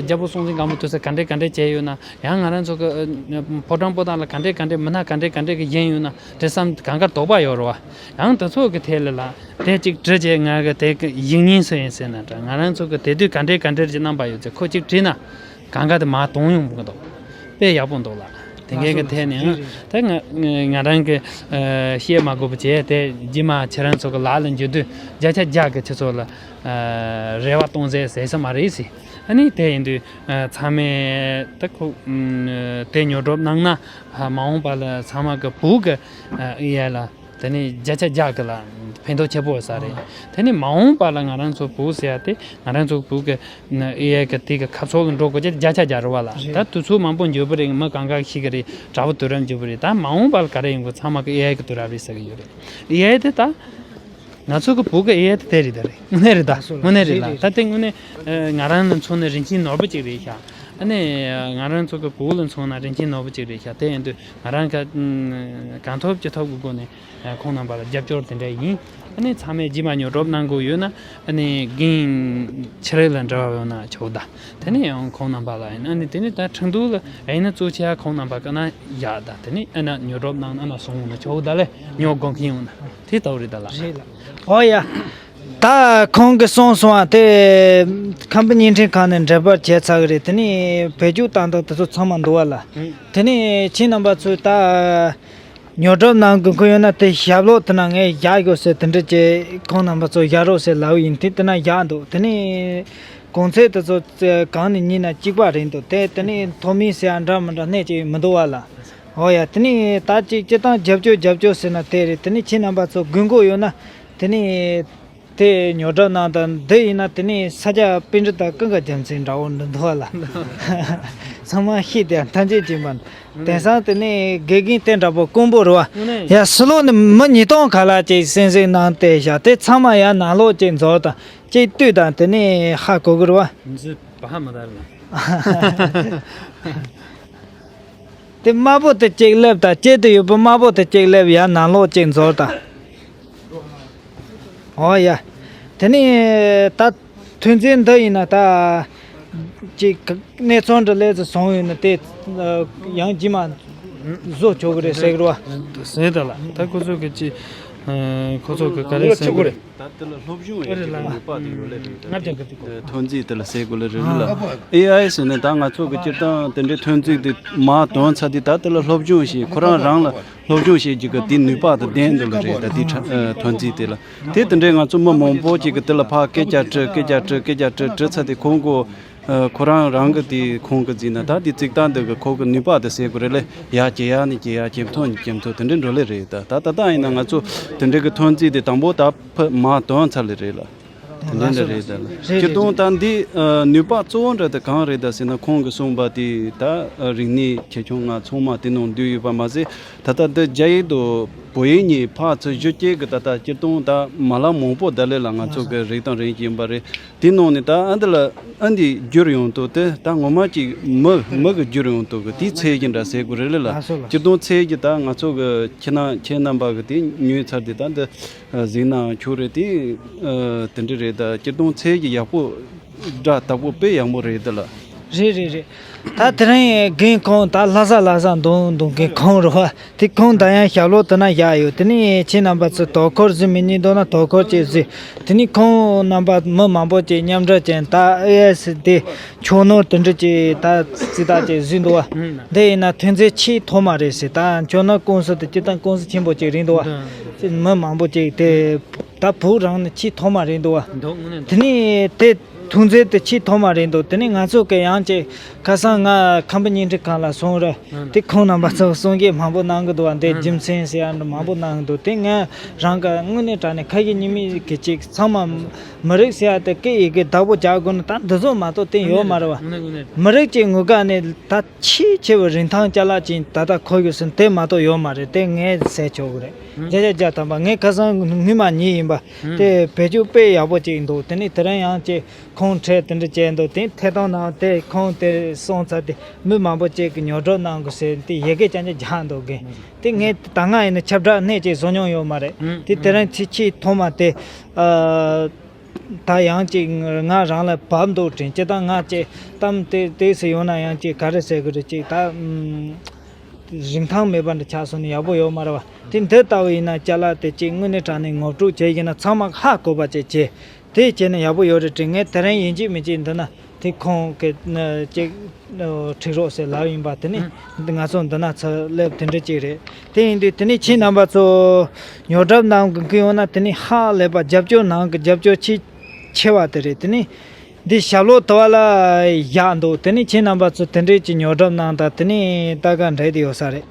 རྒྱལ་པོ་སྲོང་བཙན་སྒམ་པོ་དུས་ས་ག་འདྲས་ག་འདྲས་བྱས་ཡོད་ན། ཡང་ང་རང་ཚོ་གི་ཕོ་བྲང་པོ་ཏ་ལ་ག་འདྲས་ག་འདྲས་མི་སྣ་ག་འདྲས་ག་འདྲས་གི་བཞེངས་ཡོད་ན། དེ་བསམ་གང་ག་དོགས་པ་ཡོད་རེད་བ། ཡང་དེ་ཚོ་གི་ཐད་ལ་ལ་དེ་ཅིག་དྲི་བྱས། ང་གི་དེ་གི་ཡིག་རྙིང་སུ་ཡིན་ཟེར་ན་འདྲ། ང་རང་ཚོ་གི་དེ་དུས་ག་འདྲས་ག་འདྲས་ཀྱི་རྣམ་པ་ཡོད་ཚེ་ཁོ་ཅིག་དྲིས་ན། གང་ག་དེ་མ་གཏོང་ཡོང་གི་འདུག་དཔེ་ཡག་པོ་འདུག་ལ། དེ་འགའི་གི་ཐད་ནས་ཨང་། ད་ང་ང་རང་གི་བཤད་མ་དགོས་པ་བྱས། དེ་རྗེས་མ་ཁྱེད་རང་ཚོ་གི་ལག་ལ་འཇུ་དུས་བརྒྱ་ཆ་བརྒྱ་གི་ཁྱེད་ཚོ་ལ་རེ་བ་གཏོང་ཟེར་ཟེར་ས་མ་རེད་ཟེར། ཨ་ནི་དེ་ཡིན་དུས་ཚང་མས་ད་ཁོ་དེ་ཉོ་སྒྲུབ་གནང་ན། མ་འོངས་པ་ལ་ཚང་མ་གི་བོད་གི་ཨེ་ཨའི་ལ། དེ་ནས་བརྒྱ་ཆ་བརྒྱ་གི་ལ་ཕན་ཐོགས་ཆེ་པོ་ཡོད་ས་རེད། དེ་ནས་མ་འོངས་པ་ལ་ང་རང་ཚོ་བོད་ཟེར་ཡ་དེ། ང་རང་ཚོ་བོད་གི་ཨེ་ཨའི་གི་དེ་གི་ཁ་ཕྱོགས་ལ་འགྲོ་དགོས་ཀྱི་བརྒྱ་ཆ་བརྒྱ་རེད་བ་ལ། ད་དུས་ཚོད་མང་པོ་འགྱོ་བ་རེད། མི་གང་ག་ཤི་གི་རེད། དྲག་པོ་དུས་རབས་འགྱོ་བ་རེད། ད་མ་འོངས་པ་ལ་ག་རེ་ཡོང་གི། ཚང་མ་གི་ཨེ་ཨའི་གི་དུས་རབས་རེད་ཟེར་གི་ཡོད་རེད། ཨེ་ཨའི་དེ་ད་ང་ཚོ་གི་བོད་གི་ཨེ་ཨའི་དེ་དེ་རེད། ད་རེད། དངོས་གནས་རེད་ད། དངོས་གནས་རེད་ལ། ད་དེ་དངོས་གནས་ང་རང་ལ་མཚོན་ན་རིན་ཆེན་ནོར་བུ་ཅིག་རེད་ཤག་ཨ་ནི་ང་རང་ཚོ་གི་བོད་ལ་མཚོན་ན་རིན་ཆེན་ནོར་བུ་ཅིག་རེད་ཤག་དེ་ཡིན་དུས་ང་རང་ག་གང་ཐུབ་ཅི་ཐུབ་ཀྱི་སྒོ་ནས་ཁོང་རྣམ་པ་ལ་རྒྱབ་སྐྱོར་དེ་འདྲ་ཡིན། ཨ་ནི་ཚང་མས་རྗེས་མ་ཉོ་སྒྲུབ་གནང་དགོས་ཡོད་ན། ཨ་ནི་རྒན་ཆི་རེ་ལ་འབྲེལ་བ་ཡོད་ན་ཆོག་ད། དེ་ནས་ཡང་ཁོང་རྣམ་པ་ལ་ཡིན། ཨ་ནི་དེ་ནས་ད་ཁྲིན་ཏུའུ་ལ་ཡིན་ན་གཙོ་ཆེ་ཁོང་རྣམ་པ་ག་ན་བཞག་ད། དེ་ནས་ཨ་ན་ཉོ་སྒྲུབ་གནང་ན་ཨ་ན་སོང་ཡོང་ན་ཆོག་ད་ལས། ཉོ་དགོས་མཁན་ཡོང་ན་དེ་ལྟ་བུ་རེད་ད་ལ། རེད་ལ། ཨོ་ཡ། ད་ཁོང་གིས་གསུངས་སོང་བ་དེ། ཁམས་པ་བརྙན་འཕྲིན་ཁང་ནས་འགྲེམས་སྤེལ་བྱས་ཚར་གི་རེད། དེ་ནས་བེད་སྤྱོད་བཏང་སྟངས་དེ་ཚོ་ཚང་མ་འདུག་བ་ལ། དེ་ནས་ཁྱེད་རྣམ་པ་ཚོས་ད་ཉོ་སྒྲུབ་གནང་དགོས་མཁན་ཡོད་ན། དེ་ཞབས་ལོག་དེ་ན་ངས་བཞག་དགོས་ཟེར་དེ་འདྲ་བྱས། ཁོང་རྣམ་པ་ཚོ་བཞག་རོགས་ཟེར་ལབ་ཡིན། དེ་དེ་ན་བཞག་འདུག་དེ་ནས་གོང་ཚད་དེ་ཚོ་གང་ནས་ཉིན་ན་གཅིག་པ་རེད་འདུག་དེ་དེ་ནས་མཐོ་དམན་ཟེར་ཡ་འདྲ་མི་འདྲ་སྣེ་གཅིག་མི་འདུག་བ་ལ། ཨོ་ཡ། དེ་ནས་ད་ཅིག་སྤྱི་བཏང་རྒྱབ་སྐྱོར་རྒྱབ་སྐྱོར་ཟེར་ན་དེ་རེད། དེ་ནས་ཁྱེད་རྣམ་པ་ཚོ་དགོས་མཁོ་ཡོད་ན། དེ་ནས་དེ་ཉོ་སྒྲུབ་གནང་དང་། འདི་ཡིན་ན་དེ་ནས་ས་སྐྱ་པཎྜི་ཏ་ཀུན་དགའ་རྒྱལ་མཚན་འདྲ་བོ་འདི་འདུག་བ་ལ། ཚང་མ་ཤེས་དེ་ཐམས་ཅད་མཁྱེན་པ། དེང་སང་དེ་ནས་དགེ་རྒན་དེ་འདྲ་པོ་དཀོན་པོ་རེད་བ། ཡ་ཕྱི་ལོགས་ནས་མི་ཉིས་སྟོང་ག་ལ་ཅིག་གསན་གཟིགས་གནང་བསྡད་བཞག་དེ་ཚང་མ་ཡ་ནང་ལོགས་ཅིག་འཛུལ་དང་ཅིག་ལྟོས་དང་། དེ་ནས་ཧ་གོ་གི་རེད་བ། འཛུལ་བ་ཧ་མ་ད་རེད་ལ། དེ་དམར་པོ་དེ་གཅིག་སླེབས་དང་། དཀྱིལ་དུ་ཡོད་པ་དམར་པོ་དེ་གཅིག་སླེབས། ཡར་ནང་ལོགས་གཅིག་འཛུལ་དང་། ཨོ་ཡ། དེ་ནས་ད་ཐོན་རྫས་འདི་ཡིན་ན་ད་ཅིག་གནས་ཚང་འདྲ་ལས་ཚོ་བཟུང་ཡོད་ན་དེ་ཡང་རྗེས་མ་བཟོ་ཆོག་གི་རེད་ཟེར་གི་རེད་བ། ཟེར་ད་ལ། ད་ཁོ་ཚོ་གི་ཅིག་ ཁོ་ཚོ་གི་ག་རེ་ཟེར་དགོས་རེད། ད་དེ་ལ་སློབ་སྦྱོང་ཡོད་ཀྱི་རེད། ནུས་པ་དེ་ཡོད་ལེ་རེད། ད་ཐོན་རྫས་དེ་ལ་ཟེར་དགོས་ལེ་རེད་ལ། ཨེ་ཨའི་ཟེར་ནས་ད་ང་ཚོ་གི་སྤྱིར་བཏང་དེ་འདྲའི་ཐོན་རྫས་དེ་མར་ཐོན་ཚར་དུས། ད་དེ་ལ་སློབ་སྦྱོང་བྱས། ཁོ་རང་རང་ལ་སློབ་སྦྱོང་བྱེད་རྒྱུ་གི་དེའི་ནུས་པ་དེ་ལྡན་འདུག་ལེ་རེད། ད་དེའི་ཐོན་རྫས་དེ་ལ། དེ་དེ་འདྲའི་ང་ཚོ་མི་མང་པོ་ཅིག་གི་དེ་ལ་ཕར་སྐད་ཆ་དྲིས། སྐད་ཆ་དྲིས། སྐད་ཆ་དྲིས་དྲིས་ཚར་དུས། ཁོང་གོ་ཨ། ཁོ་རང་རང་གི་དེ་ཁོང་གི་རྫིག་ན། ད་དེ་རྫིག་སྟངས་འདི་གི་ཁོ་གི་ནུས་པ་དེ་ཟེར་དགོས་རེད་ལེ། ཡར་ཇེ་ཡར་ནས་ཇེ་ཡར། ཇེ་མཐོ་ནས་ཇེ་མཐོ། དེ་འདྲ་འགྲོ་ལེ་རེད། ད་ད་ལྟ་ཡིན་ན་ང་ཚོ་དེ་འདྲ་གི་ཐོན་རྫས་དེ་དང་པོ་ད་ཕར་མར་ཐོན་ཚར་ལེ་རེད་ལ། དེ་འདྲ་འདྲ་རེད་ད་ལ། རེད། སྤྱིར་བཏང་ད་འདི་ཨ་ནུས་པ་གཙོ་བོ་འདྲ་དེ་གང་རེད་ད་ཟེར་ན། ཁོང་གིས་གསུངས་པ་དེ་ད་ཨ་རིག་གནས་ཆེ་ཆུང་ལྔ་ཚང་མ་དེ་ནང་འདུས་ཡོད་པ་མ་ཟད། ད་ལྟ་འདི་རྒྱ་ཡིག་དང་བོད་ཡིག་གཉིས་ཕར་ཚུར་བསྒྱུར་བྱེད་ཀྱི་ད་ལྟ་སྤྱིར་བཏང་ད་མ་ལག་མང་པོ་ད་ལེ་ལ་ང་ཚོ་གི་རིག་དང་རིག་གཞུང་ཡིན་པ་རེད། དེ་ནང་ནས་ད་ཨ་འདི་ལ་ཨ་འདི་བསྒྱུར་ཡོང་དུས་དེ་ད་ངོ་མ་ཅིག་མི་མི་གི་བསྒྱུར་ཡོང་དུས་གི་དེའི་ཚད་ཀྱི་འདྲ་ཟེར་དགོས་རེད་ལེ་ལ། ལགས་སོ་ལགས། སྤྱིར་བཏང་ཚད་ཀྱི་ད་ང་ཚོ་གི་ཁྱེད་རྣམ་ཁྱེད་རྣམ་པ་གི་དེ་ཉོས་ཚར་དུས། ད་འདི་གཟིགས་ན་ཆོག་རེད། དེ་ཨ་དེ་འདྲ་རེད། ད་སྤྱིར་བཏང་ཚད་ཀྱི་ཡག་པོ་སྒྲ་དག་པོ་དཔེ་ཡག་པོ་རེད་ད་ལ། རེད་རེད་རེད། ད་དེ་རིང་རྒན་ཁོང་ད་ལྷ་ས་ལྷ་ས་འདུག་འདུག་མཁན་ཁོང་རེད་བ། དེ་ཁོང་ད་ཡང་ཞབས་ལོག་དེ་ན་བཞག་ཡོད། དེ་ནས་ཁྱེད་རྣམ་པ་ཚོ་དོ་ཁུར་བཟོ་མི་ཉན་འདུག་ན་དོ་ཁུར་ཅིག་བཟོས། དེ་ནས་ཁོང་རྣམ་པ་མི་མང་པོ་ཅིག་མཉམ་འབྲེལ་ཅན་ད་ཨེ་ཨེ་སི་དེ་མཆོག་ནོར་དེ་འདྲ་ཅིག་ད་རྩིས་ད་ཅིག་བཟོས་འདུག་བ། འདི་ཡིན་ན་ཐོན་རྫས་ཆེས་ཐོག་མ་རེད་ཟེར། ད་མཆོག་ནོར་ཀུང་སི་དེ་སྤྱིར་བཏང་ཀུང་སི་ཆེན་པོ་ཅིག་རེད་འདུག་བ། མི་མང་པོ་ཅིག་དེ་ད་བོད་རང་ནས་ཆེས་ཐོག་མ་རེད་འདུག་བ། དེ་ནས་དེ། ཐོན་རྫས་དེ་ཆེས་ཐོག་མ་རེད་འདུག་དེ་ནས་ང་ཚོ་གི་ཡང་ཅིག་ཁ་སང་ང་ཁམས་པ་བརྙན་འཕྲིན་ཁང་ལ་སོང་རེད། ཨང་། དེ་ཁོང་རྣམ་པ་ཚོ་གསུང་སྐད་མང་པོ་གནང་གི་འདུག་བ། འདི་ཨང་། རྒྱུ་མཚན་ཟེར་ཡ་འདྲ་མང་པོ་གནང་གི་འདུག་དེ་ང་རང་གི་དངོས་གནས་དྲང་གནས་ཁ་ཞེ་གཉིས་མེད་ཀྱི་ཅིག་ཚང་མ་མི་རིགས་ཟེར་ཡ་དེ་སྐད་ཡི་གེ་བདག་པོ་རྒྱག་དགོས་ན་ད་འདི་ཚོ་མ་གཏོགས་དེ་ཡོད་མ་རེད་བ། དངོས་གནས་དངོས་གནས། མི་རིགས་ཀྱི་ངོས་ཀ་ནས་ད་ཆེས་ཆེ་བའི་རིན་ཐང་ཅ་ལག་ཅིག་ད་ལྟ་མཁོ་ཡོད་ཟིན་དེ་མ་གཏོགས་ཡོད་མ་རེད། དེ་ངས་ཟེར་ཆོག་གི་རེད། ཨང་། བརྒྱ་ཆ་བརྒྱ་ཐམ་པ་ངས་ཁ་སང་སྔོན་མ་ཉིད་ཡིན་པ། ཨང་། དེ་བེད་སྤྱོད་དཔེ་ཡག་པོ་ཅིག་འདུག་དེ་ནས་དེ་རིང་ཡང་ཅིག་ཁོང་ཁྲལ་དེ་འདྲ་བྱས་འདུག་དེ་ཐད་གཏོང་ནང་དེ་ཁོང་དེ་སོང་ཚར་དེ་མི་མང་པོ་ཅིག་གིས་ཉོ་སྒྲུབ་གནང་དགོས་ཟེར་དེ་ཡི་གེ་རྐྱང་རྐྱང་རྒྱག་འདུག་གི། དེ་ངས་ད་སྔ་ཡིན་ན་ཁྱབ་བསྒྲགས་སྣེ་གཅིག་བཟོ་མྱོང་ཡོད་མ་རེད། ཨང་། དེ་དེ་རིང་ཚེ་ཆེས་ཐོག་མ་དེ། ཨ། ད་ཡང་ཅིག་ང་རང་ལ་བབས་འདུག་དྲན། ཅི་ལྟར་ང་ཅིག་གཏམ་དེ་དེ་ཟེར་ཡོང་ན་ཡང་ཅིག་ག་རེ་ཟེར་གི་རེད། ཅིག་ད་ཨམ། རིན་ཐང་མེད་པ་འདྲ་ཆགས་སོང་ན་ཡག་པོ་ཡོད་མ་རེད་བ། དེ་འདི་ལྟ་བུ་ཡིན་ན་ཅ་ལག་དེ་ཅིག་དངོས་གནས་དྲང་གནས་ངོ་སྤྲོད་བྱས་ཡིན་ན་ཚང་མ་ཧ་གོ་བ་ཅིག་བྱས། དེ་བྱས་ན་ཡག་པོ་ཡོད་རེད་དྲན། ངས་དེ་རིང་ཡིན་གཅིག་མིན་གཅིག་འདི་ན་དེ་ཁོང་གི་ཅིག་ཁྲིད་རོགས་ཟེར་ལབ་ཡིན་པ། དེ་ནི་ང་ཚོ་འདི་ན་ཚུར་སླེབས་དེ་འདྲ་ཅིག་རེད། དེ་ཡིན་དུས་དེ་ནི་ཁྱེད་རྣམ་པ་ཚོ་ཉོ་སྒྲུབ་གནང་གི་ཡོང་ན་དེ་ནི་ཧ་ལས་པ་རྒྱབ་སྐྱོར་གནང་གི། རྒྱབ་སྐྱོར་ཆེས་ཆེ་བ་དེ་རེད། དེ་ནི་འདི་ཞབས་ལོག་དུ་བ་ལ་བཞག་འདུག་དེ་ནི་ཁྱེད་རྣམ་པ་ཚོ་དེ་འདྲས་ཀྱི་ཉོ་སྒྲུབ་གནང་དང་། དེ་ནི་ལྟ་ག་འདྲ་དེ་ཡོད་ས་རེད།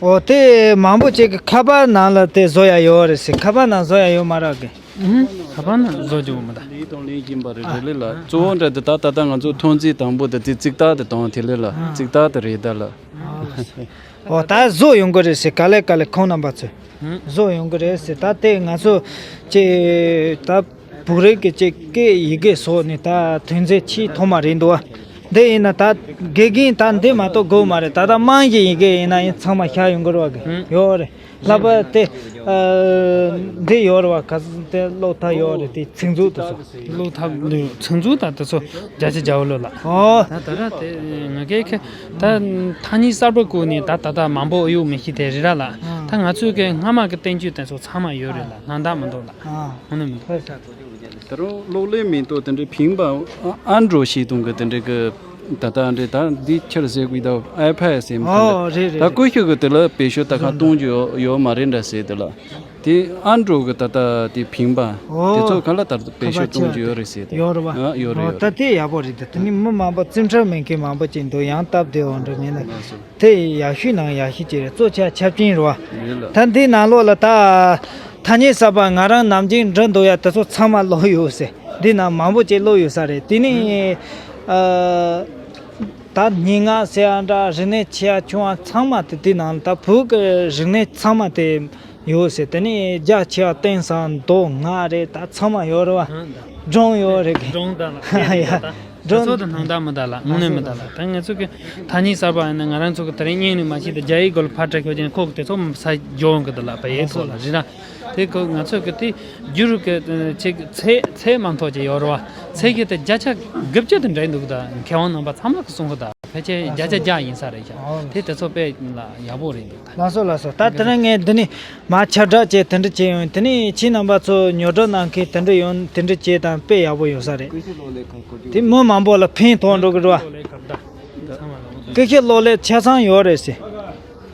འོ་དེ་མང་པོ་ཅིག་གི་ཁ་པར་ནང་ལ་དེ་བཟོ་ཡ་ཡོད་རེད་ཟེར། ཁ་པར་ནང་བཟོ་ཡ་ཡོད་མ་རག་གི། ཨུམ། ཁ་པར་ནང་བཟོ་རྒྱུ་མི་འདུག་ལས་དང་ལས་ཀྱིན་པ་རེད། རེད་ལེ་ལ། གཙོ་བོ་འདྲ་དེ་ད་ད་ལྟ་ང་ཚོ་ཐོན་རྫས་དང་པོ་དེ་དེ་རྩིག་རྟགས་དེ་དང་དེ་ལེ་ལ། རྩིག་རྟགས་དེ་རེད་ད་ལ། འོ་ད་བཟོ་ཡོང་གི་རེད་ཟེར། ག་ལེ་ག་ལེ་ཁོང་རྣམ་པ་ཚོས་བཟོ་ཡོང་གི་རེད་ཟེར། ད་དེ་ང་ཚོ་ཅིག་ད་བོད་རིགས་ཀྱི་ཅིག་སྐད་ཡི་གེ་སོགས་ནི་ད་ཐོན་རྫས་ཆེས་ཐོག་མ་རེད་འདུག་བ། འདི་ཡིན་ན་ད་དགེ་རྒན་ད་འདི་མ་གཏོགས་དགོས་མ་རེད། ད་ད་དམངས་ཀྱི་ཡི་གེ་ཡིན་ན་ཡང་ཚང་མ་ཤར་ཡོང་གི་རེད་བ། གི་ཡོད་རེད། ལྷག་པར་དེ་ཨ་འདི་ཡོད་རེད་བ། ག་ཚོད་དེ་ཀློག་ཐབས་ཡོད་རེད། དེ་ཚིག་མཛོད་དེ་ཚོ། ཀློག་ཐབས་ལོས་ཚིག་མཛོད་ད་དེ་ཚོ་བརྒྱ་ཆ་བརྒྱ་པོ་ལོས་ལ། ཨོ། ད་ད་ར་དེ་ང་གའི་ཁ་ད་ཐ་སྙད་གསར་པ་བཀོད་ནས་ད་ད་ད་མང་པོ་གཡུག་མི་ཤེས་དེ་རེད་ར་ལ། ད་ང་ཚོའི་གི་སྔ་མ་གི་བསྟན་བཅོས་དེ་ཚོ་ཚང་མ་ཡོད་རེད་ལ། སྣང་དག་མི་འདུག་ལ། ཨོ་ནི་མི་འདུག་ད་རུང་གློག་ཀླད་མེད་དུ་དེ་འདྲའི་ཕིང་པ་ཨ་ཨན་ཌོ་ཤེས་དུང་གི་དེ་འདྲའི་གི་ད་ལྟ་འདྲའི་ད་འདི་ཁྱེར་ཟེར་དགོས་ད་ཨའི་ཕེ་ཌི་ཟེར་མཁན་ཨོ་རེད་རེད་ད་རེད། ཀུ་ཤུ་གི་དེ་ལ་བེད་སྤྱོད་ད་གང་གཏོང་རྒྱུ་ཡོད་ཡོད་མ་རེད་འདྲ་ཟེར་དེ་ལ། དེ་ཨན་ཌོ་གི་ད་ལྟ་དེ་ཕིང་པ་ཨོ་དེ་ཚོ་ག་ལ་ད་བེད་སྤྱོད་གཏོང་རྒྱུ་ཡོད་རེད་ཟེར་དེ་ཡོད་རེད་བ། ཨ་ཡོད་རེད་ཨོ་ཡོད་ད་རེད། དེ་ཡག་པོ་རེད། ད་དེ་ནི་མི་མང་པོ་རྩིས་ཁྲ་མེད་མཁན་མང་པོ་ཅིག་འདུག་ཡང་སྟབས་བདེ་བོ་འདྲ་མེད་ན། དེ་ཡག་ཤོས་ནང་ཡག་ཤོས་ཅིག་རེད། གཙོ་ཆེ་ཆབ་ཆེན་རེད་བ། རེད་ལ། ད་འདི་ནང་ལོགས་ལ་ད་ཐ་སྙད་གསར་པ་ང་རང་ནམ་རྒྱུན་འབྲི་འདུག་ཡ་དེ་ཚོ་ཚང་མ་ཀློག་ཡོད་ཟེར། འདི་ནང་མང་པོ་ཅིག་ཀློག་ཡོད་ས་རེད། དེ་ནི་ཨ་ད་སྙན་ངག་ཟེར་ཡ་འདྲ་རིག་གནས་ཆེ་ཡ་ཆུང་ཡ་ཚང་མ་དེ་དེ་ནང་ད་བོད་ཀྱི་རིག་གནས་ཚང་མ་དེ་ཡོད་ཟེར། དེ་ནི་རྒྱ་ཆེ་བ་བསྟན་ས་མདོ་སྔགས་རེད། ད་ཚང་མ་ཡོད་རེད་བ། སྒྲུང་ཡོད་རེད་གི། སྒྲུང་དང་ལ་ཡ་ད་སྒྲུང་ཚོ་དང་སྣང་དག་མི་འདུག་ལ། དངོས་གནས་མི་འདུག་ལ། ད་ང་ཚོ་གི་ཐ་སྙད་གསར་པ་ཡིན་ན་ང་རང་ཚོ་གི་དེ་རིང་སྙིང་ནས་མ་ཤེས་ཏེ་རྒྱ་ཡིག་སྐོར་ལ་ཕར་དྲི་ཁྱོད་ཀྱིས་ཁོག་དེ་ཚོ་ས་སྦྱོང་གི་འདུག་ལ། བ་ཡེ་ཐོག་ལ་རི་ར། དེ་ཁོ་ང་ཚོས་གི་དེ་རྒྱུ་རུ་གི་ཅིག་ཚད་ཚད་མ་མཐོ་ཅིག་ཡོད་རེད་བ། ཚད་གི་དེ་བརྒྱ་ཆ་དགུ་བཅུ་དེ་འདྲ་འདུག་ད་མཁས་དབང་རྣམ་པ་ཚང་མ་གི་གསུང་གི་ད་ཕལ་ཆེར་བརྒྱ་ཆ་བརྒྱ་ཡིན་ས་རེད་ཤག་དེ་དེ་ཚོ་དཔེ་ལ་ཡག་པོ་རེད་འདུག་ད། ལགས་སོ་ལགས་སོ། ད་དེ་རིང་ངས་འདི་ནས་མ་ཁྱབ་བསྒྲགས་བྱས་དེ་འདྲ་བྱས་ཡོང་། དེ་ནས་ཁྱེད་རྣམ་པ་ཚོ་ཉོ་སྒྲུབ་གནང་མཁན་དེ་འདྲ་ཡོང་དེ་འདྲ་བྱས་དང་དཔེ་ཡག་པོ་ཡོད་ས་རེད། དེ་མི་མང་པོ་ལ་ཕན་ཐོགས་འགྲོ་གི་རེད་བ། ཀུ་ཤུ་གློག་ཀླད་ཆ་ཚང་ཡོད་རེད་ཟེར།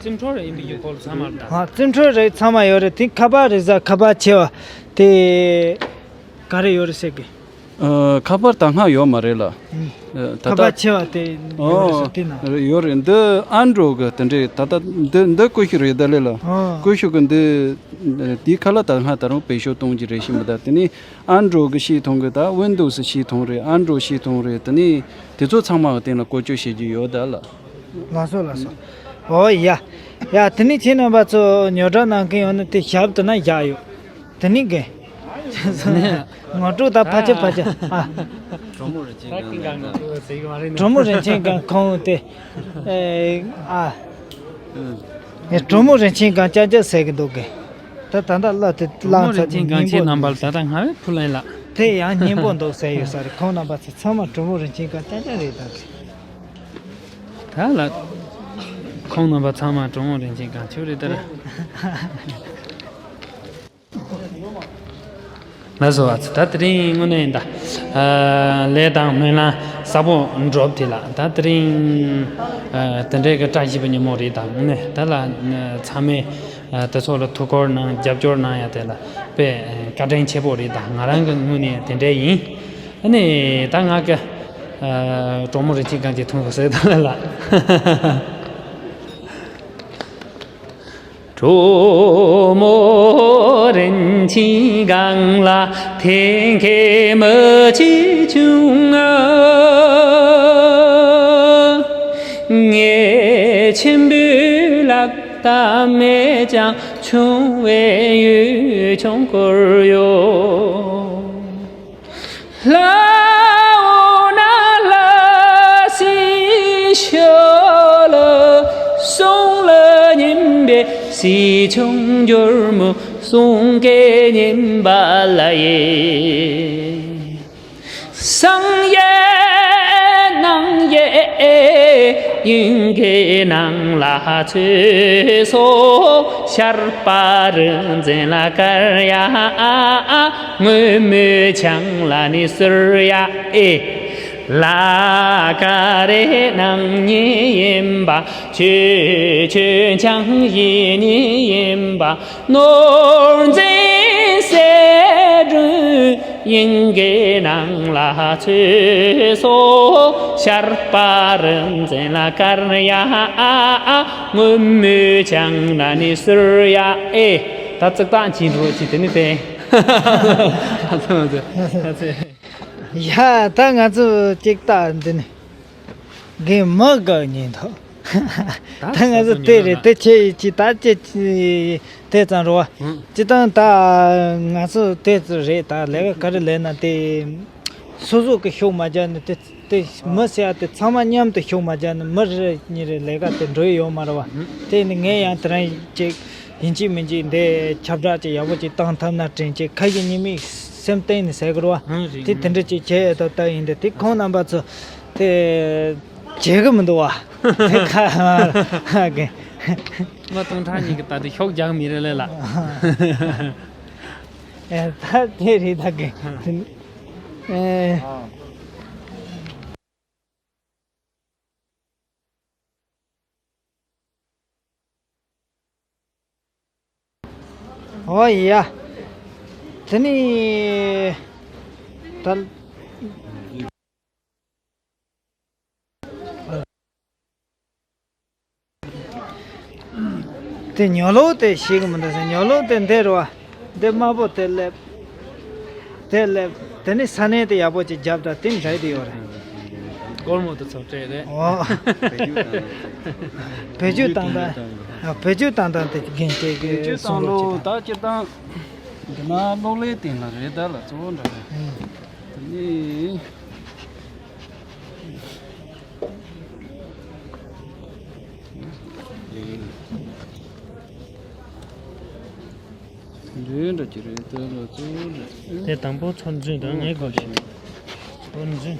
རྩིས་འཕྲུལ་རེད་ཡིན་པའི་ཡུལ་སྐོར་ཚང་མར་ད། ཨ་རྩིས་འཕྲུལ་རེད་ཚང་མ་ཡོད་རེད། དེ་ཁ་པར་རེད་ཟ་ཁ་པར་ཆེ་བ་དེ་ག་རེ་ཡོད་རེད་ཟེར་གི། ཨ། ཁ་པར་ད་སྔ་ཡོད་མ་རེད་ལ། ཨ། ད་ཁ་པར་ཆེ་བ་དེ་ཡོད་རེད་ཟེར་དེ་ན། ཨོ། ཡོད་རེད། འདི་ཨན་ཌོ་རོཌ་གི་དེ་འདྲས་ད་ལྟ་འདི་འདི་ཀུ་ཤུ་རེད་ད་ལེ་ལ། ཨོ། ཀུ་ཤུ་གི་འདི་དེའི་ཁ་ལ་ད་སྔ་ད་རུང་བེད་སྤྱོད་གཏོང་གི་རེད་ཤི་མི་ད། དེ་ནི་ཨན་ཌོ་རོཌ་གི་ཤེས་ཐོང་གི་ད་ཝིན་ཌོ་སི་ཤེས་ཐོང་རེད། ཨན་ཌོ་རོཌ་ཤེས་ཐོང་རེད། དེ་ནི་དེ་ཚོ་ཚང་མ་གི་སྟེང་ལ་བཀོལ་སྤྱོད་བྱེད་རྒྱུ་ཡོད་ད་ལ། ལགས་སོ་ལགས་སོ། ཨོ་ཡ། ཡ་དེ་ནི་ཁྱེད་རྣམ་པ་ཚོ་ཉོ་སྒྲུབ་གནང་མཁན་ཡོད་ན་དེ་ཞབས་དེ་ན་བཞག་ཡོད། དེ་ནི་གི། ངོ་སྤྲོད་ད་ཕ་ཆེ་ཕ་ཆེ། ཨ། གྲོ་མོ་རིན་ཆེན་སྒང་ནས་ཟེར་གི་མ་རེད་ན། གྲོ་མོ་རིན་ཆེན་སྒང་ཁོང་དེ། ཨ། ཨེ། གྲོ་མོ་རིན་ཆེན་སྒང་ཅག་ཅག་ཟེར་གི་འདུག་གི། ད་ད་ལྟ་གླ་དེ་གྲོ་མོ་བླངས་ཚར་རིན་ཆེན་སྒང་ཁྱེད་རྣམ་པ་ལ་ད་ལྟ་སྔ་བས་ཕུལ་ལེན་ལ། དེ་ཡང་སྙན་པོ་འདུག་ཟེར་ཡོད་ས་རེད། ཁོང་རྣམ་པ་ཚོ་ཚང་མ་གྲོ་མོ་རིན་ཆེན་སྒང་ཅག་ཅག་རེད་ད་གི། ད་ལ། ཁོང་རྣམ་པ་ཚང་མ་གྲོ་མོ་རིན་ཆེན་སྒང་ཆུ་རེད་ད་ར། ལགས་སོ། ཨ་ཙི། ད་དེ་རིང་དངོས་གནས་ད། ཨ། ལས་དང་སྨོན་ལམ་ས་བོན་འགྲུབ་དེ་ལ་ད་དེ་རིང་། ཨ། དེ་འདྲའི་གི་བཀྲ་ཤིས་པའི་ཉིན་མོ་རེད། ད་དངོས་གནས་ད་ལ་ཚང་མས། ཨ། དེ་ཚོ་ལ་ཐུགས་ཁུར་གནང་རྒྱབ་སྐྱོར་གནང་ཡ་དེ་ལ་དཔེ་བཀའ་དྲིན་ཆེ་པོ་རེད། ད་ང་རང་གི་ངོས་ནས་དེ་འདྲ་ཡིན། ཨ་ནི་ད་ང་གི། ཨ། གྲོ་མོ་རིན་ཆེན་སྒང་གཅིག་འཐུང་དགོས་ཟེར་ད་ལ་ལ། གྲོ་མོ་རིན་ཆེན་སྒང་ལ་དེ་མཁས་མི་ཅིག་བྱུང་ང་། ངས་ཆེན་པོའི་ལག་ད་མེད་ཀྱང་ཆུང་བའི་ཡུལ་ཆུང་བསྐོར་ཡོད། ལྷ་འོ་ན་ལྷ་སྲིན་ཤོ་ལོ་གསུང་ལ་ཉན་པའི་སྲིད་ཆུང་འགྱུར་མོ་གསུང་སྐད་སྙན་པ་ལ་ཡེ། སངས་རྒྱས་རྣམས་ཀྱི་དབྱིངས་ཀྱི་ནང་ལ་ཚུད་སོ། ཤར་པ་རིག་འཛིན་ལ་དཀར་ཡ་ཨ་ཨ། སྔོན་མོའི་བྱང་ལ་ནི་སེར་ཡ་ཨེ། ལ་ཀ་རེ་རྣམ་གཉིས་ཡིན་པ། ཆོས་ཆོས་འཆང་བཞི་གཉིས་ཡིན་པ། ནོར་འཛིན་གསལ་སྒྲོན་དབྱིངས་ཀྱི་ནང་ལ་ཚུད་སོ། ཤར་པ་རིག་འཛིན་ལ་དཀར་ཡ་ཨ་ཨ། སྔོན་མོའི་བྱང་ན་ནི་སེར་ཡ་ཨེ། ད་ཙིག་ཏག་ཅིག་འགྲོ་ཅིག་དེ་ནི་དེ། ཨ་ཙི་མ་ཙི་ཨ་ཙི། ཡ། ད་ང་ཚོ་ཅིག་ཏག་འདི་ནི། རྒན་མི་དགའ་ཉིན་ཐོ། ད་ད་ང་ཚོ་དེ་རེད། དེ་ཆེ་ཡི་ཅི་ད་ཅི་ཅི་དེ་ཙམ་རོ། ཨང་། སྤྱི་བཏང་ད་ང་ཚོ་དེ་ཚོ་རེད། ད་ལས་ཀ་ག་རེ་ལས་ན་དེ་སོ་སོ་གི་ཤུགས་མ་རྒྱག་ན་དེ་དེ་མི་ཟེར་ཡ་དེ་ཚང་མ་མཉམ་དུ་ཤུགས་མ་རྒྱག་ན་མི་རེ་གཉིས་རེ་ལས་ཀ་དེ་འགྲོ་ཡི་ཡོད་མ་རེད་བ། ཨང་། དེ་ནི་ངས་ཡང་དེ་རིང་ཅིག་ཡིན་གཅིག་མིན་གཅིག་འདི་ཁྱབ་བསྒྲགས་ཅིག་ཡག་པོ་ཅིག་བཏང་ཐུབ་ན་དྲན་ཅིག་ཁ་ཞེ་གཉིས་མེད་སེམས་གཏིང་ནས་ཟེར་གི་རེད་བ། ཨང་། རེད། དེ་དེ་འདྲ་ཅིག་བྱས་ཡོད་ད་ལྟ་ཡིན་དེ་དེ་ཁོང་རྣམ་པ་ཚོ་དེ་བྱེད་གི་མི་འདུག་བ། དེ་ཁ་ཧ་གི། མ་སྟོང་ཕྲག་གཉིས་ཀྱི་ད་དེ་ཤོག་རྒྱག་མི་རེད་ལེ་ལ། ཨེ། ད་དེ་རེད་ད་གི། ཨེ། ཨོ་ཡ། དེ་ནི་ད། དེ་ཉོ་ལོག་དེ་ཤེས་གི་མི་འདུག་ཟེར། ཉོ་ལོག་དེ་འདི་རེད་བ། འདི་དམར་པོ་དེ་སླེབས། དེ་སླེབས། དེ་ནི་ས་གནས་དེ་ཡག་པོ་ཅིག་རྒྱབ་དང་དེ་འདྲ་དེ་ཡོད་རེད། སྒོར་མོ་དེ་ཚོ་སྤྲད་རེད། ཨོ། བེད་སྤྱོད་བཏང་དང་། བེད་སྤྱོད་བཏང་དང་དེ་རྒན་སྐྱེས་ཀྱི་བེད་སྤྱོད་བཏང་ལོ་ད་སྤྱིར་བཏང་། འདི་ན་གློག་ཀླད་སྟེང་ལ་རེད་ད་ལ་གཙོ་བོ་འདྲ་རེད། ཨང་། དེ་ནི། འདྲ་གྱི་རེད་དེ་ལ་གཙོ་བོ་རེད། དེ་དང་པོ་ཚོར་འཛིན་དང་ངའི་སྒོ་ཞིག་ཚོར་འཛིན།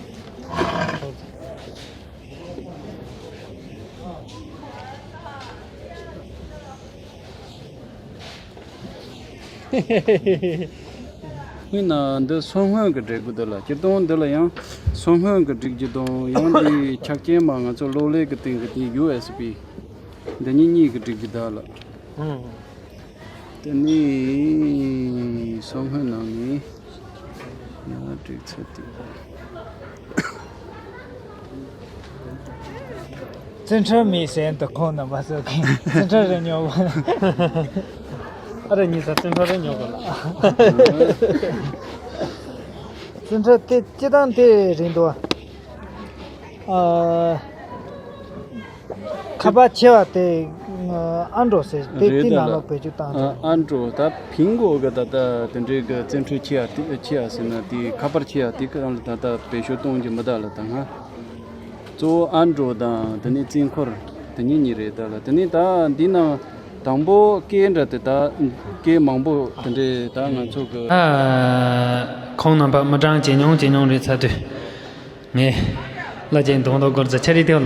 ཧུན་ན་འདི་སོ་སྔོན་གྱི་འབྲས་བུ་འདི་ལ་སྤྱིར་བཏང་འདི་ལ་ཡང་སོ་སྔོན་གྱི་སྒྲིག་རྒྱུ་དང་ཡང་འདི་ཆ་རྐྱེན་མ་ང་ཚོ་གློག་ཀླད་ཀྱི་སྟེང་གི་དེ་ཡུ་ཨེས་པི་འདི་གཉིས་གཉིས་ཀྱི་སྒྲིག་རྒྱུ་འདི་ལ། དེ་ནས་སོ་སྔོན་ནང་ནས་ཡང་སྒྲིག་ཚར་དུས། བཙན་ཁྲིར་མི་ཟན་དུ་ཁོང་རྣམ་པ་ཚོ་གིས་བཙན་ཁྲིར་རེ་ཉོ་བ། ཨ་རེ་གཉིས་ས་བཙན་ཁྲིར་རེ་ཉོ་དགོས་ལ། བཙན་ཁྲིར་དེ་སྤྱི་བཏང་དེ་རེད་འདུག་ཨ། ཁ་པར་ཆེ་བ་དེ་ཨ་འགྲོ་ཟེར་དེ་རེད་དེ་ད་ནང་ལ་ལོག་བེད་སྤྱོད་བཏང་ཨ་ཨ་འགྲོ་ད་ཕིང་གོ་གི་ད་ལྟ་དེ་འདྲའི་གི་བཙན་ཁྲིར་ཆེ་ཡ་དེ་ཆེ་ཡ་ཟེར་ན་དེ་ཁ་པར་ཆེ་ཡ་དེ་གི་རང་ལ་ད་ལྟ་བེད་སྤྱོད་གཏོང་རྒྱུ་མི་གདའ་ལ་ད་ང་གཙོ་བོ་ཨ་འགྲོ་དང་དེ་ནས་བཙན་ཁོར་དེ་གཉིས་གཉིས་རེད་ད་ལ་དེ་ནས་ད་འདི་ནང་དང་པོ་སྐད་འདྲ་དེ་ད་སྐད་མང་པོ་དེ་འདྲའི་ད་ང་ཚོ་གི་ཨ། ཁོང་རྣམ་པ་མི་གྲངས་ཇེ་ཉུང་ཇེ་ཉུང་རེད་ཚར་དུས། ངས་བླ་ཆེན་གདོང་ཐོག་སྐོར་ཚོ་ཆ་རེ་ཐེའུ་ལ་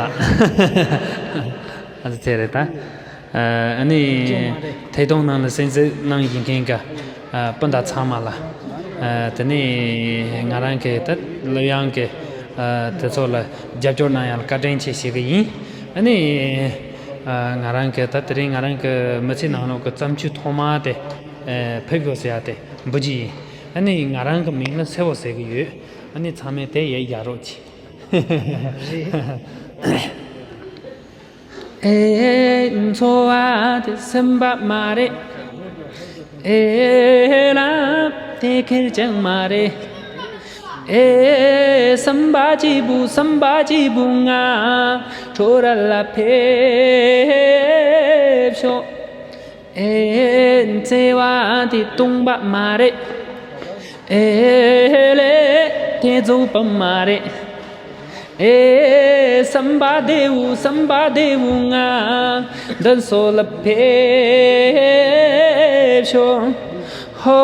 ཨ་ཙི་ཚེ་རེད་ད། ཨ་ནི་ཐད་གཏོང་ནང་ལ་གསན་གཟིགས་གནང་བཞིན་མཁན་གྱི་སྤུན་ཟླ་ཚང་མ་ལ། དེ་ནས་ང་རང་གི་ད་སློབ་ཡོན་གྱི་དེ་ཚོ་ལ་རྒྱབ་སྐྱོར་གནང་ཡག་ལ་བཀའ་དྲིན་ཆེ་ཞུ་གི་ཡིན། ཨ་ནི་ང་རང་གི་ད་དེ་རིང་ང་རང་གི་མི་ཚེ་ནང་ལོགས་ཀྱི་བརྩམས་ཆོས་ཐོག་མ་དེ་ཕེབས་དགོས་ཟེར་ཡ་དེ་འབུལ་རྒྱུ་ཡིན། ཨ་ནི་ང་རང་གི་མིང་ལ་སེ་བོ་ཟེར་གི་ཡོད། ཨ་ནི་ཚང་མས་དེ་ཡས་རྒྱག་རོགས་གྱིས། ཨེ། འཚོ་བ་དེ་སེམས་པ་མ་རེད། ཨེ། ལབ་དེ་ཁེར་ཀྱང་མ་རེད། ཨེ། བསམ་པ་གཅིག་པུ་བསམ་པ་གཅིག་པུ་ང་ཁྲོ་ར་ལ་ཕེབས་ཤོག་ཨེ། བརྩེ་བ་དེ་སྟོང་པ་མ་རེད། ཨེ། ལས་དེ་རྫོགས་པ་མ་རེད། ཨེ། བསམ་པ་བདེ་བོ་བསམ་པ་བདེ་བོ་ང་འདི་སོ་ལ་ཕེབས་ཤོག་ཧོ།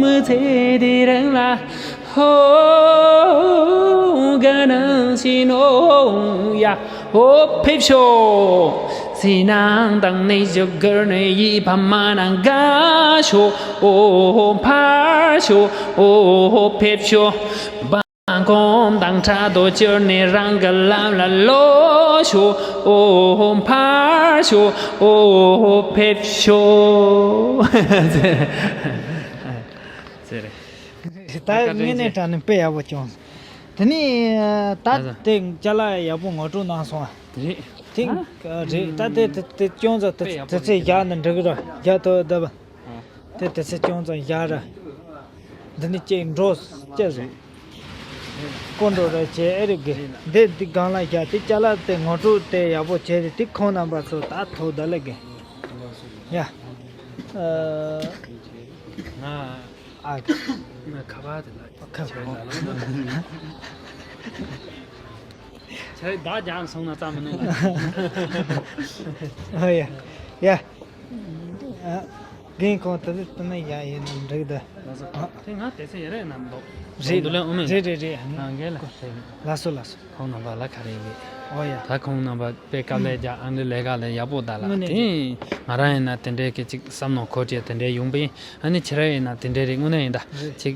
མི་ཚེ་འདི་རིང་ལ། ཧོ། དགའ་སྣང་ཞིག་ནོ་ཡ། ཧོ་ཕེབས་ཤོག་སེམས་ནང་དང་ནས་བཞུགས་གར་ནས་ཡིད་ཕ་མ་ནང་དགའ་ཤོག་ཨོ་ཕར་ཤོག་ཨོ་ཕེབས་ཤོག་སྦང་གོམ་དང་ཕྲག་དོག་བཅོལ་ནས་རང་གི་ལམ་ལ་ལོག་ཤོག་ཨོ་ཕར་ཤོག་ཨོ་ཕེབས་ཤོག་ཟེར་རེད། ད་དངོས་གནས་དྲང་གནས་དཔེ་ཡག་པོ་བྱུང་། དེ་ནས་ད་ལྟ་དེ་ཅ་ལག་ཡག་པོ་ངོ་སྤྲོད་གནང་སོང་ཨ། དེ་རེད། དེ་རེད་ད་དེ་དེ་དེ་ཅུང་ཙམ་དེ་དེ་ཚེ་བཞག་ན་འགྲིག་གི་ར་བཞག་ཐུབ་བསྡད་པ། དེ་དེ་ཚེ་ཅུང་ཙམ་བཞག་ར། འདི་ནས་ཅིག་འགྲོ་ཅེས་སོང་། སྐུ་འགྲོ་ར་བྱེད་ཨེ་རིག་གི་འདི་འདི་སྒང་ལ་བཞག་དེ་ཅ་ལག་དེ་ངོ་སྤྲོད་དེ་ཡག་པོ་བྱས་ཏེ་དེ་ཁོང་རྣམ་པ་ཚོ་ད་ཐུག་བསྡད་ལེ་གི་ཡ། ཨ། ང་ཨ་ང་ཁ་པར་དེ་ལ་ཁ་པར་ལ་ལ་ཆ་རེ་བདག་ཀྱང་སོང་ན་རྩ་མི་ནུས། ཨ་ཡ་ཡ། ཨ། རྒན་ཁོང་དེ་ཚོ་དེ་ནས་ཡ་ཡིན་ནམ་འགྲིག་ད། ལགས་སོ། དེ་ང་དེ་ཚོ་ཡ་རེ་ནམ་འདུག་རེད་འདུག་ལེ་ཨོ་མེ་རེད་རེད་རེད། ཨ་རྒན་ལ། ལགས་སོ་ལགས་སོ། ཁོང་རྣམ་པ་ལ་ག་རེ་ཡིན། ཨོ་ཡ། ད་ཁོང་རྣམ་པ་དཔེ་དཀའ་ལས་རྒྱག་ཨ་འདྲ་ལས་ཀ་ལས་ཡག་པོ་ད་ལ་དངོས་གནས་དེ། ང་རང་ཡིན་ན་དེ་འདྲའི་གི་ཅིག་བསམ་མནོ་འཁོར་བྱས་དེ་འདྲའི་ཡོང་པ་ཡིན། ཨ་ནི་ཁྱེད་རང་ཡིན་ན་དེ་འདྲའི་རེད་དངོས་གནས་ཡིན་ད་རེད། ཅིག་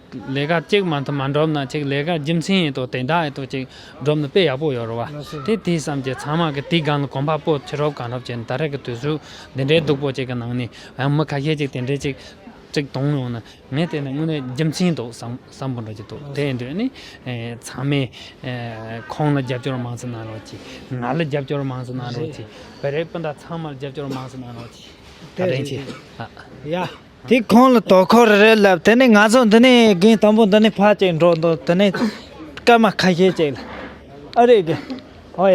ལས་ཀ་གཅིག་མ་མཐུན་མ་འགྲུབ་ན་ཅིག་ལས་ཀ་རྒྱུ་མཚན་ཡིན་དོ་དེ་འདྲ་ཡིན་དོ་ཅིག་འགྲུབ་ན་དཔེ་ཡག་པོ་ཡོད་རེད་བ། ལགས་སོ། དེ་དེ་བསམ་གྱི་ཚང་མ་གི་དེའི་སྒང་ལ་གོམ་པ་སྤོ་ཕྱི་རོབ་གང་རོབ་བྱས་ནས་ད་རེས་ཀྱི་དུས་ཚོད་འདི་འདྲའི་སྡུག་པོ་ཅིག་གི་ནང་ནས་ཡང་མི་ཁ་ཤས་ཅིག་དེ་འདྲའི་ཅིག་ཅིག་གཏོང་ཡོང་ན་ངས་དེ་ནས་དངོས་གནས་རྒྱུ་མཚན་འདུག་བསམ་བསམ་པོ་འདྲ་ཅིག་འདུག་དེ་ཡིན་དུས་ནི་ཚང་མས་ཁོང་ལ་རྒྱབ་སྐྱོར་མང་ཙམ་གནང་རོགས་གྱིས། ང་ལ་རྒྱབ་སྐྱོར་མང་ཙམ་གནང་རོགས་གྱིས། བོད་རིགས་སྤུན་ཟླ་ཚང་མ་ལ་རྒྱབ་སྐྱོར་མང་ཙམ་གནང་རོགས་གྱིས། བཀའ་དྲིན་ཆེ། ཡ། དེ་ཁོང་ལ་དོ་ཁུར་རེད་ལབ། དེ་ནས་ང་ཚོ་འདི་ནས་རྒན་དང་པོ་འདི་ནས་ཕར་ཅིག་འགྲོ་འདུག་དེ་ནས་སྐར་མ་ཁ་ཤས་ཅིག་ལ་ཨ་རེད་གི། ཨོ་ཡ།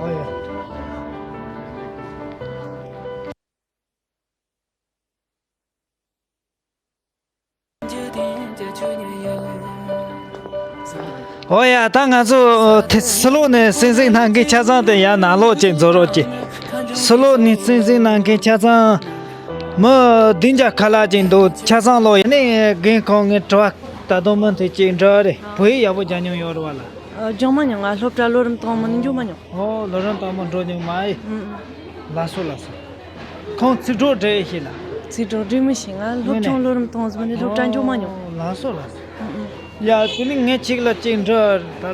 ཨོ་ཡ། ཨོ་ཡ། ད་ང་ཚོ་དེ་ཕྱི་ལོགས་ནས་གསན་གཟིགས་གནང་མཁན་ཆ་ཚང་དེ་ཡར་ནང་ལོགས་ཅིག་འཛུལ་རོགས་གྱིས། ཕྱི་ལོགས་ནས་གསན་གཟིགས་གནང་མཁན་ཆ་ཚང་མི་བདུན་བརྒྱ་ཁ་ལྷག་ཅིག་འདུག་ཆ་ཚང་ལོ། ཡ་ནས་རྒན་ཁོང་ངས་དྲི་བ་ད་དུང་མུ་མཐུད་ཅིག་འདྲི་བ་རེད། བོད་ཡིག་ཡག་པོ་སྦྱང་མྱོང་ཡོད་རེད་བ་ལ། ཨ། སྦྱང་མ་མྱོང་། ང་སློབ་གྲྭ་ལོ་རིམ་དང་པོ་ནས་འགྱོ་མ་མྱོང་། ཨོ། ལོ་རིམ་དང་པོ་འགྲོ་མྱོང་མ་ཡིན། ཨུམ། ལགས་སོ་ལགས་སོ། ཁོང་ཚིག་གྲོགས་འབྲི་ཤེས་ལ། ཚིག་གྲོགས་འབྲི་མི་ཤེས། ང་སློབ་ཆུང་ལོ་རིམ་དང་པོ་ནས་སློབ་གྲྭ་འགྱོ་མ་མྱོང་། ཨོ། ལགས་སོ་ལགས་སོ། ཨུམ་ཨུམ། ཡ། དེ་ནི་ངས་གཅིག་ལ་གཅིག་འདྲི། ད་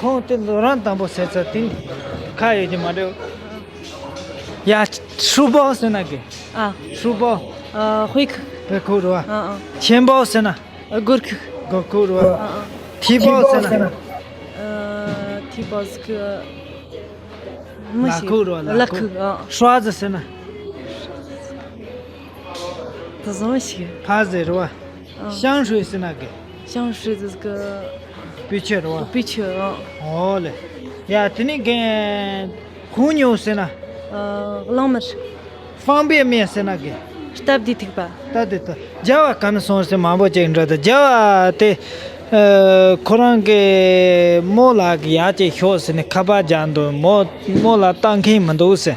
ཁོང་དེ་ལོ་རིམ་དང་པོ་ཟེར་ཚར། དེ་ནི་ཁ་ཡོད་ཀྱི་མ་རེད། ཡ། ཧྲུའུ་པའོ་ཟེར་ན་དགེ། ཨ། ཧྲུའུ་པའོ། ཨ། ཧུའེ་ཁུག་ཧུའེ་ཁུག་རེད་བ། ཨ་ཨ། ཆེན་པའོ་ཟེར་ན། སྒོར་ཁུག་སྒོར་ཁུག་རེད་བ། ཨ་ཨ། ཐི་པའོ་ཟེར་ན། ཨ། ཐི་པའོ་ཟེར་གི། མི་ལ་ཤེས། ཁུག་རེད་བ། ལ་ལ་ཁུག་ཁུག་ཨ། ཧྲ་ཟེར་ཟེར་ན། དེ་ཚོ་མི་ཤེས། ཕ་ཟེར་རེད་བ། ཨ། ཤང་ཧྲུའེ་ཟེར་ན་དགེ། ཤང་ཧྲུའེ་ཟེར་གི། པི་ཆོས་རེད་བ། པི་ཆོས་ཨ། ཨོ་ལེ། ཡ། དེ་ནི་རྒན་ཧུའུ་ཉོ་ཟེར་ན། ཨ། གླང་དམར། 方便面 ཟེར་ན་དགེ། སྟབས་བདེ་ཐིགས་པ། སྟབས་བདེ་ཐིགས། རྒྱལ་བ་ག་ནས་སོང་ཟེར་མང་པོ་ཅིག་འདྲི་དང་། རྒྱལ་བ་དེ། ཨ། ཁོ་རང་གི་རྨོ་ལགས་ཀྱིས་ཡར་ཅིག་ཤོག་ཟེར་ནས་ཁ་པར་རྒྱག་འདུག་རྨོ་རྨོ་ལགས་ལྟ་མཁན་མི་འདུག་ཟེར།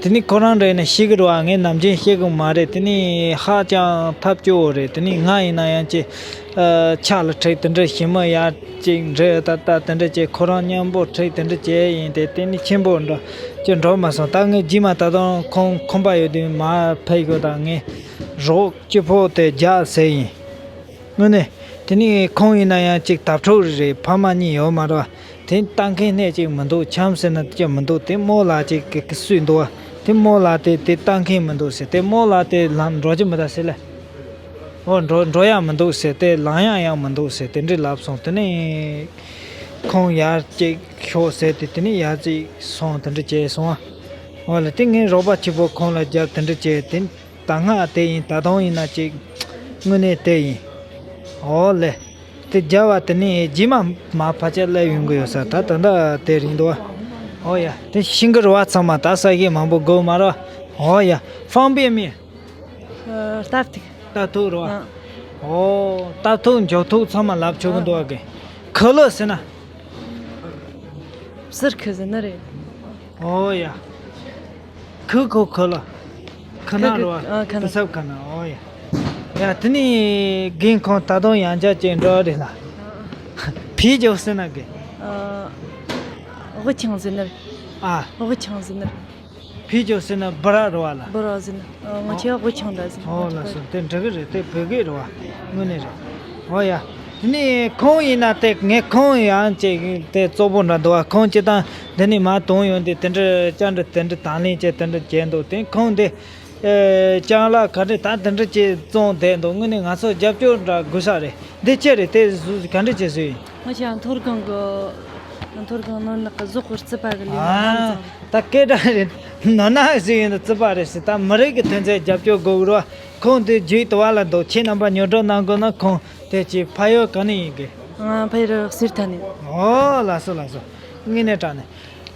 དེ་ནི་ཁོ་རང་རེད་ན་ཤེས་ཀྱི་རེད་བ། ངས་ནམ་རྒྱུན་ཤེས་ཀྱི་མ་རེད། དེ་ནི་ཧ་ཅང་ཐབས་སྐྱོ་བོ་རེད། དེ་ནི་ང་ཡིན་ན་ཡང་ཅིག་ཨ། ཕྱག་ལ་ཁྲིད། དེ་འདྲ་ཞི་མོ་ཡར་ཅིག་འདྲི་ད་ལྟ་དེ་འདྲ་བྱས། ཁོ་རང་མཉམ་པོ་ཁྲིད་དེ་འདྲ་བྱས་ཡིན་ཏེ། དེ་ནི་ཆེན་པོ་འགྲོ་ཅིག་འགྲོ་མ་སོང་། ད་ངས་རྗེས་མ་ད་དུང་ཁོང་ཁོམ་པ་ཡོད་དུས་མར་ཕེབས་ཤོག་དང་། ངས་རོགས་སྐྱིད་པོ་དེ་རྒྱག་ཟེར་ཡིན། དངོས་གནས། དེ་ནི་ཁོང་ཡིན་ན་ཡང་ཅིག་དྭ་ཕྲུག་རེད། ཕ་མ་གཉིས་ཡོད་མ་རེད་བ། དེ་ལྟ་མཁན་སྣེ་གཅིག་མི་འདུག་ཆམ་ཟེར་ན་ཅིག་མི་འདུག་དེ་རྨོ་ལགས་ཅིག་གི་གི་སུས་འདུག་བ། དེ་རྨོ་ལགས་དེ་དེ་ལྟ་མཁན་མི་འདུག་ཟེར། དེ་རྨོ་ལགས་དེ་ལམ་འགྲོ་རྒྱུ་མི་འདུག་ཟེར་ལེ། ཨོ། འགྲོ་འགྲོ་ཡག་མི་འདུག་ཟེར། དེ་ལངས་ཡག་ཡང་མི་འདུག་ཟེར། དེ་འདྲའི་ལབ་སོང་། དེ་ནས་ཁོང་ཡར་ཅིག་ཤོག་ཟེར་ཏེ། དེ་ནས་ཡར་ཅིག་སོང་། དེ་འདྲ་བྱས་སོང་བ། ཨོ་ལེ། དེ་ངས་རོགས་པ་གཅིག་པོ་ཁོང་ལ་རྒྱབ། དེ་འདྲ་བྱས། དེ་ད་སྔ་དེ་ཡིན། ད་དུང་ཡིན་ན་ཅིག་དངོས་གནས་དེ་ཡིན། ཨོ་ལེ། དེ་རྒྱལ་བ་དེ་ནས་རྗེས་མ་མར་ཕལ་ཆེར་སླེབས་ཡོང་གི་ཡོད་ས། ད་ད་ལྟ་དེ་རིང་འདུག་བ། ཨོ་ཡ། དེ་ཤིང་གི་རུ་བ་ཚང་མ་ད་ས་གཞི་མང་པོ་དགོས་མ་རེད། ཨོ་ཡ། 方便面། ཨ། སྟབས་ཐིག་སྟབས་ཐུག་རེད་བ། ཨ། ཨོ། སྟབས་ཐུག་མགྱོགས་ཐུག་ཚང་མ་ལབ་ཆོག་གི་འདུག་བ། དགེ། ཁི་ལི་ཟེར་ན། ཟུར་ཁི་ཟེར་ནི་རེད། ཨོ་ཡ། ཁི་ཁོ་ཁི་ལི། ཁི་ན་ཁི་རེད་བ། ཨ། ཁི་ན། དེ་ཚབ་ཁི་ན། ཨོ་ཡ། ཡ། དེ་ནས་རྒན་ཁོང་ད་དུང་ཡང་བསྐྱར་ཅིག་འདྲི་བ་རེད་ལ། 啤酒 ཟེར་ན་དགེ། ཨ། 五粮 ཟེར་ནི་རེད། ཨ། 五粮 ཟེར་ནི་རེད། 啤酒 ཟེར་ན་སྦི་རག་རེད་བ་ལ། སྦི་རག་ཟེར་ན། ཨ། ང་ཆེ་བ་五粮 ཟེར། ཨོ་ལགས་སོ། དེ་འགྲིག་གི་རེད། དེ་བོད་སྐད་རེད་བ། དངོས་གནས་རེད། ཨོ་ཡ། དེ་ནས་ཁོང་ཡིན་ན་དེ། ངས་ཁོང་ཡང་ཅིག་དེ་གཙོ་བོ་འདྲ་འདུག་བ། ཁོང་སྤྱིར་བཏང་འདི་ནས་མར་དོན་ཡོང་དུས་དེ་འདྲ་ཅང་འདྲ་དེ་འདྲ་དང་ལེན་བྱས་དེ་འདྲ་བྱས་འདུག་དེ་ཁོང་འདི། ཨེ། ཅང་ལ་ག་འདྲ་ད་དེ་འདྲ་ཅིག་བཙོང་བསྡད་འདུག་དངོས་གནས་ང་ཚོ་རྒྱབ་སྐྱོར་འདྲ་དགོས་ས་རེད། འདི་ཅི་རེད། དེ་ག་འདྲ་བྱས་བཟོས་ཡིན། ང་ཆ་མཐོ་སྒང་གི། མཐོ་སྒང་ནོར་ནག་གི་ཟོག་གི་རྩིད་པ་གི་ལས། ཨ། ད་སྐད་གྲགས་རེད། ནོར་ནག་ཟེར་ཡོང་དུས་རྩིད་པ་རེད་ཟེར། ད་མི་རིགས་ཀྱི་ཐོན་རྫས་རྒྱབ་སྐྱོར་དགོས་རོགས། ཁོང་དེ་རྒྱུས་དུ་བ་ལ་འདུག་ཁྱེད་རྣམ་པ་ཉོ་སྒྲུབ་གནང་དགོས་ན། ཁོང་དེ་ཅིག་ཕ་ཡུལ་ག་ནས་ཡིན་གི། ང་ཕ་ཡུལ་གསེར་རྟ་ནས། ཨོ་ལགས་སོ་ལགས་སོ། དངོས་གནས་དྲང་གནས།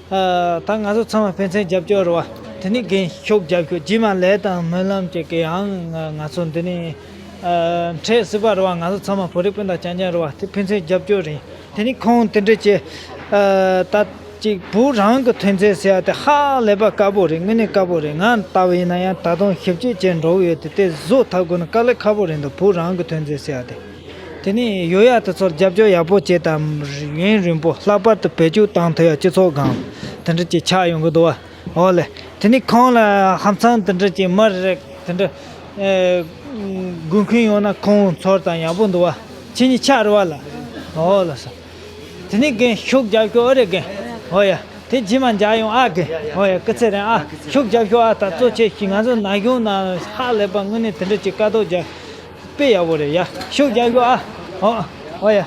ཨ། ད་ང་ཚོ་ཚང་མ་ཕན་ཚུན་རྒྱབ་སྐྱོར་རེད་བ། དེ་ནས་རྒན་ཤུགས་རྒྱབ་ཤོག་རྗེས་མ་ལས་དང་སྨོན་ལམ་བྱེད་ཀྱི་ཡང་ང་ང་ཚོ་འདི་ནས། ཨ། འཕྲད་སྲིད་པ་རེད་བ། ང་ཚོ་ཚང་མ་བོད་རིགས་སྤུན་ཟླ་རྐྱང་རྐྱང་རེད་བ། དེ་ཕན་ཚུན་རྒྱབ་སྐྱོར་རེད། དེ་ནས་ཁོང་དེ་འདྲ་བྱས། ཨ། ད་ཅིག་བོད་རང་གི་ཐོན་རྫས་ཟེར་ཡ་དེ་ཧ་ལས་པ་དཀའ་པོ་རེད། དངོས་གནས་དཀའ་པོ་རེད། ང་ལྟ་བུ་ཡིན་ན་ཡང་ད་དུང་ཞིབ་དཔྱད་བྱས་འགྲོ་གི་ཡོད་དེ། དེ་བཟོ་ཐུབ་དགོས་ན་དཀའ་ལས་ཁག་པོ་རེད་འདུག་བོད་རང་གི་ཐོན་རྫས་ཟེར་ཡ་དེ། དེ་ནས་ཡོད་ཡ་དེ་ཚོར་རྒྱབ་སྐྱོར་ཡག་པོ་བྱེད་དང་། ཡུན་རིང་པོ་ལྷག་པར་དུ་བེད་སྤྱོད་བཏང་ཐུབ་ཡ་སྤྱི་ཚོགས་སྒང་དེ་འདྲ་ཅིག་ཆགས་ཡོང་གི་འདུག་བ། ཨོ་ལེ། དེ་ནས་ཁོང་ལ་ཧམ་སང་དེ་འདྲ་ཅིག་མི་རེ་དེ་འདྲ། ཨེ། དགོས་མཁན་ཡོང་ན་ཁོང་ཚོར་དང་ཡག་པོ་འདུག་བ། ཁྱེད་གཉིས་ཆགས་རེད་བ་ལ། ཨོ་ལགས་སོ། དེ་ནས་རྒན་ཤུགས་རྒྱབ་ཤོག་ཨ་རེ་རྒན། ཨོ་ཡ། དེ་རྗེས་མ་མཇལ་ཡོང་ཨ་རྒན། ཨོ་ཡ། སྐུ་ཚེ་རིང་ཨ། ཤུགས་རྒྱབ་ཤོག་ཨ། ད་གཙོ་ཆེ་ཞིག་ང་ཚོ་ན་གཞོན་ན་ཧ་ལས་པ་དངོས་གནས་དེ་འདྲ་ཅིག་དཀའ་སྡུག་རྒྱབ། དཔེ་ཡག་པོ་རེད་ཡ། ཤུགས་རྒྱབ་ཤོག་ཨ། ཨོ། ཨོ་ཡ།